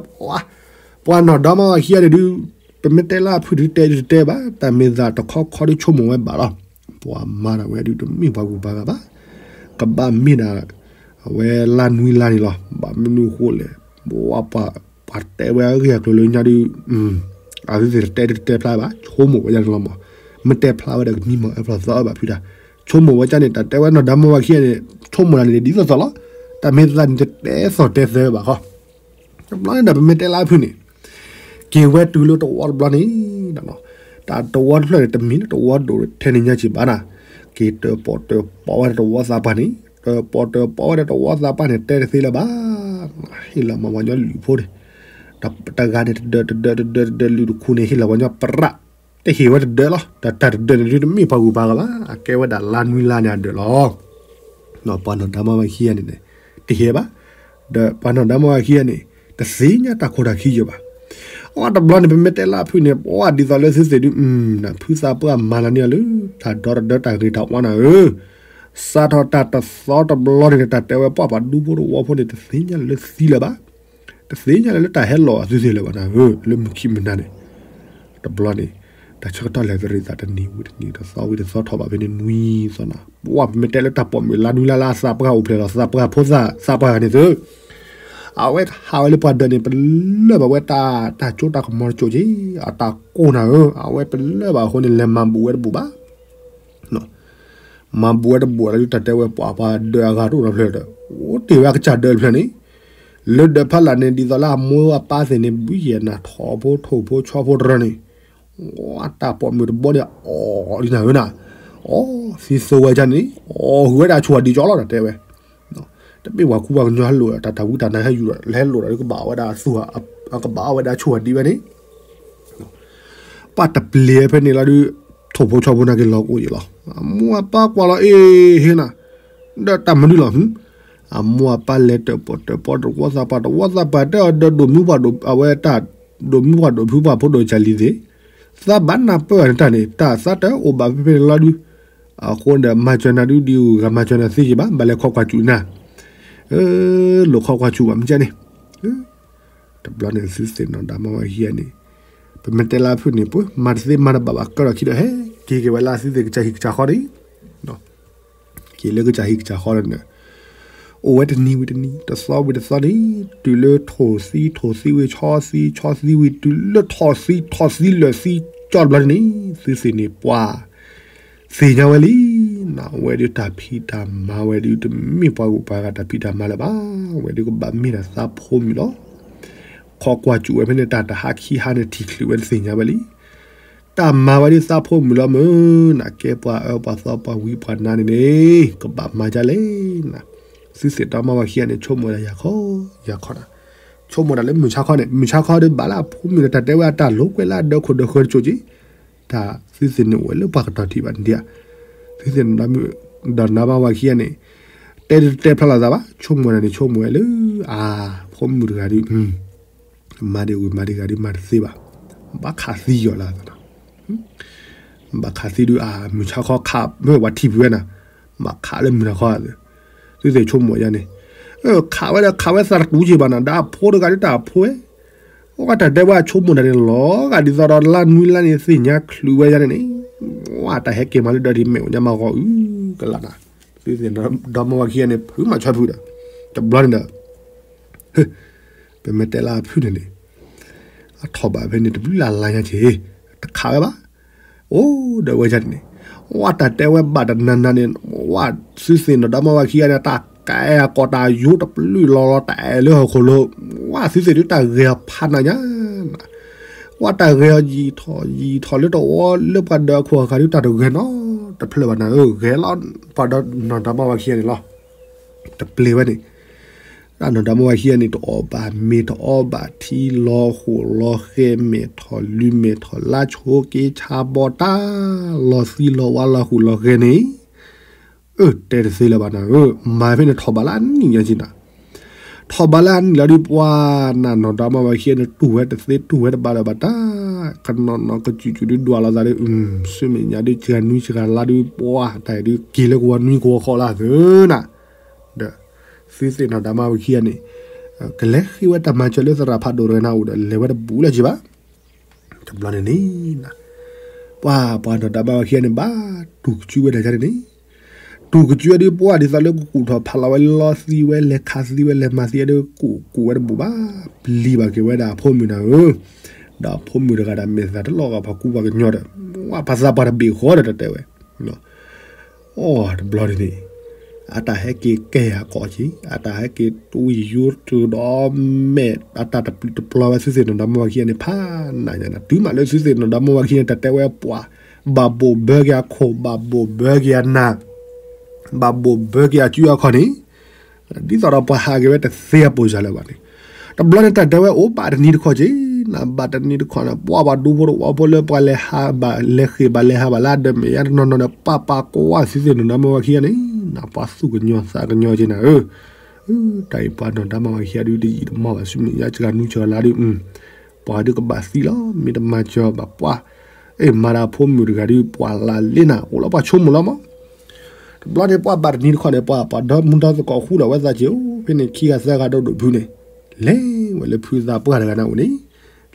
ပှၤနီၢ်ဒါမါဝၤခံဂၤန့ၣ်ဒုး ပမ့ၢ်တဲလၢအဖုၣ်ဒုးတဲဒုးတတဲဘၣ်, တၢ်မ့ၢ်သးတခီခီဒုးဆိကမိၣ်ဝဲဘၣ်လီၤ. ပှၤမၤဒၣ်ဝဲဒုးတမ့ၢ်ပှၤဂုၤပှၤဂၤဘၣ်, ကဘၣ်မ့ၢ်ဒၣ် အဝဲလါနွံလါန့ၣ်လီၤ. ဘၣ်မနုၤအဃိလဲၣ်, ပှၤတဲဝဲအဂ့ၢ်အကျိၤလၢညါဒုး အဝဲသ့ၣ်တတဲဒုးတတဲဖျါဘၣ်, ဆိကမိၣ်ဝဲဒၣ်န့ၣ်လီၤမး. မ့ၢ်တဲဖျါဝဲဒီးကမံမီၢ်အၢဖျီၣ်သီအၢဘၣ်ဖုတၢ်, ဆိကမိၣ်ဝဲဒၣ်န့ၣ် တၢ်တဲဝဲနီၢ်ဒါမါဝၤခံဂၤန့ၣ် ဆိကမိၣ်ဒၣ်န့ၣ်ဒ်သိးသိးလီၤ. တၢ်မ့ၢ်သးန့ၣ်တတဲသိးတဲသၢဘၣ်ဃီ. တဘျီန့ၣ်ဒီးပမ့ၢ်တဲလၢအဖုၣ်န့ၣ်, က့ၤဝဲတုၤလၢတဝီတဘျီန့ၣ်, တၢ်တဝီတဖျၢၣ်န့ၣ် တမ့ၢ်လၢတဝီဒိၣ်ထဲန့ၣ်ညါက့ၤဘၣ်နၤ, က့ၤတၢၣ်ပီၣ်တၢၣ်ပီဝဲဒၣ်တဝီသးပှၢ်န့ၣ်, တၢၣ်ပီၣ်တၢၣ်ပီဝဲဒၣ်တဝီသးပှၢ်န့ၣ် တဲတသ့လၢၤဘၣ်. ဟ့ၣ်လီၤမၤပှၤကညီလုၢ်ဖိန့ၣ်, တဂၤန့ၣ် တဒၢးတဒၢးတဒၢးတဒၢးလုၢ်တခူၣ်န့ၣ် ဟ့ၣ်လီၤပှၤကညီပရၣ်, တဟ့ၣ်ဝဲတဒၢးလီၤ. တၢ်တၢ်တဒၢးန့ၣ်ဒုးတမ့ၢ်ပှၤဂုၤပှၤဂၤဘၣ်, အကဲဝဲဒၣ်လါနွံလါန့ၣ်အဒၢးလီၤ. ပှၤနီၢ်ဒါမါဝၤခံဂၤန့ၣ်န့ၣ် တဟ့ၣ်ဘၣ်, ဒီးပှၤနီၢ်ဒါမါဝၤခံဂၤန့ၣ် တသ့ၣ်ညါတၢ်ခိၣ်တၢ်ခံယဲၢ်ဘၣ်. အတဘျီန့ၣ် ပမ့ၢ်တဲလၢအဖုၣ်န့ၣ် ပှၤဒ်သိးလၢသုသ့ၣ်ဒုး ဖုသးပှၢ်မၤလီၤန့ၢ်အီၤလၢ တၢ်ဒီတဒၢတၢ်ဂ့ၤတၢ်ဝါနၤဧၢ, စးထီၣ်တၢ်တသီတဘျီန့ၣ် တၢ်တဲဝဲပှၤပှၤဒူဖိတဝီဖိန့ၣ် တသ့ၣ်ညါလၢလၢသံလၢၤဘၣ်, တသ့ၣ်ညါလၢလၢတၢ်ဟဲလီၤအသုသ့ၣ်လၢၤဘၣ်နၤဧၢ, လၢမုၢ်ခံမုၢ်နၤန့ၣ် တဘျီန့ၣ် တၢ်ဆၢကတီၢ်လဲၤတရံးသးတနံၤဝံၤတနံၤ တသီဝံၤတသီထီၣ်ဘၣ်ဖဲန့ၣ်နွံသီနၤ, ပှၤပမ့ၢ်တဲလၢတၢ်ပိာ်မုၣ်လါနွံလါလၢအသးပှၢ်အိၣ်ဖျဲၣ်လီၤ သးပှၢ်ဖိသၣ် သးပှၢ်ဂၤန့ၣ်သု, အဝဲဟးဝဲလၢပှၤဒၢးန့ၣ် ပလၢၢ်ဘၣ်ဝဲတၢ် တၢ်ကၠိတၢ်ကမီၤတကၠိက့ၤ အတၢ်ကိၢ်နၤဧၢ, အဝဲပလၢၢ်ဘၣ်အဃိန့ၣ် လဲၤမၤဘူးဝဲတဘူးဘၣ် မၤဘူးဝဲတဘူးလၢတၢ်တဲဝဲပှၤပှၤဒၢးအဂၤတအိၣ်ဒီးဖျၢၣ်ဒီး အိၣ်တ့ၢ်ဝဲအကစၢ်ဒၢးတဖျၢၣ်န့ၣ်, လၢဒၢးဖးလာ်န့ၣ် ဒ်သိးလၢအမိၢ်အပၢ်သ့ၣ်န့ၣ် ဘုယဲၢ်နၤထီၣ်ဖိထိၣ်ဖိဆီဖိတရၢန့ၣ်, ဝဲတၢ်ပိာ်မုၣ်တဘီန့ၣ် အီၣ်ဒ်နၤဧၢနၤ, အီၣ်သံသိဝဲဒ်န့ၣ် အီၣ်ဟုၣ်ဝဲဒၣ်အဆိၣ်အဒံးကၠီလီၤ တၢ်တဲဝဲ, တမ့ၢ်ပှၤကူပှၤကညီဟဲလိာ်တၢ် တၢ်ဝံတၢ်နါဟဲယူၤဒီး လဲၤလိာ်ဒီးကဘၣ်ဝဲဒၣ်သူၣ် ကဘၣ်အီၣ်ဝဲဒၣ်အဆိၣ်အဒံးဝဲန့ၣ် ပၢ်တပျံၤဖဲန့ၣ်လီၤဒုး ထိၣ်ဖိဆီဖိန့ၣ်က့ၤလီၤကအိၣ်ယံၤလီၤ. အမိၢ်အပၢ်ကွၢ်လီၤအ့ၣ်ဟ့နၤ, ဒီးတၢ်မနုၤလီၤ, အမိၢ်အပၢ်လဲၤတၢၣ်ပီၣ်တၢၣ်ပီတဝီသးပှၢ် တဝီသးပှၢ်တဲအီၤဒီးဒိၣ်မုၢ်ပှၢ်ဒိၣ် အဝဲတၢ် ဒိၣ်မုၢ်ပှၢ်ဒိၣ်ဖုပှၢ်ဖိဒိၣ်ကၢ်လံၤသ့ၣ်, သးဘၣ်နၢ်ပၢၢ်အီၤန့ၣ်တၢ်န့ၣ် တၢ်သးတအိၣ်ဘၣ်ဖဲဖဲန့ၣ်လီၤဒုး အဃိဒီး မၤစၢၤနၤဒုးဒုး ဂၤမၤစၢၤနၤသ့က့ၤဘၣ်, ဘၣ်လဲၤခီကွၢ်စူၣ်နၤ, လိာ်ခီကွၢ်စူၣ်ဘၣ် မ့ၢ်ကန့ၣ်, တဘျီန့ၣ် သုသ့ၣ်နီၢ်ဒီမါဝၤခံဂၤန့ၣ်, ပမ့ၢ်တဲလၢအဖုၣ်န့ၣ် ပမၤတသ့မၤတဘၣ်ဘၣ်ကဒီးခံဒီး ဟဲက့ၤက့ၤဝဲလၢသုသ့ၣ်ကစၢ်ဟံၣ်ကစၢ်ဃီန့ၣ်, က့ၤလၢကစၢ်ဟံၣ်ကစၢ်ဃီန့ၣ်, အိၣ်ဝဲတနံၤဝံၤတနံၤ တသီဝံၤတသီန့ၣ်, တုၤလၢထိၣ်သံ ထိၣ်သံဝံၤဆီသံ ဆီသံဝံၤ တုၤလၢထိၣ်သံ ထိၣ်သံလၢာ်သံ ကၠီတဘျီန့ၣ် သုသ့ၣ်န့ၣ်ပှၤ သ့ၣ်ညါဝဲလံ, နဝဲဒုးတၢ်ဖံးတၢ်မၤဝဲဒုး တမ့ၢ်ပှၤဂုၤပှၤဂၤတၢ်ဖံးတၢ်မၤလၢၤဘၣ်, ဝဲဒုးကဘၣ်မ့ၢ်ဒၣ်သးဖိမုၣ်လီၤ. ခီကွၢ်စူၣ်ဝဲဖဲန့ၣ် တၢ်တဟးခံဟးန့ၣ် ထံၣ်ချုးဝဲသ့ၣ်ညါဝဲလံ. တၢ်မၤဝဲဒုးသးဖိမုၣ်လီၤမုၢ်, နကဲပှၤအၢပှၤသီပှၤဝံပှၤနါန့ၣ်န့ၣ် ကဘၣ်မၤဒ်လဲၣ်နၤ. သုသ့ၣ်ဒီမါဝၤခံဂၤန့ၣ် ဆိကမိၣ်ဒၣ်ယၤခီ ယၤခီနၤ, ဆိကမိၣ်ဒၣ်လၢမုၢ်ဆါခီန့ၣ်, မုၢ်ဆါခီဒီးဘၣ်လၢအဖိမုၣ်န့ၣ် တၢ်တဲဝဲအတၢ်လိာ်ကွဲလၢအဒၢခိၣ်ဒၢဃၢၤတစိၢ်က့ၤ, တၢ်သုသ့ၣ်န့ၣ်အိၣ်ဝဲလၢပှၤကတီၢ်ထံးဘၣ်န့ၣ်ဧါ. သုသ့ၣ်ဒီမါဝၤခံဂၤန့ၣ် တဲဒုးတဲဖျါလီၤသးဘၣ်, ဆိကမိၣ်ဒၣ်န့ၣ် ဆိကမိၣ်ဝဲလၢ အဖိမုၣ်တဂၤဒုး မၤဒံးဝံၤမၤဒံးဂၤဒုး မၤတသ့ဘၣ်, ဘၣ်ခးသံယီၤလၢသး, ဘၣ်ခးသံဒုး အမုၢ်ဆါခီခး မ့ၢ်ပှၤထံၣ်ဖုးဝဲနၤ, ဘၣ်ခးလၢမုၢ်နၤခီ, သုသ့ၣ်ဆိကမိၣ်ယါန့ၣ်, ခးဝဲဒီးခးဝဲသးတတူၢ်က့ၤဘၣ်နၤ, ဒီးအဖိတဂၤဒုးတၢ်အဖိဝဲ, အိၣ်ဝဲတၢ်တဲဝဲအဆိကမိၣ်တၢ်န့ၣ်လီၤ, ဂၤဒ်သိးဒီးလါနွံလါန့ၣ် သ့ၣ်ညါချုးဝဲယါန့ၣ်န့ၣ်, ဝဲတၢ်ဟဲက့ၤမၤလၢဒၢးဒ်မဲာ်အိၣ်ညါမၤဂီၤအုကလးနၤ, သုသ့ၣ်ဒီမါဝၤခံဂၤန့ၣ် ဖုးမၤဆီဖုးဒီး, တဘျီန့ၣ်ဒီး ပမ့ၢ်တဲလၢအဖုၣ်န့ၣ်န့ၣ်, အထီၣ်ဘၣ်ဖဲန့ၣ် တဘျုးလၢ်လါညါက့ၤ, တခးဝဲဘၣ်, အိၣ်ဒီးဝဲဒၣ်န့ၣ်, ဝဲတၢ်တဲဝဲဘၣ်တနၤနၤန့ၣ်, ဝဲသုသ့ၣ်နီၣ်ဒီမါဝၤခံဂၤန့ၣ် တၢ်ကဲအကိာ်တၢ်ယိတပျုၢ်လီၤလီၤတၢ်အဲၣ်လၢဟီၣ်ခိၣ်လိၤ, ဝဲသုသ့ၣ်ဒုးတၢ်ဂဲၤအီၤဖးနးညါ ဝဲတၢ်ဂဲၤအီၤယံာ်ထီၣ်ယံာ်ထီၣ်လၢတဝီလၢပှၤဒၢးအခိၣ်အဃၢ်ဒုး တၢ်တဂဲၤနီတဖျၢၣ်ဘၣ်နၤဧၢ, ဂဲၤလီၤပှၤဒီးနီၢ်ဒီမါဝၤခံဂၤန့ၣ်လီၤ. တပျ့ၤဝဲန့ၣ်, တၢ်နီၢ်ဒီမါဝၤခံဂၤန့ၣ် တအီၣ်ဘၣ်မ့ၤတအီဘၣ်ထံ လီၤဃိာ်လီၤဃဲၤ မဲာ်ထီၣ်လွံၢ်မဲာ်ထီၣ်လါ ဆိက့ဆါဘီတၢ် လီၤသံလီၤဝါလီၤဃိာ်လီၤဃဲၤန့ၣ် အၢ တဲတသ့လၢၤဘၣ်နၤဧၢ, မၤဖဲန့ၣ်ထီၣ်ဘးလၢအနံၣ်ညါက့ၤနၤ, ထီၣ်ဘးလၢအနံၣ်လီၤဒုး ပှၤနၢ်နီၢ်ဒီမါဝၤခံဂၤန့ၣ် တူၢ်ဝဲတသ့ တူၢ်ဝဲတဘၣ်လၢၤဘၣ်တၢ်, ကနီၤနီၤကစူၤစူၤဒုးဒွးလိာ်သးဒီး ဆူမဲာ်ညါဒုး စှၤနွံစှၤလါဒုး ပှၤတၢ်ဒုးက့ၤလၢကဝီၤနွံကဝီၤဃီလၢသၢနၤ, ဒီး သုသ့ၣ်နီၣ်ဒီမါဝၤခံဂၤန့ၣ် ကလဲၤဃ့ဝဲတၢ်မၤစၢၤလၢသရၣ်ဖးဒိၣ်တဂၤန့ၣ်အိၣ်ဒီး လဲၤဝဲတဘူးလၢၤက့ၤဘၣ် တဘျီန့ၣ်န့ၣ် ပှၤပှၤနီၢ်ဒီမါဝၤခံဂၤန့ၣ် ဘၣ်တူၢ်ကစုဝဲဒၣ်ယါန့ၣ်န့ၣ်, တူၢ်ကစုဝဲဒုး ပှၤဒ်သိးလၢကကူၣ်ထီၣ်ဖးလီၤဝဲလီသံဝဲ လဲၤခးသံဝဲ လဲၤမၤသံဝဲဒုး ကူၣ်ကူၣ်ဝဲတဘူးဘၣ်, ပျံၤဘၣ်က့ၤဝဲဒၣ်အဖိမုၣ်နၤဧၢ, ဒီးအဖိမုၣ်တဂၤဒၣ်မဲာ်သၣ်တလီၤဂာ် ပှၤကူပှၤကညီဒီး ဝဲပှၤသးပှၢ်တဘ့ၣ်ဃီဒီးတတဲဝဲ အိ တဘျီန့ၣ်န့ၣ် အတၢ်ဟဲက့ၤကဲယၤကိးက့ၤ အတၢ်ဟဲက့ၤတဝံၣ်ယိတုၤဒီးမဲာ် အတၢ်တပျံၤတပျီၤဝဲ သုသ့ၣ်နီၣ်ဒီမါဝၤခံဂၤန့ၣ် ဖးနးညါနၤ တုၤမးလၢသုသ့ၣ်နီၣ်ဒီမါဝၤခံဂၤန့ၣ် တၢ်တဲဝဲပှၤ ဘၣ်ဘိၣ်ဘၢက့ၤအခိၣ် ဘၣ်ဘိၣ်ဘၢက့ၤအနၢ် ဘၣ်ဘိၣ်ဘၢက့ၤအစုအခီၣ်န့ၣ် ဒ်သိးဒီးပှၤဟးက့ၤဝဲတသ့အပူၤစှၤလၢၤဘၣ်န့ၣ် တဘျီန့ၣ်တၢ်တဲဝဲအိၣ်ဘၣ်တနံၤတခီက့ၤ နဘၣ်တနံၤတခီန့ၣ် ပှၤပှၤဒူဖိတဝီဖိလၢပှၤလဲၤဟးဘၣ်လဲၤဃ့ၢ်ဘၣ်လဲၤဟးဘၣ်လၢအဒၢးမဲာ်ညါတနီၤနီၤန့ၣ် ပၢ်ပၢ်ကွၢ်သုသ့ၣ်နီၣ်ဒီမါဝၤခံဂၤန့ၣ် နပှၤသူၣ်ကညီၤသးကညီၤက့ၤနၤဧၢ တၢ်အံၤပှၤနီၢ်ဒီမါဝၤခံဂၤဒုးတယံာ်တမီၢ်ဘၣ် ဆူမဲာ်ညါစှၤနွံစှၤလါဒုး ပှၤဒုးကဘၣ်သံလီၤ မ့ၢ်တမၤစၢၤဘၣ်ပှၤ အ့ၣ်မၤဒၣ်ဖိမုၣ်တဂၤဒုး ပှၤလၢလ့နၤ အိၣ်လီၤပှၤဆိကမိၣ်လီၤမး တဘျီန့ၣ်ပှၤဘၣ်တနံၤတခီန့ၣ် ပှၤပှၤဒီမုၢ်ဒီသကိးဃူဒီးဝဲသးက့ၤအိၣ် ဖဲန့ၣ်ခံဂၤသၢဂၤဒီးဒိၣ်ဖုန့ၣ် လဲၤဝဲလၢဖုသးပှၢ်တဂၤန့ၣ်အိၣ်န့ၣ်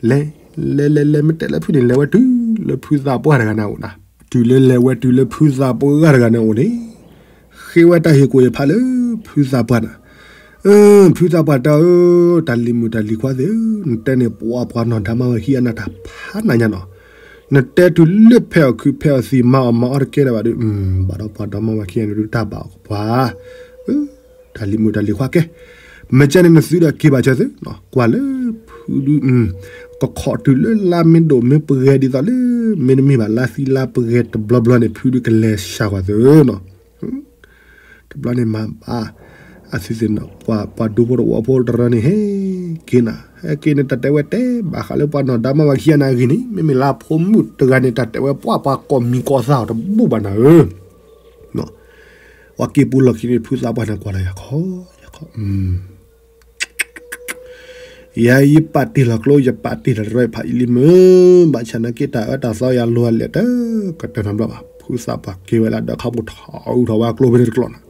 လဲၤ လဲၤလဲၤလဲၤမ့ၢ်တဲလၢဖုန့ၣ် လဲၤဝဲတုၤလၢဖုသးပှၢ်တဂၤန့ၣ်အိၣ်နၤ တုၤလၢလဲၤဝဲတုၤလၢဖုသးပှၢ်တဂၤန့ၣ်အိၣ်န့ၣ် ဃ့ဝဲတၢ်ဟ့ၣ်ကူၣ်ဟ့ၣ်ဖးလၢဖုသးပှၢ်နၤ ဖုသးပှၢ်တဲဧၢ တၢ်လံၤမုၣ်တၢ်လံၤခွါသ့ၣ်ဧၢ နတဲန့ၣ် ပှၤပှၤနီၢ်ဒီမါဝၤခံဂၤန့ၣ်တၢ်ဖးနးညါနီၤ နတဲတုၤလၢဖဲအီၣ်ခုးဖဲအီၣ်သံးမၤအီၣ်မၤအီၣ်တကဲလၢၤဘၣ်ဒီး ဘၣ်ဒီးပှၤဒီမါဝၤခံဂၤန့ၣ်ဒုးတၢ်ဘၣ်အီၣ်ကပှၤ တၢ်လံၤမုၣ်တၢ်လံၤခွါကဲ မ့ၢ်ကဲန့ၣ်နသုဒီးက့ၤဘၣ်စၢၤသု ကွၢ်လၢဖုဒုး ကခီၣ်တုၤလၢလါမ့ၢ်ဒိၣ်မ့ၢ်ပဂဲၤဒ်သိးလၢ မ့တမ့ၢ်ဘၣ်လါသံလါပဂဲၤတဘျီဘျီန့ၣ် ဖုဒုးကလဲၤစှၤကွၢ်သုနီၤ တဘျီန့ၣ်မၤဘၣ် အသုသ့ၣ်နီၣ် ပှၤပှၤဒူဖိတဝီဖိတရၢန့ၣ် ဟဲက့ၤနၤ ဟဲက့ၤန့ၣ် တၢ်တဲဝဲတဲဘၣ်ဃးလၢပှၤနီၢ်ဒီမါဝၤခံဂၤန့ၣ်အဂ့ၢ်န့ၣ် မ့မ့ၢ်လၢဖိမုၣ်တဂၤန့ၣ် တၢ်တဲဝဲပှၤပှၤကိးမံၤကိးသၣ်အီၤတဘူၣ်ဘၣ်နၤဧၢ ပှၤက့ၤပူၤလီၢ်ခံန့ၣ် ဖုသးပှၢ်န့ၣ်ကွၢ်လၢယၤခီ ယၤခီ ယၤယပာ်တ့ၢ်လီၤကျိ ယပာ်တ့ၢ်လီၤတရၢ ယဖးယံာ်လံမုၢ် ဘၣ်ဆၣ်နာ်က့တၢ်အၢတၢ်သီယၤလိၤအလဲၤတၢ် ကတၢၢ်နီတဘျီဘၣ် ဖုသးပှၢ်က့ၤဝဲလၢဒၢးခီၣ်ပူၤ ထီၣ်အုးထီၣ်ဝဲကျိဖဲန့ၣ်တကျိာ်နီၤ.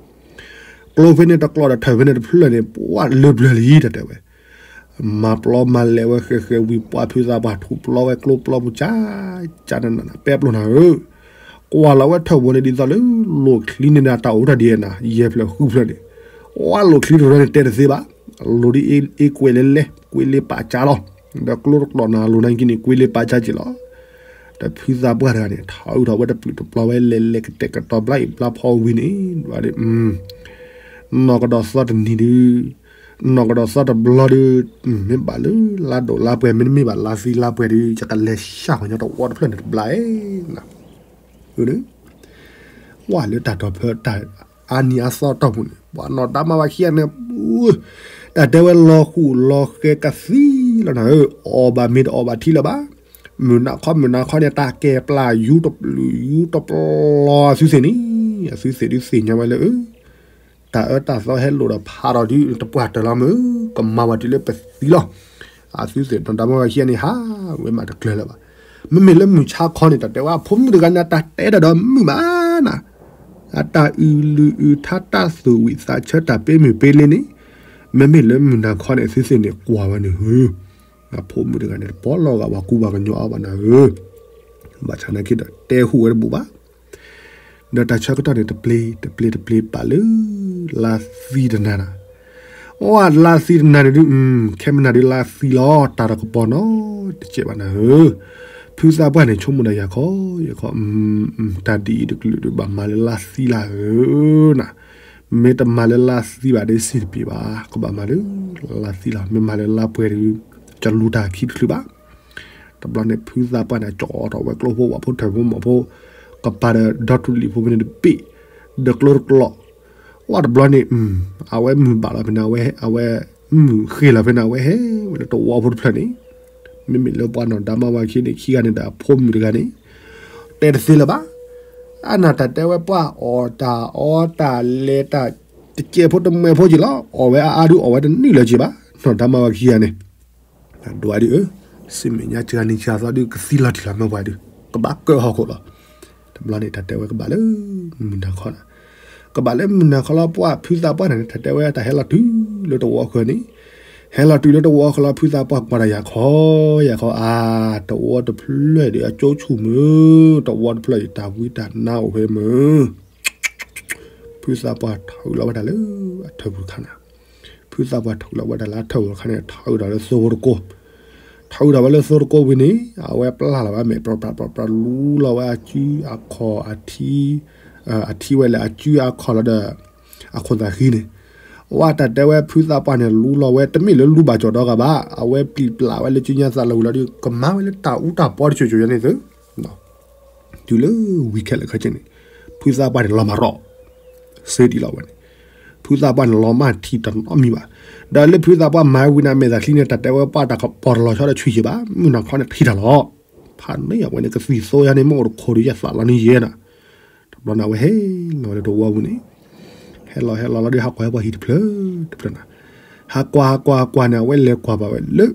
ကျိဖဲန့ၣ်တကျိာ်ဒီးထၢၣ်ဖဲန့ၣ်တဖျၢၣ်န့ၣ် ပှၢ်လၢပျၢၤလံ တၢ်တဲဝဲ. မၤပျီမၤလဲၤဝဲဃဲၤဃဲၤဝံၤ ပှၢ်ဖုသးပှၢ်ထူးပျီဝဲကျိပျီပူၤ ကၠါကၠါနးနး ပဲပျိနၤဧၢ. ကွၢ်လီၤဝဲထၢၣ်ပူၤန့ၣ် ဒ်သိးလၢလိၣ်ချံန့ၣ် တၢ်အိၣ်တၢ်ဒ်နၤ ယဲၢ်ဖျၢၣ်ဃုဖျၢၣ်န့ၣ်, ဝဲလိၣ်ချံတရၢန့ၣ် တဲတသ့ဘၣ်. လိၣ်ဒ်အ့ကွဲးလဲၤလဲၤ ကွ့လ့ပာ်ကၠါလီၤ. ဒီးကျိတကျိာ်နၤလိၣ်နၤက့န့ၣ် ကွ့လ့ပာ်ကၠါက့ၤလီၤ. ဒီးဖုသးပှၢ်တဂၤန့ၣ် ထီၣ်အုးထီၣ်ဝဲတပျုာ်တပျီၤဝဲ လဲၤလဲၤကတဲာ်ကတီၤဘျါအံၤဘျါဖီဝံၤန့ၣ် ဒ် နီၢ်ကဒီးသီတနံၤဒုး, နီၢ်ကဒီးသီတဘျီဒုး, မ့ၢ်ဘၣ်လၢလါဒိၣ်လါပှဲၤ မ့တမ့ၢ်ဘၣ်လါသံလါပှဲၤဒုး ယကလဲၤဆှၢဃီၤညီတဝီတဖျၢၣ်န့ၣ်တဘျါဧါ. ဝဲလၢတၢ်တီၤဖၢတၢ်အါနံၤအါသီအတီၢ်ပူၤန့ၣ် ပှၤနီၢ်ဒါမါဝၤခံဂၤန့ၣ် တၢ်တဲဝဲလီၤဃူလီၤဃဲၤကသံလီၤနၤဧၢ, အီၣ်ဘၣ်မ့ၤတအီၣ်ဘၣ်ထံလၢၤဘၣ်. မုၢ်နၤခီမုၢ်နၤခီန့ၣ် တၢ်ကဲပျၢ်ယူတပျုာ်ယူတပျီၤအသုသ့ၣ်န့ၣ်, အသုသ့ၣ်ဒုးသ့ၣ်ညါဝဲလၢ တၢ်အၢတၢ်သီဟဲလိာ်ဒီးဖးထီၣ်ဒုး တပှၢ်တၢၢ်လီၤမုၢ်, ကမၤဝဲတုၤလၢပသံလီၤ. အသုသ့ၣ်နီၢ်ဒါမါဝၤခံဂၤန့ၣ် ဟးဝဲမးတကျၢၤလၢၤဘၣ်. မ့မ့ၢ်လၢမုၢ်ဆါခီန့ၣ် တၢ်တဲဝဲအဖိမုၣ်တဂၤန့ၣ် တၢ်တဲတၢ်ဒီးမုာ်မးနၤ, အတၢ်အုၣ်လုၢ်အုၣ်ထါ တၢ်သူၣ်ဝံၣ်သးဆၢတၢ်ပ့မုၢ်ပ့လ့န့ၣ်, မ့မ့ၢ်လၢမုၢ်နၤခီန့ၣ် အသုသ့ၣ်န့ၣ်ကွၢ်ဝဲန့ၣ်ဧၢ, အဖိမုၣ်တဂၤန့ၣ် တပီၢ်လီၤဂာ်ပှၤကူပှၤကညီအါဘၣ်နၤဧၢ. ဘၣ်ဆၣ်နာ်က့ဒီး တဲဟူးဝဲတဘူၣ်ဘၣ်. ဒီးတၢ်ဆၢကတီၢ်န့ၣ် တပျ့ၤတပျ့ၤတပျ့ၤပာ်လၢ လါသံတနၤနၤ, အိၣ်လါသံတနၤန့ၣ်ဒုး, ခဲမနၤဒုးလါသံလီၤ တၢ်တကပီၤနီတစဲးဘၣ်နၤဧၢ. ဖုသးပှၢ်န့ၣ် ဆိကမိၣ်ဒီးယၤခီ, ယၤခီ, တၢ်ဒ်အံၤတကလုာ်ဒုး ဘၣ်မၤလၢလါသံလၢ်ဧၢနၤ. မ့ၢ်တမၤလၢလါသံဘၣ်ဒ်စံးတပ့ၤဘၣ်, ကဘၣ်မၤလၢလါသံလီၤ. မ့ၢ်မၤလၢလါပှဲၤဒုး ကလူၤတၢ်ခံတချုးဘၣ်. တဘျီန့ၣ် ဖုသးပှၢ်န့ၣ် ကၠီထီၣ်ဝဲကျိဖိဝၣ်ဖိထၢၣ်ဖိမီၢ်ဖိ, ကပၤဒီးဒီထူလံၣ်ဖိဖဲန့ၣ်တဘ့ၣ်, ဒီးကျိတကျိာ်, ဝဲတဘျီန့ၣ်, အဝဲမုၢ်ဘၣ်လီၤဖဲန့ၣ်, အဝဲမုၢ်ဃ့ၢ်လီၤဖဲန့ၣ် အဝဲဟဲဝဲလၢတဝီဖိတဖျၢၣ်န့ၣ်, မ့မ့ၢ်လၢပှၤနီၢ်ဒါမါဝၤခံန့ၣ် ခံဂၤန့ၣ်ဒီးအဖိမုၣ်တဂၤန့ၣ်, တဲတသ့လၢၤဘၣ်. အနၢ်တၢ်တဲဝဲပှၢ်အီၣ်တၢ်အီတၢ်လဲၤတၢ်, တစဲးဖိတမှဲးဖိက့ၤလီၤ. အီၣ်ဝဲအါအါဒုး အီၣ်ဝဲတနုာ်လၢၤက့ၤဘၣ်, နီၢ်ဒါမါဝၤခံဂၤန့ၣ် ဒွးဒုးဧၢ, စံးမဲာ်ညါစှၤနံၤစှၤသီဒုး ကသံလီၤတံၢ်လီၤမၢပှၤဒုး, ကဘၣ်ကၢၣ်ဟီၣ်ခိၣ်လီၤ. တဘျီန့ၣ် တၢ်တဲဝဲကဘၣ်လၢမုၢ်နၤခီနၤ, ကဘၣ်လၢမုၢ်နၤခီလီၤ. ပှၢ်ဖုသးပှၢ်န့ၣ် တၢ်တဲဝဲတၢ်ဟဲလီၤတုၤလၢတဝီဃၢၤန့ၣ်, ဟဲလီၤတုၤလၢတဝီဃၢၤလီၤ. ဖုသးပှၢ်ကွၢ်ဒီးယၤခီ, ယၤခီအါ, တဝီတဖျၢၣ်ဒီးအကၠိဆူၣ်မုၢ်, တဝီတဖျၢၣ်ဒီးတၢ်ဝံတၢ်နါအိၣ်ဖဲမုၢ် ဖုသးပှၢ်ထီၣ်အုးလီၤဝဲဒၣ်လၢအထၢၣ်ပူၤတခါနၤ, ဖုသးပှၢ်ထီၣ်အုးလီၤဝဲဒၣ်လၢအထၢၣ်ပူၤတခါန့ၣ် ထီၣ်အုးဒီးလၢသိဖိတကိး, ထီၣ်အုးဒီးဝဲလၢသိတကိးဝံၤန့ၣ် အဝဲပျၢ်လီၤဝဲမဲာ် ပြပြပြပြ လူလီၤဝဲအစုအခီၣ်အထံ, အထံဝဲလၢအစုအခီၣ်လီၤဒီး အခိၣ်သးဃံန့ၣ်, ဝဲတၢ်တဲဝဲဖုသးပှၢ်န့ၣ် လူလီၤဝဲ တမ့ၢ်လၢလူဘၣ်ကၠီၣ်ဒီဂၤဘၣ်, အဝဲပျံၤပျါဝဲလၢကၠိညါသးလီၤဝံၤလီၤဒီး ကမၤဝဲလၢတၢ်အူတၢ်ပီတစိၤစိၤယါန့ၣ်သု တုၤလၢဝံၤခဲလၢာ်ခဲဆ့န့ၣ်, ဖုသးပှၢ်န့ၣ် လီၤမၢ်ရီၣ်, စ့တံၢ်လီၤဝဲန့ၣ်, ဖုသးပှၢ်န့ၣ်လီၤမၢ်ထံတနီတမံၤဘၣ်. ဒီးလၢဖုသးပှၢ်မၤဝံၤန့ၣ် အမဲာ်သးချံန့ၣ် တၢ်တဲဝဲပှၢ်တၢ်ကပီၤတလီၤဆီဒီးဆံးက့ၤဘၣ်, မုၢ်နၤခီန့ၣ်ထံၣ်တၢ်လီၤ. ဖးန့ၢ်အဝဲန့ၣ် ကသံၣ်သိယါန့ၣ် မ့ၢ်အိၣ်တခိၣ်ဒုးယသးလီၤန့ၣ်ယဲနၤ. တဘျီန့ၣ် အဝဲဟဲလီၤဝဲလၢတဝီပူၤန့ၣ်, ဟဲလီၤဟဲလီၤလီၤဒီး ဟးကွၢ်ဟဲကွၢ်ဟံၣ်တဖျၢၣ်တဖျၢၣ်နၤ, ဟးကွၢ်ဟးကွၢ်ဟးကွၢ်န့ၣ် အဝဲလဲၤကွၢ်ဘၣ်ဝဲလၢ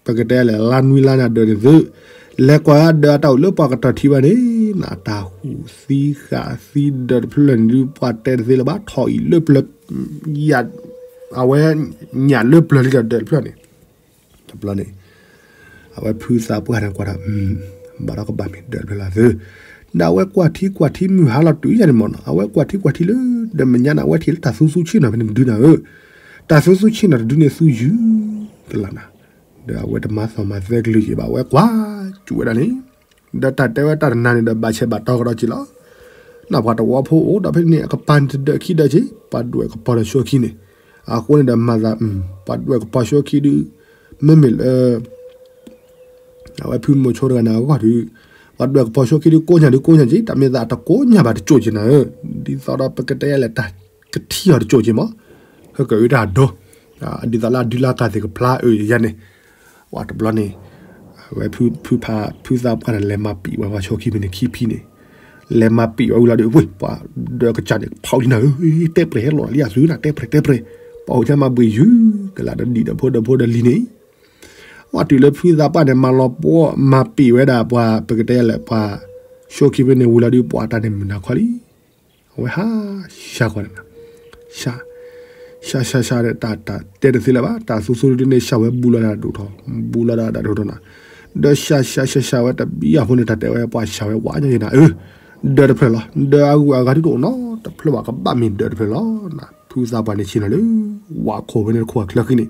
ပကတဲလဲၣ် လါနွံလါန့ၣ် အဒၢးန့ၣ်သု, လဲၤကွၢ်ဝဲဒၢးအတၢ်အိၣ်လၢပှၤကတီၢ်ထံဘၣ်န့ၣ်, နတၢ်ဟူးသံဃာ်သံဒၢးတဖျၢၣ်န့ၣ်ဒုး ပှၤတဲတသ့လၢၤဘၣ် ထီၣ်အံၤလၢပျၢၤ, အဝဲညၣ်လၢပျၢၤလံဒီးဒၢးတဖျၢၣ်န့ၣ်, တဘျီန့ၣ် အဝဲဖုသးပှၢ်န့ၣ်ကွၢ်ဒီး, ဘၣ်ဒီးကဘၣ်မ့ၢ်ဒၢးတဖျၢၣ်လၢသု, ဒီးအဝဲကွၢ်ထံကွၢ်ထံမုၢ်ဟါလီၤတုၤယါန့ၣ်မ့ၢ်နီၤ, အဝဲကွၢ်ထံကွၢ်ထံလၢ, ဒီးမဲာ်ညါန့ၣ် အဝဲထံၣ်လၢတၢ်သူသူဆ့ၣ်နီၤဖဲန့ၣ်တဒုနၤဧၢ, တၢ်သူသူဆ့ၣ်နီၤတဒုန့ၣ်သူယုၢ်ကလးနၤ, ဒီးအဝဲတမၤသီၣ်မၤသဲကလုာ်က့ၤဘၣ် အဝဲကွၢ်စူၣ်ဝဲဒၣ်န့ၣ်, ဒီးတၢ်တဲဝဲတၢ်တနၤန့ၣ်ဒီး ဘၣ်ဆဲးဘၣ်တီကဒီးက့ၤလီၤ. နပှၤတဝီဖိအိၣ်ဒီးဖဲန့ၣ် အကပၤန့ၣ်တဒၢးခံဒၢးက့ၤ, ပှၤဒွဲၣ်ကပီၤဒီးဆှိခံန့ၣ်, အဃိန့ၣ်ဒီးမၤသး, ပှၤဒွဲၣ်ကပီၤဆှိခံဒုး, မ့မ့ၢ်လၢ အဝဲဖုမိၤဆိတဂၤန့ၣ်အဂီၢ်ဒီး, ပှၤဒွဲၣ်ကပီၤဆှိခံဒုးကိးညါဒုးကိးညါက့ၤ, တၢ်မ့ၢ်သးတကိးညါဘၣ်တကၠိၣ်က့ၤနၤဧၢ, ဒ်သိးဒီးပကတဲလဲၣ်တၢ်ကထံၣ်အီၤတကၠိၣ်က့ၤမး, ဟဲကအုးတၢ်ဒိ, ဒ်သိးလၢအဒုလၢကၤသ့ၣ်ကဖျါအုးယါန့ၣ်, ဝဲတဘျီန့ၣ်, အဝဲဖုဖုဖုသးပှၢ်န့ၣ် လဲၤမၤပံာ်ဝဲပှၤဆိခံဖဲန့ၣ်ခံဖံန့ၣ်, လဲၤမၤပံာ်ဝဲဝံၤလီၤဒီး ဝ့ၢ် ပှၤဒၢးကစၢ်န့ၣ် ဖီၣ်လံနၤဧၢ, တဲပျဲၢ်ဟဲလီၤလံအသုနၤ တဲပျဲၢ်တဲပျဲၢ်, ပှၤအိၣ်ဆၢမၤဘှံးယုၢ်ကလးဒီးဒံၣ်ဒီးဖိဒီးဖိဒီးလံၤန့ၣ် ဝဲတုၤလၢဖုသးပှၢ်န့ၣ် မၤလီၤပှီၢ်မၤပံာ်ဝဲဒၣ်ပှၤ ပကတဲလဲၣ်ပှၤ ဆိက့ၤဖဲန့ၣ်ဝံၤလီၤဒီး ပှၤတၢ်န့ၣ်မုာ်နၤခီလံ. အဝဲဟး ဆှၢဃီန့ၣ်, ဆှၢ ဆှၢဆှၢဆှၢဒီး တၢ် တၢ်တဲတသ့လၢၤဘၣ်, တၢ်သူသူဒုန့ၣ် ဆှၢဝဲဘူးလီၤဒၣ်ဒိၣ်ထီၣ်, ဘူးလီၤဒၣ်ဒိၣ်ထီၣ်နၤ, ဒီးဆှၢဆှၢဆှၢဆှၢဝဲတဘျီအဃိန့ၣ် တၢ်တဲဝဲပှၤဆှၢဝဲဝါညီက့ၤနၤ, အၢ ဒၢးတဖျၢၣ်လီၤ, ဒၢးအဂုၤအဂၤဒုတအိၣ်နီတဖျၢၣ်ဘၣ်, ကဘၣ်မ့ၢ်ဒၢးတဖျၢၣ်လီၤနၤ. ဖုသးပှၢ်န့ၣ်ဆ့ၣ်နီၤလၢ ဝးခိၣ်ဖဲန့ၣ်တခိၣ်အချၢဃံန့ၣ်,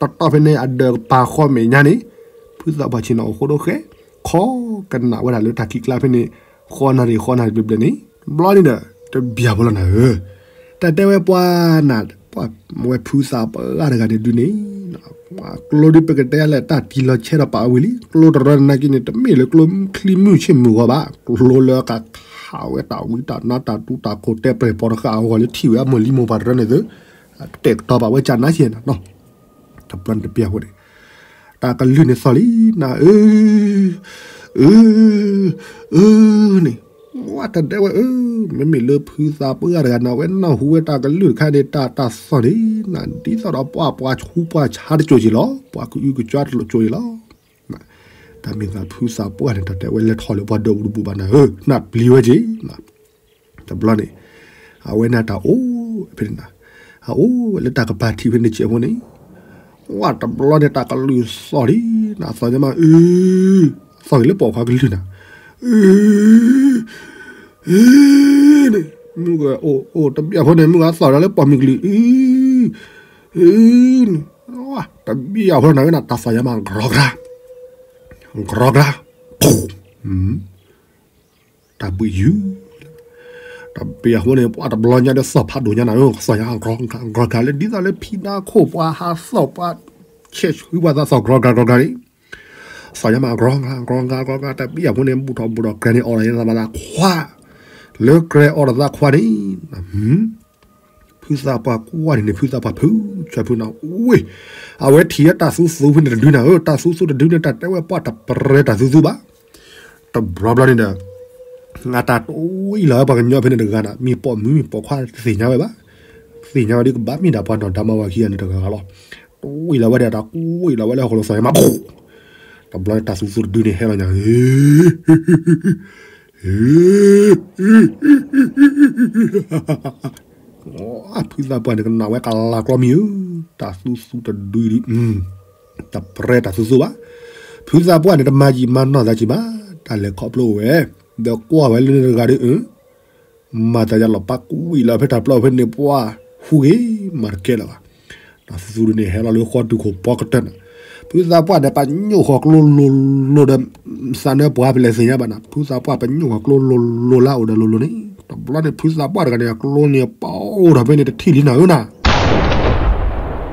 တီတီဖဲန့ၣ် အဒၢးကပၤဃီမဲာ်ညါန့ၣ်, ဖုသးပှၢ်ဆ့ၣ်နီၤအိၣ်ဃိဒိၣ်ဃဲ, ခီကနၣ်ဝဲဒၣ်လၢတၢ်ခံးကျါဖဲန့ၣ်, ဃီနၣ်ရံၣ် ဃီနၣ်ရံၣ်ဘျဲၣ်ဘျဲၣ်န့ၣ်, တဘျီန့ၣ်ဒီး တဘၣ်ဖိလီၤနၤဧၢ, တၢ်တဲဝဲပှၤနၤ, ပှၤဝဲဖုသးပှၢ်တဂၤန့ၣ်ဒုန့ၣ်, ကျိဒုးပကတဲလဲၣ် တၢ်တံၤလီၤဆဲးဒီးပာ်ဝံၤလံ, ကျိတရၢန့ၣ်နာ်က့န့ၣ် တမ့ၢ်လၢကျိချံမုၢ်ဆ့ၣ်မုၢ်ဂီၤဘၣ်, ကျိလၢကခးဝဲတၢ်ဝံတၢ်နါတၢ်တူတၢ်ခိၣ်တဲပြဲၢ်ပီၤတဃာ်အဂီၢ်လၢ ထံၣ်ဝဲအမိၢ်လံမိၢ်ပှၢ်တရၢန့ၣ်သု, တဲာ်ကတီၤပာ်ဝဲကနါဆ့ၣ်နီၤ, တဘျီန့ၣ်တဘၣ်ဖိန့ၣ်, တၢ်ကလုၢ်န့ၣ်သီၣ်လံနၤဧၢ, အၢ အၢန့ၣ်, ဝဲတၢ်တဲဝဲအၢ, မ့မ့ၢ်လၢဖုသးပှၢ်တဂၤန့ၣ် အဝဲနၢ်ဟူဝဲတၢ်ကလုၢ်တခါန့ၣ် တၢ်တၢ်သီၣ်န့ၣ်နၤ, ဒ်သိးဒီးပှၤပှၤဆူးပှၤဆါတစိၤက့ၤလီၤ, ပှၤကအုကကွၢ်တစိၤက့ၤလီၤ. တၢ်မ့ၢ်သးဖုသးပှၢ်န့ၣ် တၢ်တဲဝဲလဲၤထီၣ်လၢပှၤဒၢးပူၤတဘူၣ်ဘၣ်နၤဧၢ, နၢ်ပျံၤဝဲက့ၤ တဘျီန့ၣ်, အဝဲန့ၣ်တၢ်အိၣ်ဖဲန့ၣ်နၤ, အအိၣ်ဝဲလၢတၢ်ကပၤထံးဖဲန့ၣ်စဲးဖိန့ၣ်, ဝဲတဘျီန့ၣ် တၢ်ကလုၢ်သီၣ်လံနၤ, သီၣ်ညါမးအၢ, သီၣ်က့ၤလၢပိာ်ခွါကလုၢ်နၤ, အၢ, အၢ, န့ၣ်, မုၢ်ဂၤအိၣ်အိၣ်တဘျီဖိန့ၣ် မုၢ်ဂၤသီၣ်ဒီးလၢပိာ်မုၢ်ကလုၢ်, အၢ, အၢ, န့ၣ်, တဘျီဖိန့ၣ်ဝဲနၤ တၢ်သီၣ်ညါမး ကြီကြၤ, ကြီကြၤ, ဖူ, တၢ်ဘှံးယုၢ်, တဘျီအဃိန့ၣ် ပှၤတဘျီညါဒီးသီၣ်ဖးဒိၣ်ညါနၤဧၢ, သီၣ်ညါကြီ, ကြီကြၤလၢဒ်သိးလၢဖံနါခိၣ်ပှၤဟးသီၣ်ပှၤ, ဆဲးဆှံပှၤသးသီၣ်ကြီကြၤကြီကြၤန့ၣ်, သီၣ်ညါမးကြီ, ကြီ, ကြီ, ကြီ, တဘျီအဃိန့ၣ် ဘူၣ်ထီၣ်ဘူၣ်ထီၣ်ကြဲန့ၣ် အီၣ်ဒီးသးခွါ, လၢကြဲအီၣ်ဒီးသးခွါန့ၣ် ဖုသးပှၢ်ကွၢ်န့ၣ်န့ၣ် ဖုသးပှၢ်ဖု, ဆၢဖုနၤ, ဝ့ၢ်, အဝဲထံၣ်ဝဲတၢ်သူသူဖဲန့ၣ်တဒုနၤဧၢ, တၢ်သူသူတဒုန့ၣ် တၢ်တဲဝဲပှၤတပရဲတၢ်သူသူဘၣ်. တဘျီဘျီန့ၣ်ဒီး, အတၢ်တဝံၣ်လီၤဝဲပှၤကညီဖဲန့ၣ်တဂၤနၤ, မ့ၢ်ပိာ်မုၣ်မ့ၢ်ပိာ်ခွါတသ့ၣ်ညါဝဲဘၣ်, သ့ၣ်ညါဝဲဒ်ကဘၣ်မ့ၢ်ဒၣ်ပှၤနီၢ်ဒါမါဝၤခံဂၤန့ၣ်တဂၤလီၤ. တဝံၣ်လီၤဝဲဒီးတၢ်ကွံာ်လီၤဝဲလၢဟီၣ်ခိၣ်လီၤသီၣ်ညါမး, တဘျီန့ၣ်တၢ်သူသူတဒုန့ၣ်ဟဲလီၤညါ ဖုသးပှၢ်န့ၣ်ကနၣ်ဝဲကလၤကျီမံၤဧၢ, တၢ်သူသူတဒုဒု, တပရဲတၢ်သူသူဘၣ်. ဖုသးပှၢ်န့ၣ် တမၤယံာ်မၤနီၢ်သးကံဘၣ်, တၢ်လဲၤခီဖျိဝဲ, ဒီးကွၢ်ဝဲလၢန့ၣ်တဂၤဒီး, မၤသးယါလီၤပာ်ကွံာ်လီၤဖဲတၢ်ပျီဖဲန့ၣ် ပှၢ်ဟူးဂ့ၤမၤတကဲလၢၤဘၣ်. တၢ်သူသူဒုန့ၣ် ဟဲလီၤလၢဃီတုၤခိၣ်ပီကတၢၢ်နၤ, ဖုသးပှၢ်န့ၣ် ပညိၣ်ဃီၤကျိလိၤလိၤဒီး သးနၢပှၤပလဲၤသ့ၣ်ညါဘၣ်နၤ, ဖုသးပှၢ်ပညိၣ်ဃီၤကျိလိၤလိၤလၢအအိၣ်ဒီးလိၤလိၤန့ၣ်, တဘျီန့ၣ် ဖုသးပှၢ်တဂၤန့ၣ် အကျိန့ၣ်ပအိၣ်ထီၣ်ဖဲန့ၣ်တထံၣ်လံနၤ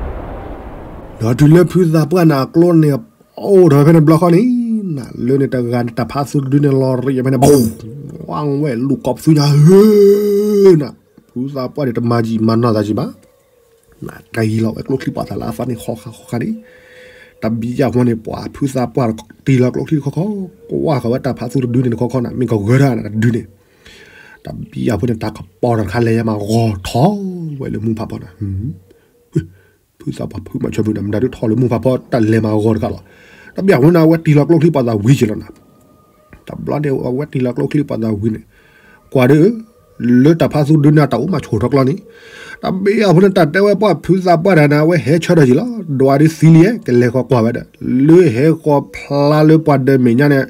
ဧၢနၤ ဒီးတုၤလၢဖုသးပှၢ်န့ၣ် အကျိန့ၣ်ပအိၣ်ထီၣ်ဖဲန့ၣ်ဘျီဃီန့ၣ်, လၢန့ၣ်တဂၤန့ၣ် တၢ်ဖးသူတဒုန့ၣ်လီၤရံးဖဲန့ၣ်, ဝဲလူၤကိးပသူညါဧၢနၤ, ဖုသးပှၢ်န့ၣ် တမၤယံာ်မၤနီၢ်သးကံဘၣ်, တၢ်ယံၤလီၤဝဲကျိချံပှၤသးလၢအသးန့ၣ်ခီခါခီခါန့ၣ်, တဘျီအဃိန့ၣ် ပှၤဖုသးပှၢ်တံၢ်လီၤကျိချံတခီခီ, ကွၢ်ဃီၤဝဲတၢ်ဖးသူတဒုန့ၣ်တခီခီနၤ, မ့ၢ်ကဂၢၢ်တၢ်နၤတဒုန့ၣ်, တဘျီအဃိန့ၣ် တၢ်ကပီၤတၢ်တခါလဲၤယါမးဂီၤထီၣ်ဝဲလၢမူဖးဖီနၤ ဖုသးပှၢ်ဖုမၤဆၢမုၢ်ဒီး မတၤဒုးထီၣ်လၢမူဖးဖီ တၢ်လဲၤမးဂီၤတခါလီၤ. တဘျီအဃိန့ၣ် အဝဲတံၢ်လီၤကျိချံပှၤသးဝံၤက့ၤလီၤနၤ, တဘျီန့ၣ် အဝဲတံၢ်လီၤကျိချံပှၤသးဝံၤန့ၣ်, ကွၢ်ဒီး, လၢတၢ်ဖးသူဒုန့ၣ် တၢ်အိၣ်မးဆိၣ်ထီၣ်ကျီန့ၣ်, တဘျီအဃိန့ၣ် တၢ်တဲဝဲပှၤဖုသးပှၢ်တဂၤန့ၣ် အဝဲဟဲဆၢထၢၣ်က့ၤလီၤ, ဒွးဒ်သံလံ, ကလဲၤဃီၤကွၢ်ဝဲဒီး, လၢဟဲဃီၤဖျါလၢပှၤဒၢးမဲာ်ညါန့ၣ်,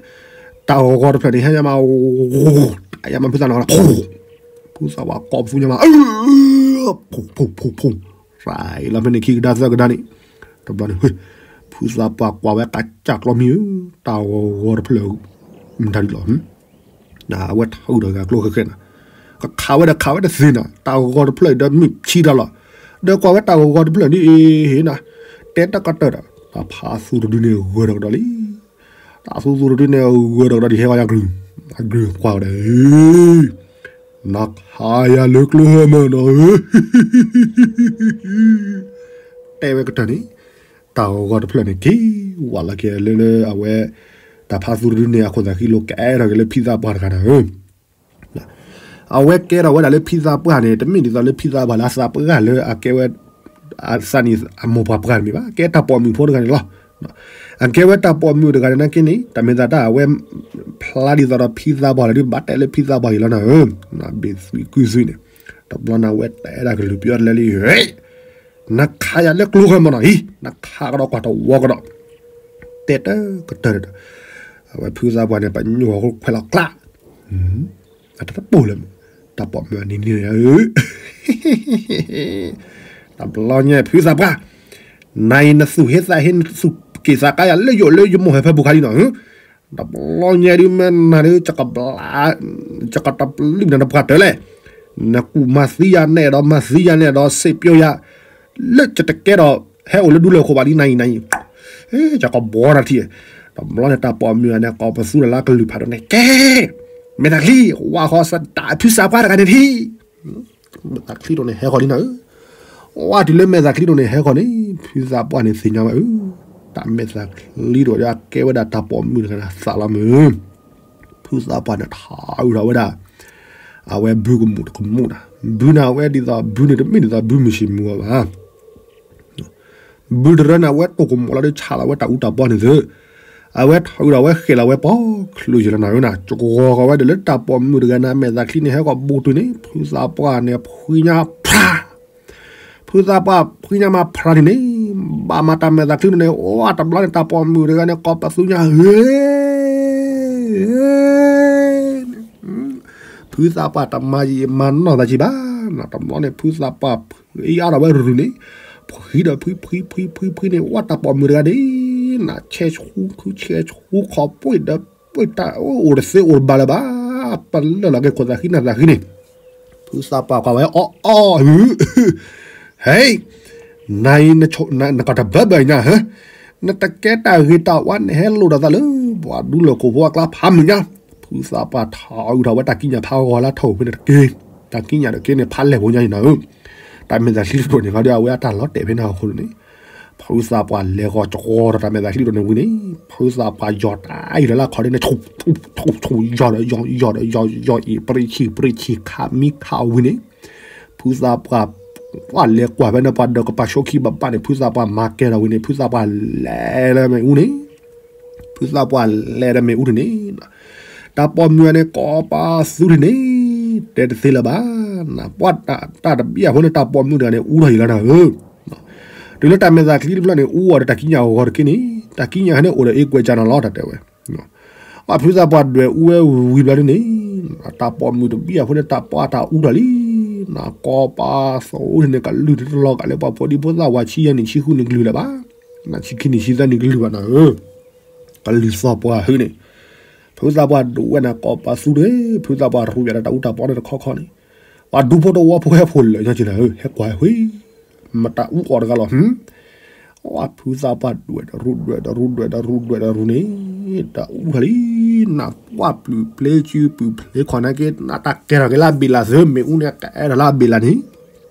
တၢ်ဂီၤဂီၤတဖျၢၣ်န့ၣ် ဟဲညါမး, တၢ်ယါမးဖုသးနီၤ, ဖုသးပှၢ်ကိးပသူညါမး, ဖူဖူဖူဖူ ရၤလီၤဖဲန့ၣ်ခံကဒါသၢကဒါန့ၣ်, တဘျီန့ၣ်, ဖုသးပှၢ်ကွၢ်ဝဲကစၢ်ကျီမံၤဧၢ, တၢ်ဂီၤဂီၤတဖျၢၣ်, မတၤဒ်လီၤ, အဝဲထုးဒီးဂၤကျိဃဲဃဲနၤ, ကခးဝဲဒီးခးဝဲတသ့နၤ, တၢ်ဂီၤဂီၤတဖျၢၣ်ဒီးမ့ၢ်ဆံးတၢ်လီၤ, ဒီးကွၢ်ဝဲတၢ်ဂီၤဂီၤတဖျၢၣ်ဒ်အံၤနၤ, တဲတၢ်ကတၢၢ်ဒီး, တၢ်ဖးသူတဒုန့ၣ်ဂၢၢ်ဒီးကဒီးလံ တၢ်သူသူတဒုန့ၣ် အဂၢၢ်ဒီးကဒီးဒ်ဟဲဝဲယါကရုၢ်, အကရုၢ်ကွၢ်ဝဲဒီး, နခးယၤလၢကျိဟဲမးနီၤဧၢ, တဲဝဲကတၢၢ်န့ၣ်, တၢ်ဂီၤဂီၤတဖျၢၣ်န့ၣ်က့ၤ, ဝးလီၤက့ၤလၢလၢအဝဲ, တၢ်ဖးသူတဒုန့ၣ် အခိၣ်သးဃံလိာ်ကဲထီၣ်က့ၤလၢဖံသးပှၢ်တဂၤနၤဧၢ အဝဲကဲထီၣ်ဝဲဒၣ်လၢဖံသးပှၢ်န့ၣ် တမ့ၢ်ဒ်သိးလၢဖံသးပှၢ်လၢအသးပှၢ်လၢအကဲဝဲ, အသးန့ၣ်အမိၢ်ပှၢ်ပှၢ်တမ့ၢ်ဘၣ်, ကဲတၢ်ပိာ်မုၣ်ဖိတဂၤန့ၣ်လီၤ. အကဲဝဲတၢ်ပိာ်မုၣ်တဂၤန့ၣ်နာ်က့န့ၣ် တၢ်မ့ၢ်သးတၢ်အဝဲ ဖျါဒ်သိးဒီးဖံသးပှၢ်လၢဒုး ဘၣ်တဲလၢဖံသးပှၢ်အံၤလီၤနၤဧၢ, ဘ့ၣ်သွံၣ်ကုၢ်သွံၣ်န့ၣ်, တဘျီနၤဝဲတဲဒၣ်ကလုၢ်ပယီၤတလဲလံ, နခးယၤလၢကျိဃဲမနီၤအံၤ, နခးကဒီးကွၢ်တဝီကဒီး, တဲတကတၢၢ်ဒီး, အဝဲဖုသးပှၢ်န့ၣ် ပညိၣ်ဟီၣ်ခိၣ်ခွဲးလီၤကျါ, အတပိာ်လၢၤ, တၢ်ပိာ်မုၣ်အနံၤန့ၣ်ဧၢ တဘျီညါဖုသးပှၢ်, နၤအံၤနသူၣ်ဟ့သးဟ့ နသူၣ်က့ၣ်သးကါယၤလၢယအိၣ်လၢယမိၢ်ဟဲဖဲပူၤခါလံနီၤ, တဘျီညါဒုးမ့ၢ်နၤဒုး ကဘျါ, ကတပျုၢ်နၤတပှၢ်တၢၢ်လဲၣ်, နကူၣ်မၤသံယၤနဲၣ်ဒီးမၤသံယၤနဲၣ်ဒီး စ့ပျိယၤ, လၢကတကဲဒီး ဟဲအိၣ်လၢဒူလၢၢ်ခိၣ်ဘၣ်လံနၤအံၤနၤအံၤ, ကကဘီနၤထံၣ်, တဘျီန့ၣ်တၢ်ပိာ်မုၣ်ဂၤန့ၣ် ကိးပသူလၢ်လၢကလုၢ်ဖးဒိၣ်န့ၣ် ကဲ, မဲာ်သးချံ ဝၤဃီစဒၣ်ဖုသးပှၢ်တဂၤန့ၣ်ထံၣ် မဲာ်သးချံဒိၣ်န့ၣ်ဟဲဃီၤလံနၤဧၢ, ဝဲတုၤလၢမဲာ်သးချံဒိၣ်န့ၣ်ဟဲဃီၤန့ၣ် ဖုသးပှၢ်န့ၣ်သ့ၣ်ညါဝဲဧၢ, တၢ်မဲာ်သးချံဒိၣ်ဒီးအကဲဝဲဒၣ်တၢ်ပိာ်မုၣ်တဂၤန့ၣ်သးလီၤမုၢ်, ဖုသးပှၢ်န့ၣ်ထးအုးထီၣ်ဝဲဒၣ်, အဝဲဘုကမူၣ်တကမူၣ်နၤ, ဘုန့ၣ်အဝဲဒ်သိး ဘုန့ၣ်တမ့ၢ်ဒ်သိးဘုမုၢ်ဆ့ၣ်မုၢ်ဂီၤဘၣ် ဘုတရၢန့ၣ် အဝဲတိၢ်ကမီၤလီၤဒီးဆးလီၤဝဲတၢ်အူတၢ်ပီန့ၣ်သု, အဝဲထီၣ်အုးဒီးအဝဲဃဲးလီၤဝဲပီၤချူယဲလီၤနၤဧၢနၤ, ကဂီၤဃီၤဝဲဒီးလၢတၢ်ပိာ်မုၣ်တဂၤန့ၣ် မဲာ်သးချံန့ၣ်ဟဲကီးဘူးတုၤန့ၣ် ဖုသးပှၢ်န့ၣ်ဖှံညါဖျါ, ဖုသးပှၢ်ဖှံညါမၤဖျါဒ်န့ၣ်, ဘၣ်မၤတၢ်မဲာ်သးချံဒိၣ်န့ၣ် အိၣ်တဘျီန့ၣ် တၢ်ပိာ်မုၣ်တဂၤန့ၣ် ကိးပသူညါဧၢ ဖုသးပှၢ်တမၤယံာ်မၤနီၢ်သးကံဘၣ်, တဘျီန့ၣ် ဖုသးပှၢ်ဖှံအါထီၣ်ဝဲရူၤန့ၣ်, ဖှံဒီးဖှံဖှံဖှံဖှံဖှံန့ၣ် ဝဲတၢ်ပိာ်မုၣ်တဂၤန့ၣ်, နဆဲးဆူခုဆဲးဆူခီၣ်ပှ့ၢ်ဒီးပှ့ၢ်တၢ်အိၣ်တသ့အိၣ်တဘၣ်လၢၤဘၣ်, ပလၢၢ်လီၤက့ၤခိၣ်သးဃံနၢ်သးဃံန့ၣ်, ဖုသးပှၢ်ကွၢ်ဝဲအီၣ်အီၣ်ဧၢ ဟဲ, နၤအံၤ နကတဘၢဘၢအံၤညါဧၢ, နတကဲတၢ်ဂ့ၤတၢ်ဝါ နဟဲလိာ်ဒီးသးလၢ ပှၤဒူလၢၢ်ခိၣ်ဖိအကျါဖးမုၢ်ညါ, ဖုသးပှၢ်ထးအုးထီၣ်ဝဲတၢ်ကံးညာ်ဖးဂီၤလၢထီၣ်ဖဲန့ၣ်တက့ၢ်, တၢ်ကံးညာ်တက့ၢ်န့ၣ် ဖးလဲၢ်ဖိညါအံၤနၤဧၢ, တၢ်မဲာ်သးချံတဒိၣ်န့ၣ်ခီဒီး အဝဲအတၢ်လီၤတဲာ်ဖဲန့ၣ်အဃိန့ၣ်, ဖုသးပှၢ်လဲၤဂီၤကဝီၤဒီးတၢ်မဲာ်သးချံတဒိၣ်န့ၣ်ဝံၤန့ၣ်, ဖုသးပှၢ်ယီၤတၢ်အံၤလၢလၢခီဒ်န့ၣ် ဆူၣ်ဆူၣ်ဆူၣ် ယီၤဒီးယီၤယီၤဒီးယီၤယီၤအံၤ ပြံဆံၣ်ပြံဆံၣ်ခးမံခးဝံၤန့ၣ်, ဖုသးပှၢ် ပှၢ်လဲၤကွၢ်ဖဲန့ၣ် ပှၤဒီးကပၤဆိခံဘၣ်ဘၣ်န့ၣ် ဖုသးပှၢ်မၤကဲထီၣ်ဝံၤန့ၣ် ဖုသးပှၢ်လဲၤဒီးမ့ၣ်အူန့ၣ်, ဖုသးပှၢ်လဲၤဒီးမ့ၣ်အူန့ၣ်န့ၣ်, တၢ်ပိာ်မုၣ်ဂၤန့ၣ် ကိးပသူန့ၣ်န့ၣ်, တဲတသ့လၢၤဘၣ်, နပှၢ်တၢ်တဘံၣ်အဃိန့ၣ် တၢ်ပိာ်မုၣ်တဂၤန့ၣ် အူထီၣ်ယံာ်လီၤနၤဧၢ တုၤလၢတၢ်မဲာ်သးချံတဘျီန့ၣ် အူအီၤဒီးတၢ်ကံးညာ်အဂီၤတက့ၢ်န့ၣ်, တၢ်ကံးညာ်ဟဲန့ၣ်အိၣ်ဒီးအ့ကွဲးကၢ်နီၤလီၤ တၢ်တဲဝဲ, အဖုသးပှၢ်ဒွဲၣ်အူဝဲဝံၤဘျီဒ်န့ၣ်, တၢ်ပိာ်မုၣ်တဘံၣ်အဃိန့ၣ် တၢ်ပှၢ်တၢ်အူထီၣ်လံ, နကိးပသူန့ၣ်န့ၣ် ကလုၢ်န့ၣ်တလီၤကးလၢပှၤဖိဒံဖိသၣ်ဝဲဆံယဲၢ်နံၣ်ဆံဃုနံၣ်ကလုၢ်လၢၤဘၣ်, နဆံခံနံၣ်ဆံသၢနံၣ်ကလုၢ်ဘၣ်နၤဧၢ, ကလုၢ်သီၣ်ပှၢ်ဟုန့ၣ်, ဖုသးပှၢ်ဒွဲၣ်နၤကိးပသူဒီး ဖုသးပှၢ်ရူးယၤဒီးတၢ်အူတၢ်ပီန့ၣ်တခီခီန့ၣ်, ပှၤဒူဖိတဝီဖိဟဲဖိးလၢာ်ညီက့ၤနၤဧၢ ဟဲကွၢ်ဟဲဃ့ မတၤအူအီၣ်တဂၤလီၤ, အဖုသးပှၢ်ဒွဲၣ်ဒီးရူးဒွဲၣ်ဒီးရူးဒွဲၣ်ဒီးရူးဒွဲၣ်ဒီးရူးန့ၣ်, တၢ်အူထီၣ်လံ, နပှၢ်ပျုၢ်ပျ့စုပျုၢ်ဖျ့ခီၣ်နာ်က့ နတၢ်ကဲထီၣ်က့ၤလၢအဘ့ၣ်လးသု မ့ၣ်အူန့ၣ်ကဲထီၣ်လၢအဘ့ၣ်လးန့ၣ်,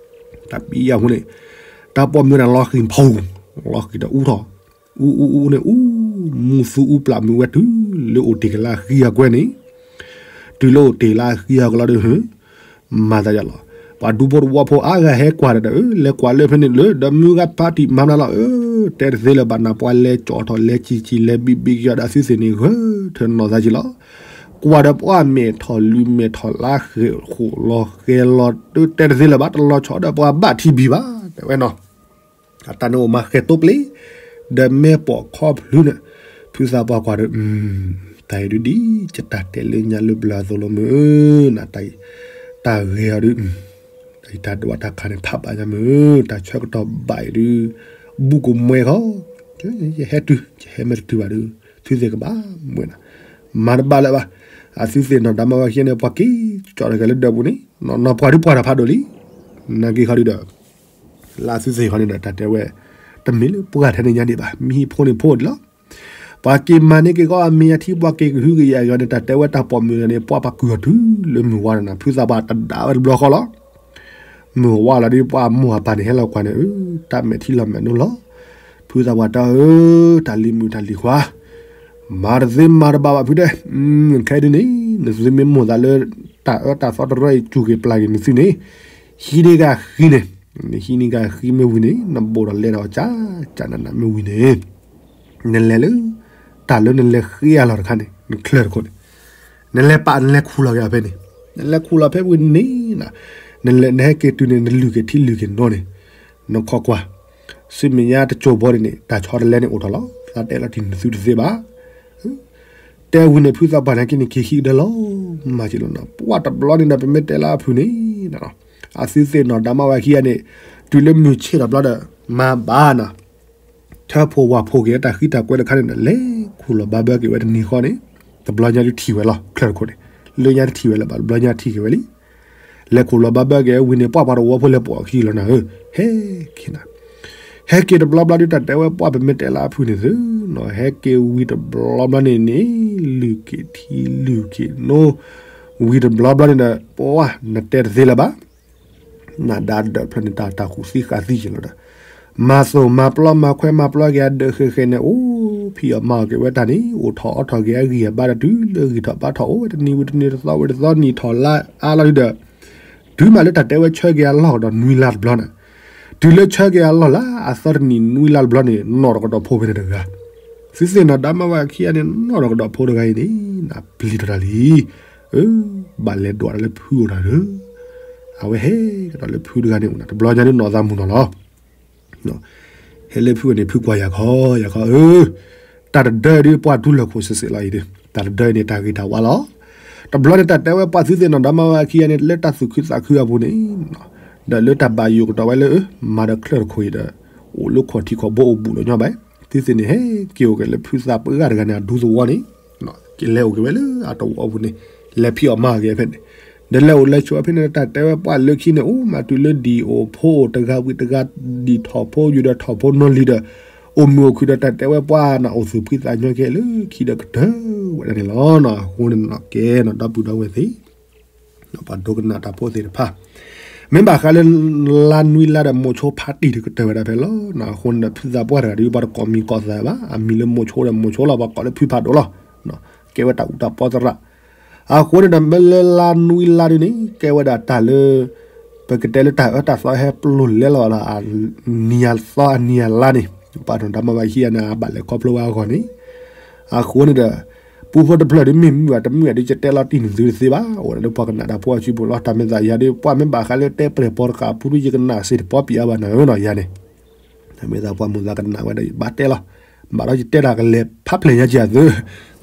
တၢ်ပံယၤဖိန့ၣ်, တၢ်ပိာ်မုၣ်န့ၣ်လီၤဃံၤဖီ, လီၤဃံၤဒီးအူထီၣ်, အူအူအူန့ၣ်အူ, မူသူအူပျၢ်မုၢ်ဝဲတုၤလၢအိၣ်တ့ၢ်က့ၤလၢအဃံအကွဲန့ၣ်, တုၤလၢအိၣ်တ့ၢ်လၢအဃံအကွဲလီၤဒီး မၤသးယၤလီၤ, ပှၤဒူဖိတဝီဖိအါဂၤဟဲကွၢ်ဒီး လၢကွၢ်လၢဖဲန့ၣ်လၢ ဒီးမုၢ်ဂၤဖးတံၢ်မၤမနုၤလီၤဧၢ, တဲတသ့လၢၤဘၣ်နၤ ပှၤလဲၤကၠီၣ်ထီၣ်လဲၤကံၣ်ကံၣ်လဲၤဘံၣ်ဘံၣ်ကယီၤဒီးအသုသ့ၣ်န့ၣ် ဂၢၢ်ထၢၣ်နီၢ်သးက့ၤလီၤ, ကွၢ်ဒီးပှၤမဲာ်ထီၣ်လုၢ်မဲာ်ထီၣ်လါဃဲၤဃိၣ်လီၤဃဲၤလီၤ တဲတသ့လၢၤဘၣ် တလီၤဆီဒီးပှၤဘၣ်ထံဘံၣ်ဘၣ် တဲဝဲနီၤ အတၢ်န့ၣ်အိၣ်မၤဃဲၤတိပျ့ၤ, ဒီးမဲာ်ပိာ်ခီဖျိန့ၣ်, ဖုသးပှၢ်ကွၢ်ဒီး, တၢ်အံၤဒုးဒ်ယတၢ်တဲလၢညါလၢပျၢၤအသိးလီၤမုၢ်ဧၢ, နတၢ်အံၤ, တၢ်ဂ့ၤအီၤဒုး, တၢ်အံၤတၢ်ဒိးတၢ်ခါန့ၣ်ဖးဘၣ်ညါမုၢ်ဧၢ, တၢ်ဆၢကတီၢ်ဘၣ်အံၤဒုး, ဘူးကမွဲဃီ, ယဟဲတုၤ, ယဟဲမ့ၢ်တတုၤဘၣ်ဒုး, သုသ့ၣ်ကဘၣ်မွဲနၤ, မၤတဘၣ်လၢၤဘၣ်, အသုသ့ၣ်နီၣ်တၢ်မၤဝဲကဲန့ၣ် ပှၤက့ၤကၠီၣ်တဂၤလၢဒၢးပူၤန့ၣ်, နီၢ်နီၢ်ပှၢ်ဒုးပှၢ်တၢ်ဖးဒိၣ်လံ, နာ်က့ၤဃီဒုးဒီး လၢအသုသ့ၣ်ဃီန့ၣ်ဒီး တၢ်တဲဝဲ, တမ့ၢ်လၢပှၤထဲန့ၣ်ညါဒံးဘၣ်, မံၤဖိန့ၣ်ဖိဒံးလီၤ. ပှၤက့ၤမၤန့ၢ်က့ၤကီးအမ့ၢ်အထံ ပှၤက့ၤကဟုကယာ်ကီးန့ၣ် တၢ်တဲဝဲတၢ်ပိာ်မုၣ်န့ၣ် ပှၤပှၤကုၢ်အီၤတုၤလၢမုၢ်ဝါဒီးနၤ ဖုသးပှၢ်တဒါဝဲတဘျီဃီလီၤ. မုၢ်ဝါလီၤဒုး ပှၤမိၢ်အပၢ်န့ၣ် ဟဲလီၤကွၢ်န့ၣ် တၢ်မဲာ်ထံလီၤမဲာ်နိလီၤ. ဖုသးပှၢ်တဲအၢ, တၢ်လံၤမုၣ်တၢ်လံၤခွါ မၤတသ့မၤတဘၣ်ဘၣ်ဖုတဲ, ခဲဒုးန့ၣ် နသုမ့ၢ်မိၣ်သးလၢ တၢ်အၢတၢ်သီတရၢအံၤ စူၢ်က့ၤပျၢ်က့ၤနသုန့ၣ်, ဟံးန့ၢ်က့ၤဃံန့ၣ်, နဟံးန့ၢ်က့ၤဃံမ့ၢ်ဝံၤန့ၣ် နဘိၣ်ဒီးလဲဒီးကၠးကၠးနးနးမ့ၢ်ဝံၤန့ၣ်, နလဲၤလၢ တၢ်လၢနလဲၤဃ့အလီၢ်တခါန့ၣ် နချၢၢ်တခိၣ်န့ၣ် နလဲၤပာ် နလဲၤခူၣ်လီၤက့ၤအီၤဖဲန့ၣ်, နလဲၤခူၣ်လီၤဖဲဝံၤန့ၣ် နလဲၤ နဟဲက့ၤတုၤန့ၣ် နလုၢ်က့ၤထံလုၢ်က့ၤနိန့ၣ် နခီကွၢ် ဆူမဲာ်ညါတစိၢ်ဘီန့ၣ်န့ၣ် တၢ်ဆီတလဲန့ၣ်အိၣ်ထီၣ်လီၤ. သးတဲလီၤတံၢ်နသုတသ့ဘၣ်. တဲဝံၤန့ၣ် ဖုသးပှၢ်န့ၣ်က့န့ၣ် က့ၤဟံၣ်ကဒါလီၤ. မၤက့ၤလီၤနီၤ ပှၢ်တဘျီန့ၣ်ဒီး ပမ့ၢ်တဲလၢအဖုၣ်န့ၣ် အသုသ့ၣ်နီၣ်ဒါမါဝၤခံဂၤန့ၣ် တုၤလၢမုၢ်ဆ့ၣ်ထီၣ်ဘျီဒီး မၤဘၣ်နီၤ ထၢဖှိၣ်ဝၣ်ဖှိၣ်က့ၤတၢ်ဃံတၢ်ကွဲတခါန့ၣ်ဒီး လဲၤခူၣ်လီၤဘၣ်ဘၢက့ၤဝဲတနံၤဃီန့ၣ် တဘျီညါဒုးထံၣ်ဝဲလီၤ ချၢၢ်တခိၣ်န့ၣ်, လၢညါတထံၣ်ဝဲလၢၤဘၣ် တဘျီညါထံၣ်က့ၤဝဲလံ. လဲၤခူၣ်လီၤဘၣ်ဘၢက့ၤဝံၤန့ၣ် ပှၢ်ပှၢ်တဝီဖိလဲၤပိာ်အခံလီၤနၤဧၢ, ဟဲက့ၤနၤ ဟဲက့ၤတဘျီဘျီဒုး တၢ်တဲဝဲပှၢ် ပမ့ၢ်တဲလၢအဖုၣ်န့ၣ်သုနီၤ ဟဲက့ၤဝံၤတဘျီဘျီန့ၣ်န့ၣ် လုၢ်က့ၤထံလုၢ်က့ၤနိ ဝံၤတဘျီဘျီန့ၣ်ဒီး ပှၢ်နတဲတသ့လၢၤဘၣ် နဒါဒၢးဖျၢၣ်န့ၣ် တၢ်တၢ်ဃူသံဃာ်သံက့ၤလီၤဒီး မၤသိၣ်မၤပျီမၤခွဲမၤပျီက့ၤ အဒၢးဃဲးဃဲးန့ၣ် အိၣ်ဖံးအီၣ်မၤအီၣ်က့ၤဝဲတၢ်န့ၣ် အိၣ်ထီၣ်အီထီၣ်က့ၤအဂံၢ်အဘါဒီး တုၤလၢဂံၢ်ထီၣ်ဘါထီၣ် အိၣ်ဝဲတနံၤဝံၤတနံၤ တသီဝံၤတသီ နံၣ်ထီၣ်လါအါလီၤဒုးဒီး တုၤမးလၢတၢ်တဲဝဲဆၢက့ၤအလီၢ်ကဒီးနွံလါတဘျီန့ၣ် တုၤလၢဆၢက့ၤအလီၢ်လၢအသီတနံၣ်နွံလါတဘျီန့ၣ် နီၣ်ထီၣ်ကဒီးဖိဖဲန့ၣ်တဂၤ သုသ့ၣ်နီၣ်ဒါမါဝၤခံဂၤန့ၣ် နီၣ်ထီၣ်ကဒီးဖိတဂၤအံၤန့ၣ် နပျံၤထီၣ်တၢ်လံ. အၢ ဘၣ်လဲၤဒွးတၢ်လၢဖုအိၣ်တၢ်ဒီး အဝဲဟဲကဒီးလၢဖုတဂၤန့ၣ်အိၣ်နၤ တဘျီညါဒုးနီၣ်သးမုာ်နီၢ်လီၤ. ဟဲလၢဖုန့ၣ် ဖုကွၢ်ယၤခီ ယၤခီဧၢ, တၢ်တဒၢဒုးပှၢ်တူၢ်လၢာ်ခိၣ်စ့ၢ်စ့ၢ်လီၤအံၤဒုး တၢ်တဒၢအံၤန့ၣ် တၢ်ဂ့ၤတၢ်ဝါလီၤ. တဘျီန့ၣ် တၢ်တဲဝဲပှၢ်သုသ့ၣ်နီၣ်ဒါမါဝၤခံဂၤန့ၣ် လၢတၢ်သူၣ်ခုသးခုအပူၤန့ၣ် ဒီးလၢတၢ်ဘၣ်ယိၣ်ကတီၢ်ဝဲလၢ မၤဒီးချၢၣ်တခိၣ်အံၤဒီး အိၣ်လၢခီၣ်ထံးခီၣ်ဘိအိၣ်ဘူးလီၤညီဘၣ်, သုသ့ၣ်န့ၣ် ဟဲက့ၤအိၣ်က့ၤလၢဖုသးပှၢ်တဂၤန့ၣ် အဒူသဝီန့ၣ် က့ၤလဲၤအိၣ်က့ၤဝဲလၢအတဝီပူၤန့ၣ် လဲၤဖံးအီၣ်မၤအီၣ်က့ၤဖဲန့ၣ်, ဒီးလဲၤအိၣ်လဲၤဆိးဖဲန့ၣ် တၢ်တဲဝဲပှၢ်လၢခံန့ၣ် အိၣ်မးတုၤလၢဒံၣ်အိၣ်ဖိအိၣ်တဂၤဝံၤတဂၤ ဒံၣ်ထီၣ်ဖိယူၤဒီးထီၣ်ဖိနီၢ်လံၤဒီး အိၣ်မုာ်အိၣ်ခုၣ်ဒီးတၢ်တဲဝဲပှၢ်န့ၣ် အိၣ်သူၣ်ဖှံသးညီက့ၤလၢခံဒီးကတၢၢ်ဝဲဒၣ်န့ၣ်လီၤ. အဃိန့ၣ်နီၣ်ကဲနီၣ် ဒီပုၢ်ဒီဝဲၢ်သ့ၣ် ပှၤဒိကနၣ်တၢ်ဖိသ့ၣ်တဖၣ် မ့ၢ်ဘၣ်ဃးလၢ လါနွံလါဒီးမိၤဆိဖးတံၢ်တကတၢၢ်ဝဲဒၣ်ဖဲလီၤ. အဃိန့ၣ်ဒီး ဖုသးပှၢ်တဂၤဒီး ပှၤတကိးမံၤကိးသးဘၣ် အမံၤလၢမိၤဆိဒီးမိၤဆိလီၤ ပှၤကိးလၢဖုဖးဒိၣ်လီၤ. ကဲဝဲတၢ်အူတၢ်ပီသရၣ် အဃိန့ၣ်ဒီး မ့ၢ်လၢလါနွံလါဒ်န့ၣ် ကဲဝဲဒၣ်တၢ်လၢ ပကတဲလၢတၢ်အၢတၢ်သီဟဲပျိာ်လဲလီၤဒီး အနံၤအသီအနံၤအလါန့ၣ် ပာ်ထီၣ်ဒါမါဝၤခံဂၤန့ၣ် အဘၣ်လဲၤခီဖျိဝဲအဂီၢ်န့ၣ် အဃိန့ၣ်ဒီး ပူဖိတဖျၢၣ်ဒ်မ့ၢ်မုာ်ဘၣ်တမုာ်ဒ် ယတဲလီၤတံၢ်နသုတသ့ဘၣ် အိၣ်ဒၣ်လၢပှၤကနၣ်တၢ်ဖိအစုပူၤလီၤ. တၢ်မ့ၢ်သးယၤဒ် ပှၢ်မ့ၢ်ဘၣ်ဃးလၢတဲပျဲၢ်ပီတကးအပူၤဒ် ယကနၣ်စ့ၢ်တပီပံၤအါဘၣ်နၤဧၢနီၣ် ယၤန့ၣ် တၢ်မ့ၢ်သးပှၢ်မုာ်သးကနၣ်ဝဲဒီး ယဘၣ်တဲလီၤ. ဘၣ်ဒီးယတဲတၢ်ကလဲၤဖးဖျဲၣ်ညါက့ၤအသု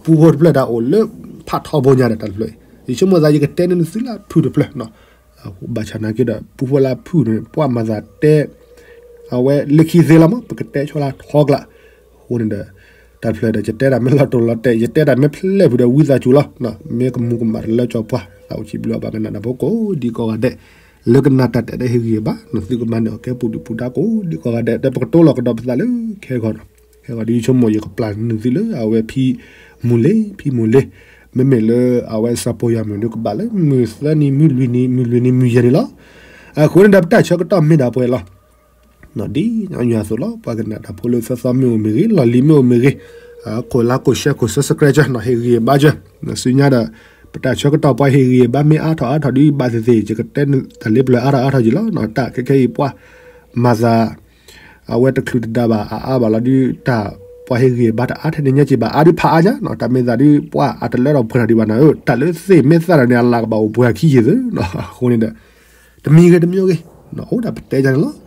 ပူဖိတဖျၢၣ်တၢ်အိၣ်လၢ ဖးထီဘိညါဒီးတၢ်တဖျၢၣ်အံၤ ယဆိကမိၣ်သး ယကတဲန့ၢ်နသုလၢဖုၣ်တဖျၢၣ် ဘၣ်ဆၣ်နာ်က့ဒီး ပူဖိလၢဖုၣ်န့ၣ် ပှၢ်မၤသးတဲ အဝဲလၢခံသ့လီၤမး ပကတဲဆိလၢထီကျါ အဃိန့ၣ်ဒီး တၢ်တဖျၢၣ်ဒီး ယတဲတၢ်မ့ၢ်လီၤတိၢ်လီၤတဲာ် ယတဲတၢ်မ့ၢ်ဖျဲၣ်ဖုၣ်ဒီး ဝံသးစူၤလီၤ. မ့ၢ်ကမူၤကမၣ်တလၢကၠီပှၢ် သးအိၣ်ဆံးဘျုးအဘၣ်ကနၣ်တၢ်ဖိကိးဒံကိးဂၤဒဲး လၢကနၣ်တၢ်တဲာ်ဒီးဟ့ၣ်ဂံၢ်ဟ့ၣ်ဘါ နသုကမၤန့ၢ်အီၣ်ကဲပူၤဒုၣ်ပူၤဒါကိးဒံကိးဂၤဒဲး ဒီးပကတိၤလီၤကဒီးပသးလၢခဲဂီၢ်ဒီး ခဲဂီၢ်ဒီး ယဆိကမိၣ်ယကပျၢ်နသုလၢအဝဲဖံမူၤလ့ၤ ဖံမူၤလ့ၤ မ့မ့ၢ်လၢအဝဲစီၤပီယီၤမုၣ်ဒုးကဘၣ်လၢမုၢ်သၢနံၤမုၢ်လွံၢ်နံၤ မုၢ်လွံၢ်နံၤမုၢ်ယဲၢ်နံၤလီၤ. အဃိန့ၣ်ဒီးပတၢ်ဆၢကတီၢ်မ့ၢ်ဒၣ်ပှဲၤလီၤ. ဒ်ညီနုၢ်အသိးလီၤ ပှၤကနၣ်တၢ်ဖိလၢသၢသီမ့ၢ်အိၣ်မ့ၢ်ဂ့ၤ လီၢ်လံၤမ့ၢ်အိၣ်မ့ၢ်ဂ့ၤ ကိးလါကိး share ကိး subscribe ကၢနီၤ ဟ့ၣ်ဂံၢ်ဟ့ၣ်ဘါကၢ စုညါဒီး ပတၢ်ဆၢကတီၢ်ပှၤဟ့ၣ်ဂံၢ်ဟ့ၣ်ဘါမ့ၢ်အါထီၣ်အါထီၣ်ဒ်ဘၣ်သ့ၣ်သ့ၣ် ယကတဲတၢ်လၢပျၢၤအါထီၣ်အါထီၣ်က့ၤလီၤ. တၢ်ခဲခဲအံၤပှၢ် မၤသး အဝဲတချုးတဒါဘၣ်အအါဘၣ်လီၤဒုး တၢ်ပှၤဟ့ၣ်ဂံၢ်ဟ့ၣ်ဘါတအါထဲန့ၣ်ညါက့ၤဘၣ် အါဒုးဖးအါညါနီၤ တၢ်မ့ၢ်သးဒုးပှၢ်အတလၢထီၣ်ပှဲၤထီၣ်ဒံးဘၣ်နၤဧၢ တၢ်လၢသ့ၣ်မ့ၢ်သၣ်ထီၣ်န့ၣ် အလၤကဘၣ်အိၣ်ပှဲၤခံယံာ်သုနီၤ အဃိန့ၣ်ဒီး တမံၤဂ့ၤတမံၤဂ့ၤ အိၣ်ဒၣ်ပတဲယါန့ၣ်လီၤ.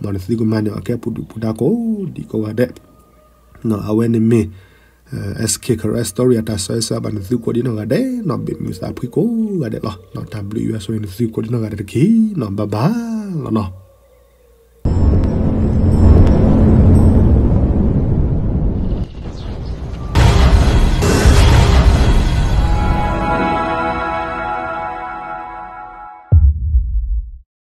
မ်နသုကမၤန့ၢ်အီၣ်ကဲပူၤဒုၣ်ပူၤဒါကိးဒံကိးဂၤဒဲး အဝဲန့ၣ်မ့ၢ် SK Karen Story အတၢ်ဆၢဂ့ၤဆၢဝါဘၣ်နသုကိးဒံနီၢ်ဂၤဒဲးနီၤ ဘၣ်မုာ်သးဖှံကိးဂၤဒဲးလီၤ. တၢ်ဘျုးယွၤဆိၣ်ဂ့ၤနသုကိးဒံနီၢ်ဂၤဒဲးတက့ၢ်နီၤ bye bye လီၤနီၤ.